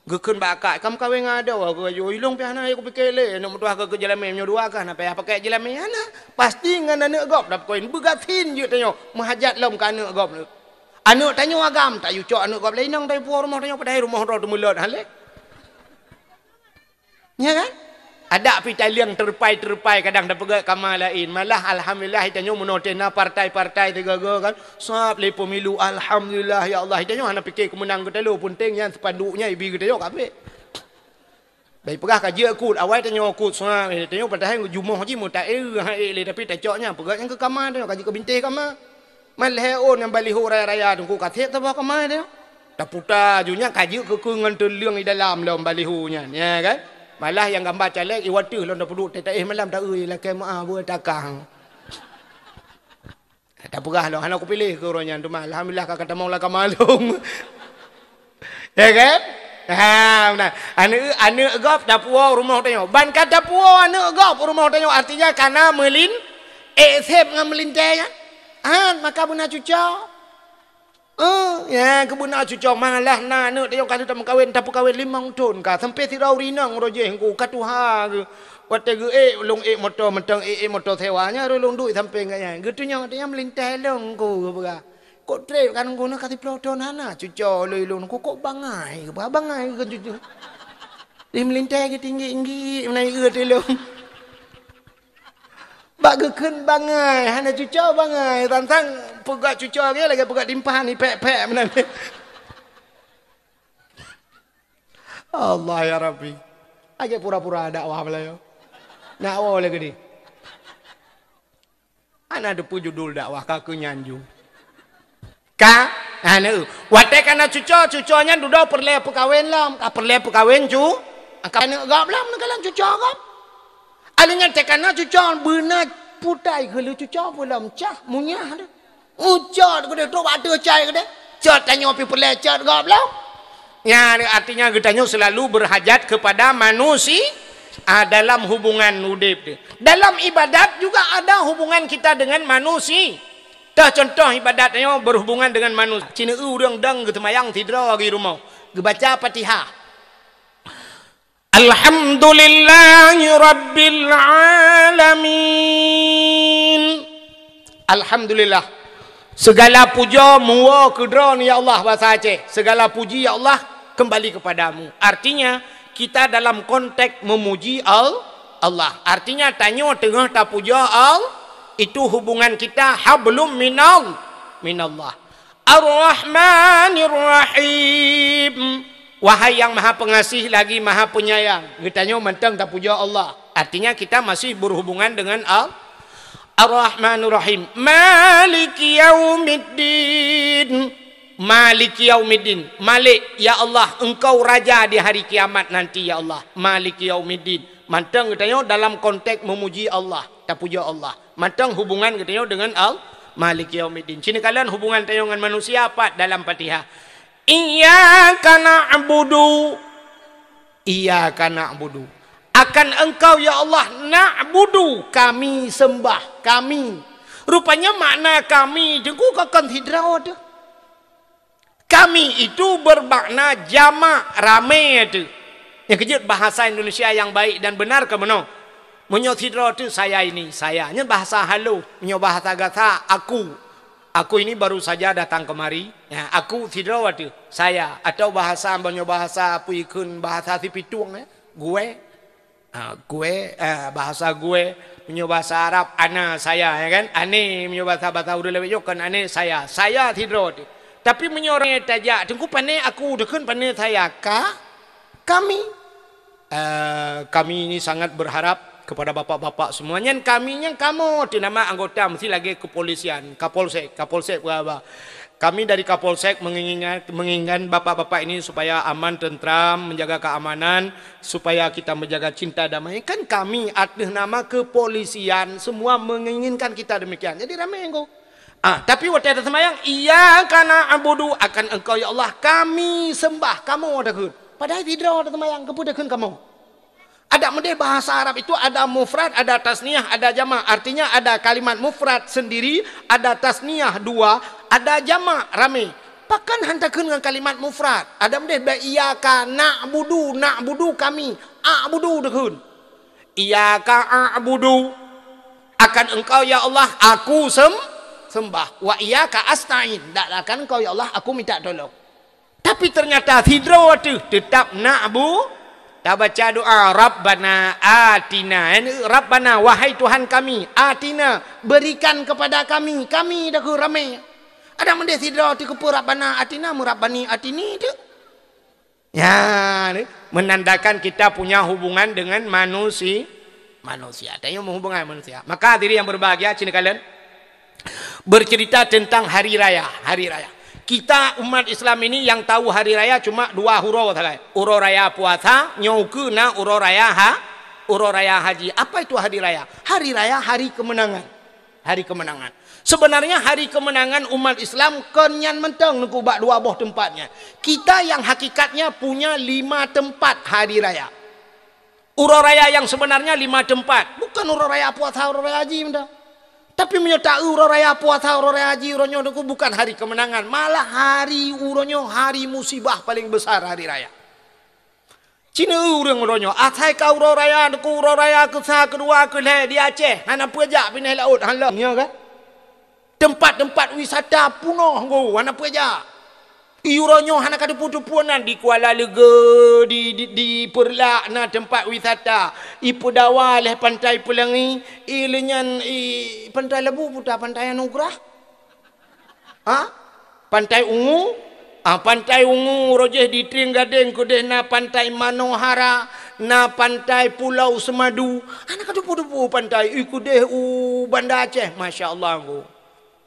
Geukheun bak kak, ka meukawen ngon adoe ka ju, ilong pih hana, hai kupike lé, aneuëk meutuah ka keu jeulamé, meunyoe dua kah na payah pakai jeulamé, hana. Pasti ngon aneuëk gob dap koin, beugasin jeuet tanyoe, meuhajat lom keu aneuëk gob. Aneuëk tanyoe agam, tayue cok aneuëk gob lé inong, tayue puwoe rumoh tanyoe, padahai rumoh droe teumulot han lé. Nya kan? Adak pih taliang teurupai-teurupai kadang tapeugah kama laén. Malah alhamdulillah tanyoe meunoe teuh na partai-partai teuga-ga kan. Sab lé pemilu, alhamdulillah ya Allah. Tanyoe hana pike keumeunang geutalo, peunteng nyan spanduk nyan ibi geutanyoe kabeh. Bah ipeugah ka jeuet kut, awai tanyoe kut sua, eh, tanyoe padahai jumoh jih meutaéh, ha, ék lé, tapi tacok nyan, peugah nyan keu kama tanyoe, ka jeuet keu bintéh kama. Man lhée ôn nyang baliho raya-raya teungku ka seb saboh kama tanyoe. Taputa ju nyan ka jeuet keu, keu ngon teuleueng di dalam lom baliho nyan, ya kan? Malah nyang gamba caleg iwateuh lom tapeuduek, taéh malam taeu lakée meu'ah beue takang. Tapeugah lom, hana kupiléh keu uroe nyan, teuma alhamdulillah ka, ka tamong lam kama lôn. Ya kan? Ha, meunan. Aneuk, aneuk gob tapuwoe rumoh tanyoe. Ban ka tapuwoe aneuk gob rumoh tanyoe, artinya kana meulin-, ék seb ngon meulintée nyan. Han, maka beuna cuco. Eh, ya, keubeuna cuco malah na aneuk tanyoe ka lheueh tameukawen, tapeukawen limong thon ka, sampai sidroe ureueng inong uroe jih ngku ka tuha geuh. Watée geuék, lôn ék moto mantong, ék, ék moto sewa, nyan roh lôn duek sampoe ngon nyan. Geutunyok teuh nyan meulintah lôn ku geupeugah. Kok trép kan guna ka siplôh thon hana cuco lôn, lôn ku kok bangai geupeugah, bangai geupeugah cuco. Di meulintah geutinggi-tinggi, meunan ié teuh lôn. Bak geukheun bangai, hana cuco bangai. Tantang peugah cuco lagée, lagée peugah timphan, ipék-pék meunan. Allah ya Rabbi. Lagée pura-pura dakwah Meulayu. Nak woe lé keudeh. Hana teupeue judul dakwah ka keu nyan ju. Ka? Hana. Watée kana cuco, cuco nyan dudoe peureulée peukawen lom. Ka peureulée peukawen ju. Ka aneuk gob lom, neukalon cuco gob. Aleuh nyan teuh kana cuco beuna putai keu lheueh cuco peue lom cah munyah deh. Ucot keudeh, trok bak ateueh cai keudeh. Cot tanyoe pih peureulée cot gob lom. Nyan artinya geutanyoe selalu berhajat kepada manusia, ah, dalam hubungan udeb teuh. Dalam ibadat juga ada hubungan kita dengan manusia. Tah contoh ibadat tanyoe berhubungan dengan manusia. Cina ureuëng dong geuseumayang sidroe di rumoh. Geubaca Fatihah. Alhamdulillahi Rabbil Alamin. Alhamdulillah. Segala puja meuwoe keu Droe, ya Allah, bahasa Aceh. Segala puji, ya Allah, kembali kepadamu. Artinya, kita dalam konteks memuji Al-, Allah. Artinya, tanyoe teungoh tapuja Al-, itu hubungan kita hablum minal, minallah. Ar-Rahmanir Rahim. Wahai yang Maha Pengasih lagi Maha Penyayang. Geutanyoe mantong tapuja Allah. Artinya kita masih berhubungan dengan Al-, Ar-Rahmanir Rahim. Maliki yaumiddin. Maliki yaumiddin. Malik, ya Allah, Engkau Raja di hari kiamat nanti, ya Allah. Maliki yaumiddin. Mantong geutanyoe dalam konteks memuji Allah, tapuja Allah. Mantong hubungan geutanyoe dengan Al-, Maliki yaumiddin. Cina kalon hubungan tanyoe ngon manusia pat dalam Fatihah. Iyyaka na'budu. Iyyaka na'budu. Akan Engkau, ya Allah, na'budu, kami sembah, kami. Rupanya makna kami teungku kon sidroe teuh. Kami itu bermakna jamak, ramé teuh. Nyang keujeuet bahasa Indonesia yang baik dan benar keu meunoe. Meunyoe sidroe teuh saya ini, saya. Nyan bahasa halus. Meunyoe bahasa gata, aku. Aku ini baru saja datang kemari. Ya, aku sidroe teuh, saya. Atau bahasa, meunyoe bahasa peue ikheun, bahasa Sipitueng, ya. Gue. Ha, gue, eh, bahasa gue, meunyoe bahasa Arab, ana, saya, ya kan? Ane, meunyoe bahasa, bahasa ureuëng laén nyoe kon ane, saya. Saya sidroe teuh. Tapi meunyoe ureuëng tajak, teungku pane aku, teukheun pane saya, ka, kami. Eh, kami ini sangat berharap kepada bapak-bapak semua. Nyan kami nyan kamoe teuh nama anggota mesti lagée kepolisian, Kapolsek, Kapolsek berapa. Kami dari Kapolsek menginginkan, menginginkan bapak-bapak ini supaya aman, tentram, menjaga keamanan, supaya kita menjaga cinta damai. Kan kami atas nama kepolisian semua menginginkan kita demikian. Jadi ramai yang go. Ah, tapi watée taseumayang, iyyaka na'budu, akan Engkau ya Allah kami sembah, kamoe takheun. Padahai sidroe taseumayang, keupeue takheun kamoe? Adak meudeh bahasa Arab itu ada mufrad, ada tasniah, ada jamak. Artinya ada kalimat mufrad sendiri, ada tasniah dua, ada jamak ramé. Pakon han takheun ngon kalimat mufrad? Adak meudeh bak iyyaka na'budu, na'budu kami, a'budu takheun. Iyyaka a'budu, akan Engkau ya Allah aku sem-, sembah. Wa iyyaka asta'in, dan akan Engkau ya Allah aku minta tolong. Tapi ternyata sidroe teuh teutap na'bu-, tabaca doa, Rabbana atina. Rabbana, wahai Tuhan kami, atina, berikan kepada kami, kami takheun ramé. Adak meudeh sidroe teuh keupeue Rabbana atina, meurabbani atini teuh. Ya, ni menandakan kita punya hubungan dengan manusi-, manusia. Tanyoe meuhubungan manusia. Maka hadirin yang berbahagia, sini kalian bercerita tentang hari raya, hari raya. Kita umat Islam ini yang tahu hari raya cuma dua uroe sagai. Uroe raya puasa, nyoe ukeue na uroe raya ha-, uroe raya haji. Apa itu hari raya? Hari raya hari kemenangan. Hari kemenangan. Sebenarnya hari kemenangan umat Islam kon nyan mantong Teungku bak dua boh teumpat nyan. Kita yang hakikatnya punya lima teumpat hari raya. Uroe raya yang sebenarnya lima teumpat. Bukan uroe raya puasa, uroe raya haji mantong. Tapi meunyoe ta-eu uroe raya puasa, uroe raya haji, uroe nyoe Teungku bukan hari kemenangan. Malah hari uroe nyoe hari musibah paling besar hari raya. Cina ureuëng uroe nyoe, asai ka uroe raya Teungku, uroe raya keusa, keudua, keulhée di Aceh, hana peue jak pinéh laôt, hana lom, nyoe kan? Teumpat-teumpat wisata punoh Teungku, hana peue jak. Uroe nyoe hana ka teupeue-teupeue nan di Kuala Leuge, di, di, di Peureulak na teumpat wisata. I Peudawa lhée Pantai Peulangi, i leunyan i Pantai Labu puta Pantai Anugerah. Ha? Pantai Ungu? Ah, Pantai Ungu, rojih di Trienggadeng keudeh na Pantai Manohara, na Pantai Pulau Semadu. Hana ka teupeue-teupeue pantai, i keudeh u Banda Aceh, masya Allah Teungku.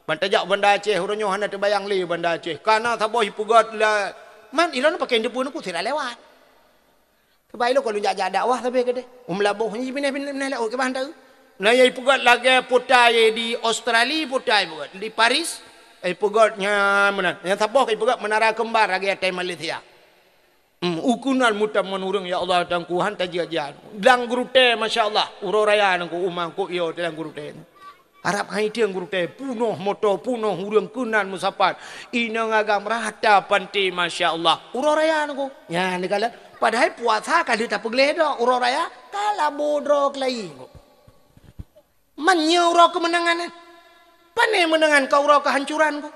Ban tajak Banda Aceh, uroe nyoe hana teubayang lé Banda Aceh. Kana saboh ipeugét la, man ilôn pakai teupeue Teungku sira lewat. Coba ilôn ka lôn jak-jak dakwah sabe keudeh. U Meulaboh nyan pinéh-pinéh laôt kiban taeu. Na nyang ipeugét lagée putai di Australia, putai ipeugét di Paris, ipeugét nyan meunan. Nyang saboh ka ipeugét Menara Kembar lagée atai Malaysia. Hmm, u keunan meutamon ureuëng, ya Allah, Teungku, han tajak-jak. Lam geurutée, masya Allah, uroe raya Teungku, uma Teungku yo lam geurutée. Arab hai tieng geurutée, punoh moto, punoh ureuëng keunan meusapat. Inong agam rata panté, masya Allah. Uroe raya Teungku. Nyan dikalon. Padahai puasa ka lheueh tapeugleh droe, uroe raya ka labo droe keulayi Teungku. Man nyoe uroe keumeunangan, eh? Pane meunangan ka uroe keuhancuran Teungku.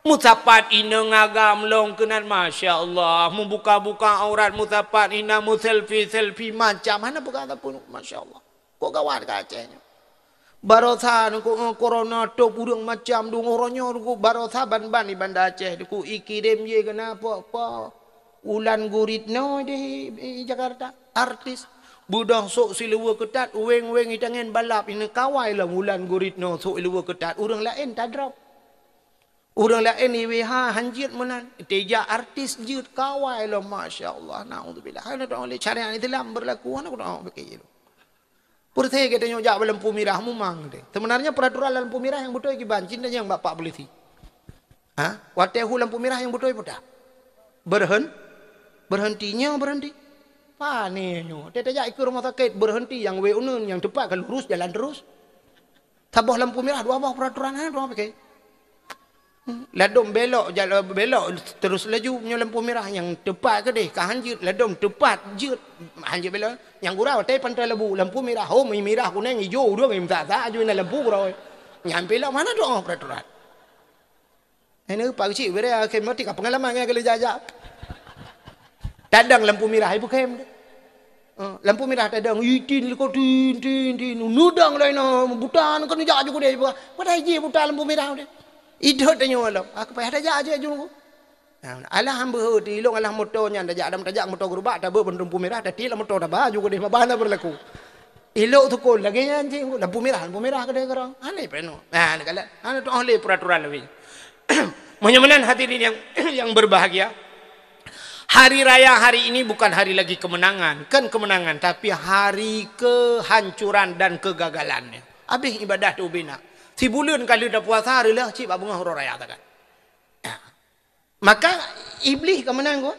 Meusapat inong agam lom keunan, masya Allah. Meubuka-buka aurat meusapat, ina meuselfie-selfie macam. Hana peugah sapeue, masya Allah. Kok gawat ka Aceh nyoe. Barosa Teungku, eh, corona top ureuëng macam deungoe uroe nyoe Teungku, barosa ban-ban di Banda Aceh Teungku, ikirém jih keunan po-po. Ulan Guritno di, di Jakarta, artis. Beudôh sôk siluweue keutat, weng-weng itangen balap, ini kawai lom Ulan Guritno sôk siluweue keutat, ureuëng laén tadrop. Ureuëng laén I W H han jeuet meunan, teuja artis jeuet kawai lom, masya Allah, naudzubillah. Hana tahu lé syariat Islam berlaku, hana tahu fikir. Peureté geutanyoe jak bak lampu mirah mumang teuh. Sebenarnya peraturan lampu mirah nyang beutôi kiban, cit nyang bak pak polisi. Ha? Watée hu lampu mirah nyang beutôi peue that? Berhen-, berhenti nyoe, berhenti. Pane nyoe. Teuh tajak ikeue rumoh sakét, berhenti nyang wéh uneun, nyang teupat ka lurus jalan terus. Saboh lampu mirah, dua boh peraturan, ha, dua boh pike. Hmm, ladom belok, jala-, belok terus laju meunyoe lampu mirah nyang teupat keudeh, ka hanjeuet, ladom teupat jeuet, hanjeuet belok. Nyang gura watée Pantai Labu, lampu mirah, ho, mirah, kunéng, ijo, ureuëng, meusa-sa, aju na lampu gura. Nyan pih lom hana doa peraturan. Ini Pak Keuchik, bere akhé mati ka pengalaman ngon kali jak-jak. Tadang lampu mirah, ibu kem. Eh, lampu mirah tadang, itin liko tin, tin, tin. Nudang lain, buta, kan jak aju keudeh, buta. Padahai jih buta lampu mirah deh. Idot tanyoe lom. Aku payah tajak aja aju. Nah, alah hamba heuti ilong alah moto nyan tajak dam tajak moto gerubak tabeu bendung pu mirah tati lam moto taba aju keudeh mabana berlaku. Ilok tukul lagi nyan cik lampu mirah, lampu mirah keudeh kerong. Aneh peno. Nah, ni kala. Anu tu ahli peraturan lebih. Meunyoe meunan hadirin yang, yang berbahagia. Hari raya hari ini bukan hari lagi kemenangan, kan kemenangan, tapi hari kehancuran dan kegagalannya. Habis ibadah tu bina. Sibuleuen ka lheueh tapuasa, reuloh cit bak beungoh uroe raya takan. Maka Iblis ka meunan ko.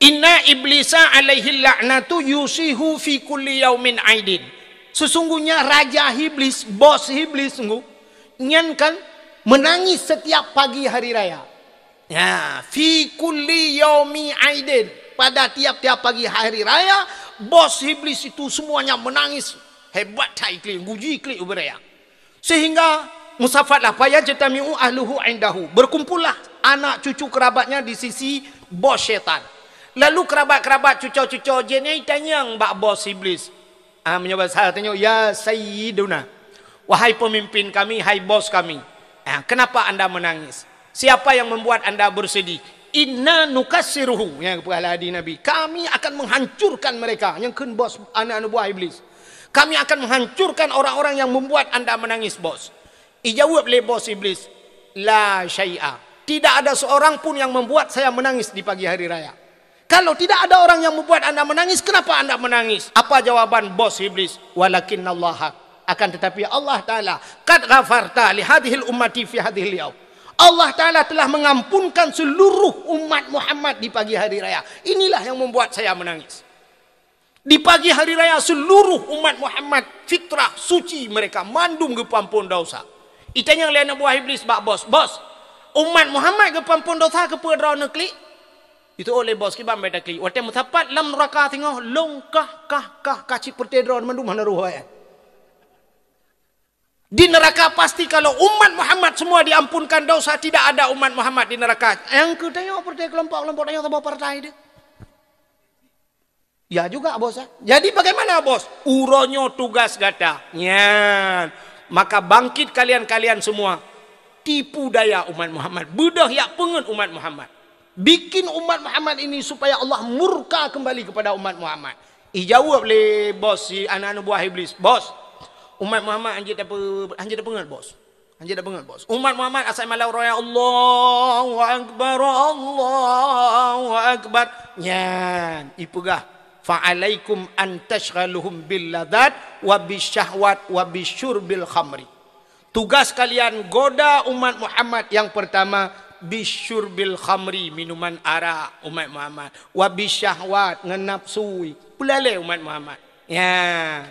Inna iblisa alaihi la'natu yusihu fi kulli yaumin aidin. Sesungguhnya raja Iblis, bos Iblis sungguh, nyan kan menangis setiap pagi hari raya. Ya, fi kulli yaumi aidin. Pada tiap-tiap pagi hari raya, bos Iblis itu semuanya menangis. Hebat hai klik, guji klik ubé raya. Sehingga musafatlah, fayajtami'u ahluhu indahu. Berkumpullah anak cucu kerabatnya di sisi bos syaitan. Lalu kerabat-kerabat cuco-cuco jin nyan itanyong bak bos Iblis. Ah, meunyoe basa tanyoe, "Ya Sayyiduna, wahai pemimpin kami, hai bos kami, ah, kenapa anda menangis? Siapa yang membuat anda bersedih?" "Inna nukassiruhu," nyang peugah lé hadis Nabi, "Kami akan menghancurkan mereka," nyang kheun bos, aneuk-aneuk buah Iblis. "Kami akan menghancurkan orang-orang yang membuat anda menangis, bos." Ijaweueb lé bos Iblis, "La syai'a. Tidak ada seorang pun yang membuat saya menangis di pagi hari raya. Kalau tidak ada orang yang membuat anda menangis, kenapa anda menangis?" Apa jawaban bos Iblis? "Walakinnallaha, akan tetapi Allah Taala, qad ghafarta li hadhil ummati fi hadhil yaum. Allah Taala telah mengampunkan seluruh umat Muhammad di pagi hari raya. Inilah yang membuat saya menangis. Di pagi hari raya seluruh umat Muhammad fitrah suci mereka, mandum geupeuampon dosa." Itanyong lé aneuk buah Iblis bak bos, "Bos, umat Muhammad geupeuampon dosa keupeue droeneuh klik?" Itu oleh bos, "Kiban bak taklik. Watée meusapat lam nuraka singoh, long kah, kah, kah, kah cit peureute droeneuh mandum hana roh." Di neraka pasti kalau umat Muhammad semua diampunkan dosa, tidak ada umat Muhammad di neraka. Nyang keuh tanyoe peureute keulompok-keulompok tanyoe saboh partai deh. Ya juga, bos, eh. Jadi bagaimana, bos? Uroe nyoe tugas gata. Nyan. Maka bangkit kalian-kalian semua. Tipu daya umat Muhammad. Beudôh jak peungeuet umat Muhammad. Bikin umat Muhammad ini supaya Allah murka kembali kepada umat Muhammad. Ijaweueb lé bos si aneuk-aneuk buah Iblis, "Bos, umat Muhammad hanjeuet tape-, hanjeuet tapeungeuet, bos. Hanjeuet tapeungeuet, bos. Umat Muhammad asai malam raya, Allahu Akbar, Allahu Akbar." Nyan, ipeugah, "Fa'alaikum an tasyghaluhum bil ladzat wa bisyahwat wa bisyurbil khamri." Tugas kalian goda umat Muhammad yang pertama, bisyurbil khamri, minuman arak umat Muhammad, wa bisyahwat, ngon nafsu, peulalé umat Muhammad. Ya.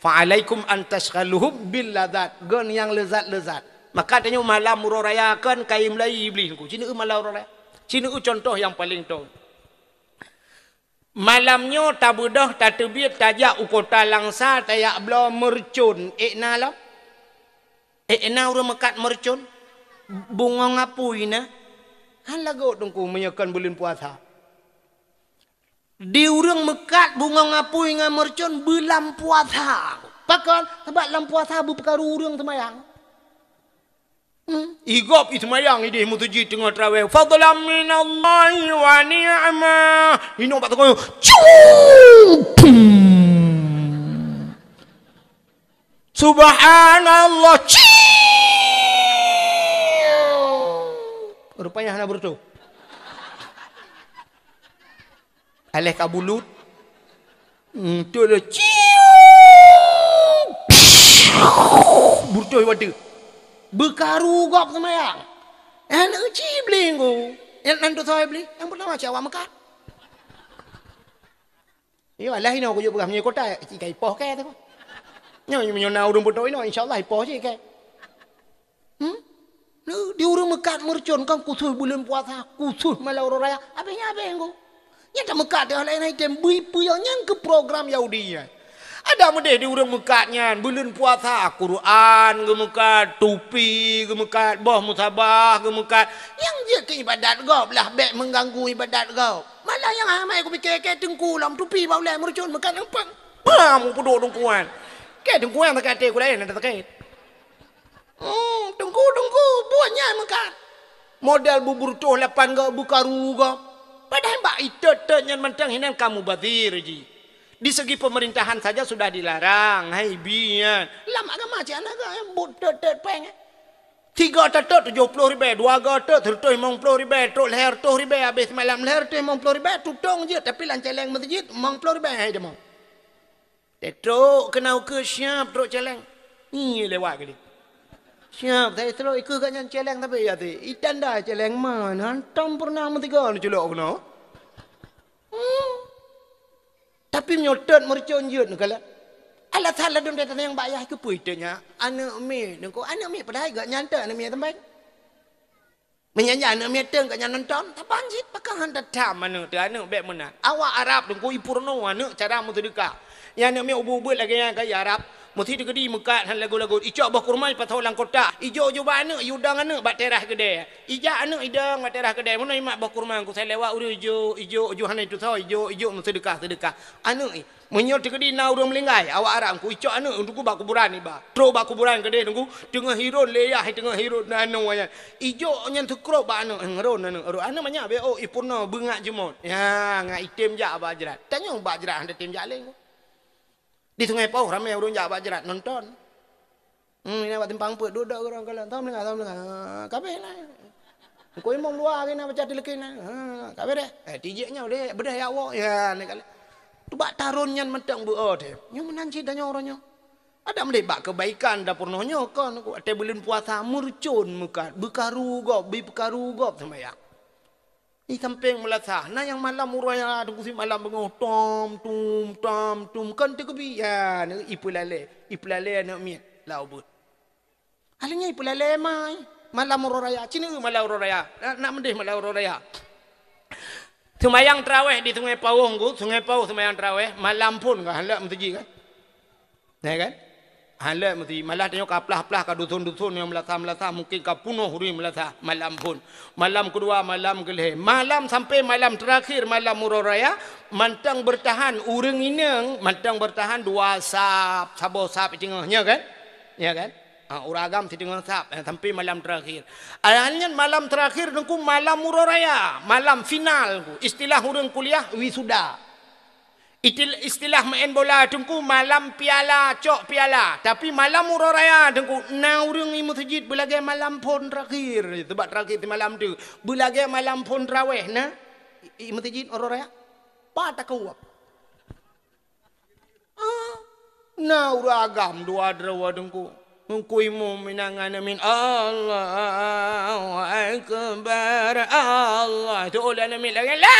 "Fa'alaikum an tasyghaluhum bil ladzat," gon nyang leuzat-leuzat. Maka tanyoe malam uroe raya kan kayém lai Iblih nungku. Ci neueu malam uroe raya. Ci neueu contoh nyang paleng thon. Malam nyoe tabeudôh, tateubiet, tajak u kota Langsa, tajak bloe meureucon. Ék na lom? Ék na ureuëng meukat meureucon? Bungong apui na? Han lagot teungku meunyoe kon buleuen puasa. Di ureuëng meukat bungong apui ngon meureucon beulam puasa. Pakon? Sabab lam puasa beupeukaru ureuëng seumayang. Hmm, igop iseumayang idéh meuseujid teungoh traweh. Fadlan minallahi wa ni'mah. Inong bak teungoh. Cung! Subhanallah. Ciu! Rupanya hana beureutoh. Aléh ka bulut. Hmm, tu le. Ciu! Beureutoh watèe. Beukaru gob seumayang. Aneuk ci Iblih ngon. Nyang nan tu soe Iblih? Nyang pertama cit awak meukat. Iyo, alah inoe kujak peugah meunyoe kota, cit ka ipoh kèe tu. Nyoe meunyoe na ureueng peutoe inoe, insya Allah ipoh cit kèe. Hmm? Di ureueng meukat meureucon kan khusus buleuen puasa, khusus malam uroe raya. Abéh nyan abéh ngku. Nyan tameukat teuh laén item bui peue nyang keu program Yahudi nyan. Adak meudeh di ureueng meukat nyan, buleuen puasa, Quran geumeukat, tupi geumeukat, boh musabah geumeukat. Nyang jeuet keu ibadat gob lah, bèk mengganggu ibadat gob. Malah nyang ramè kupike kèe teungku lom tupi bak ulèe meureucon meukat empang. Pah, mupeuduek teungku nyan. Kèe teungku nyan sakét até ku laén, ada sakét. Hmm, teungku, teungku, buet nyan meukat. Modal bubur toh lapan gob, beukaru gob. Padahai bak itot-tot nyan mantong hinan ka mubazir jih. Di segi pemerintahan saja sudah dilarang, hai bi nyan. Lam agama cit hana ga, eh, buet tot-tot péng, eh. Tiga teutôt tujoh ploh ribèe, dua go teutôt sireutoh limong ploh ribèe, trok lhèe reutôh ribèe, abéh seumalam lhèe reutôh limong ploh ribèe, tutong jeuet, tapi lam cèlèng meuseujid limong ploh ribèe hai deungoe. Teutrok keunoe keu siab trok cèlèng. Nyi lewat kali. Siab, saya trok ikeu gobnyan cèlèng tapi ya ti. Itanda cèlèng man, hantom pernah meusigoe neuculok keunoe. Hmm. Tapi meunyoe teutot meureucon jeuet neukalon. Alasan ladôm that tanyong bak yah keupeue teuh nyan? Aneuk miet, nyan keuh aneuk miet padahai gobnyan teuh aneuk miet sampéng. Meunyan nyan aneuk miet teuh gobnyan nonton, saban cit pakon han tatham aneuk teuh, aneuk bèk meunan. Awak Arab teungku ipeurunoe aneuk cara meuseudeukah. Nyan aneuk miet ubeuet-ubeuet lagèe nyan ka i Arab. Meusi teukeudi meukat hana lagot-lagot. Icok boh kurma ipasoe lam kotak. Ijok-jok bak aneuk, iudong aneuk bak teras keudè. Ijak aneuk idong bak teras keudè. Meunoe imat boh kurma, ku sai lewat ureueng ijok, ijok, ijok hana itusoe, ijok, ijok meuseudeukah-seudeukah. Aneuk i, meunyoe teukeudi na ureueng meuninggai, awak Arab ku icok aneuk, teungku bak kuburan iba. Trok bak kuburan keudeh teungku, teungoh hiron lé yah, teungoh hiron na aneuk nyan. Ijok nyan teukrop bak aneuk, eh, ron aneuk, ron. Aneuk manyak beh, oh, ipurno beungat jeumot. Ya, ngat item jak bak jrat. Tanyoe bak jrat hana tem jak lé. Di Sungai Pauh ramé ureueng jak bak jrat nonton. Hmm, ina bak simpang peuet, duek-duek ureueng kalon. Tom lengah, tom lengah. Ha, kabeh lah. Engko imum luwa kena baca tilkin lah. Ha, kabeh deh. Eh, tijek nyoe deh, beudeh ya Allah. Ya, ni kali. Tu bak taron nyan mantong beu oh deh. Nyoe meunan cit tanyoe uroe nyoe. Ada meunan bak kebaikan dapur noh nyoe kon. Watèe buleuen puasa meureucon meukat, beukaru gob, bipeukaru gob seumayang. Di sampéng meulasah, na nyang malam uroe raya teungku si malam beungoh, tom, tum, tom, tum, kon teukeubi. Ya, ipeulalé, ipeulalé aneuk miet, lau beuet. Akhirnya ipeulalé mai, malam uroe raya, cina malam uroe raya, nak, nak meudeh malam uroe raya. Seumayang taraweh di Sungai Pauh, Ngku, Sungai Pauh seumayang taraweh, malam phon ka, hana meuseujid kan? Ya kan? Hana meuseujid, malah tanyoe ka plah-plah ka dusun-dusun nyang meulasah-meulasah, mungkin ka punoh ureueng meulasah malam phon. Malam keudua, malam keulhèe, malam sampai malam terakhir, malam uroe raya, mantong bertahan ureueng inong, mantong bertahan dua sap, saboh sap di teungoh, nya kan? Ya kan? Ha, ureueng agam di teungoh sap, eh, sampai malam terakhir. Akhirnya malam terakhir teungku malam uroe raya, malam final, istilah ureueng kuliah wisuda. Itil-, istilah main bola teungku malam piala, cok piala. Tapi malam uroe raya teungku, na ureueng i meuseujid beulagèe malam phon terakhir. Sebab terakhir di malam tu. Beulagèe malam phon taraweh na. I, i meuseujid uroe raya. Pat takeuwab. Ah, na ureueng agam dua droe teungku. Teungku imum inang aneuk miet, Allahu Akbar, Allah. Tu oleh aneuk miet lagi, la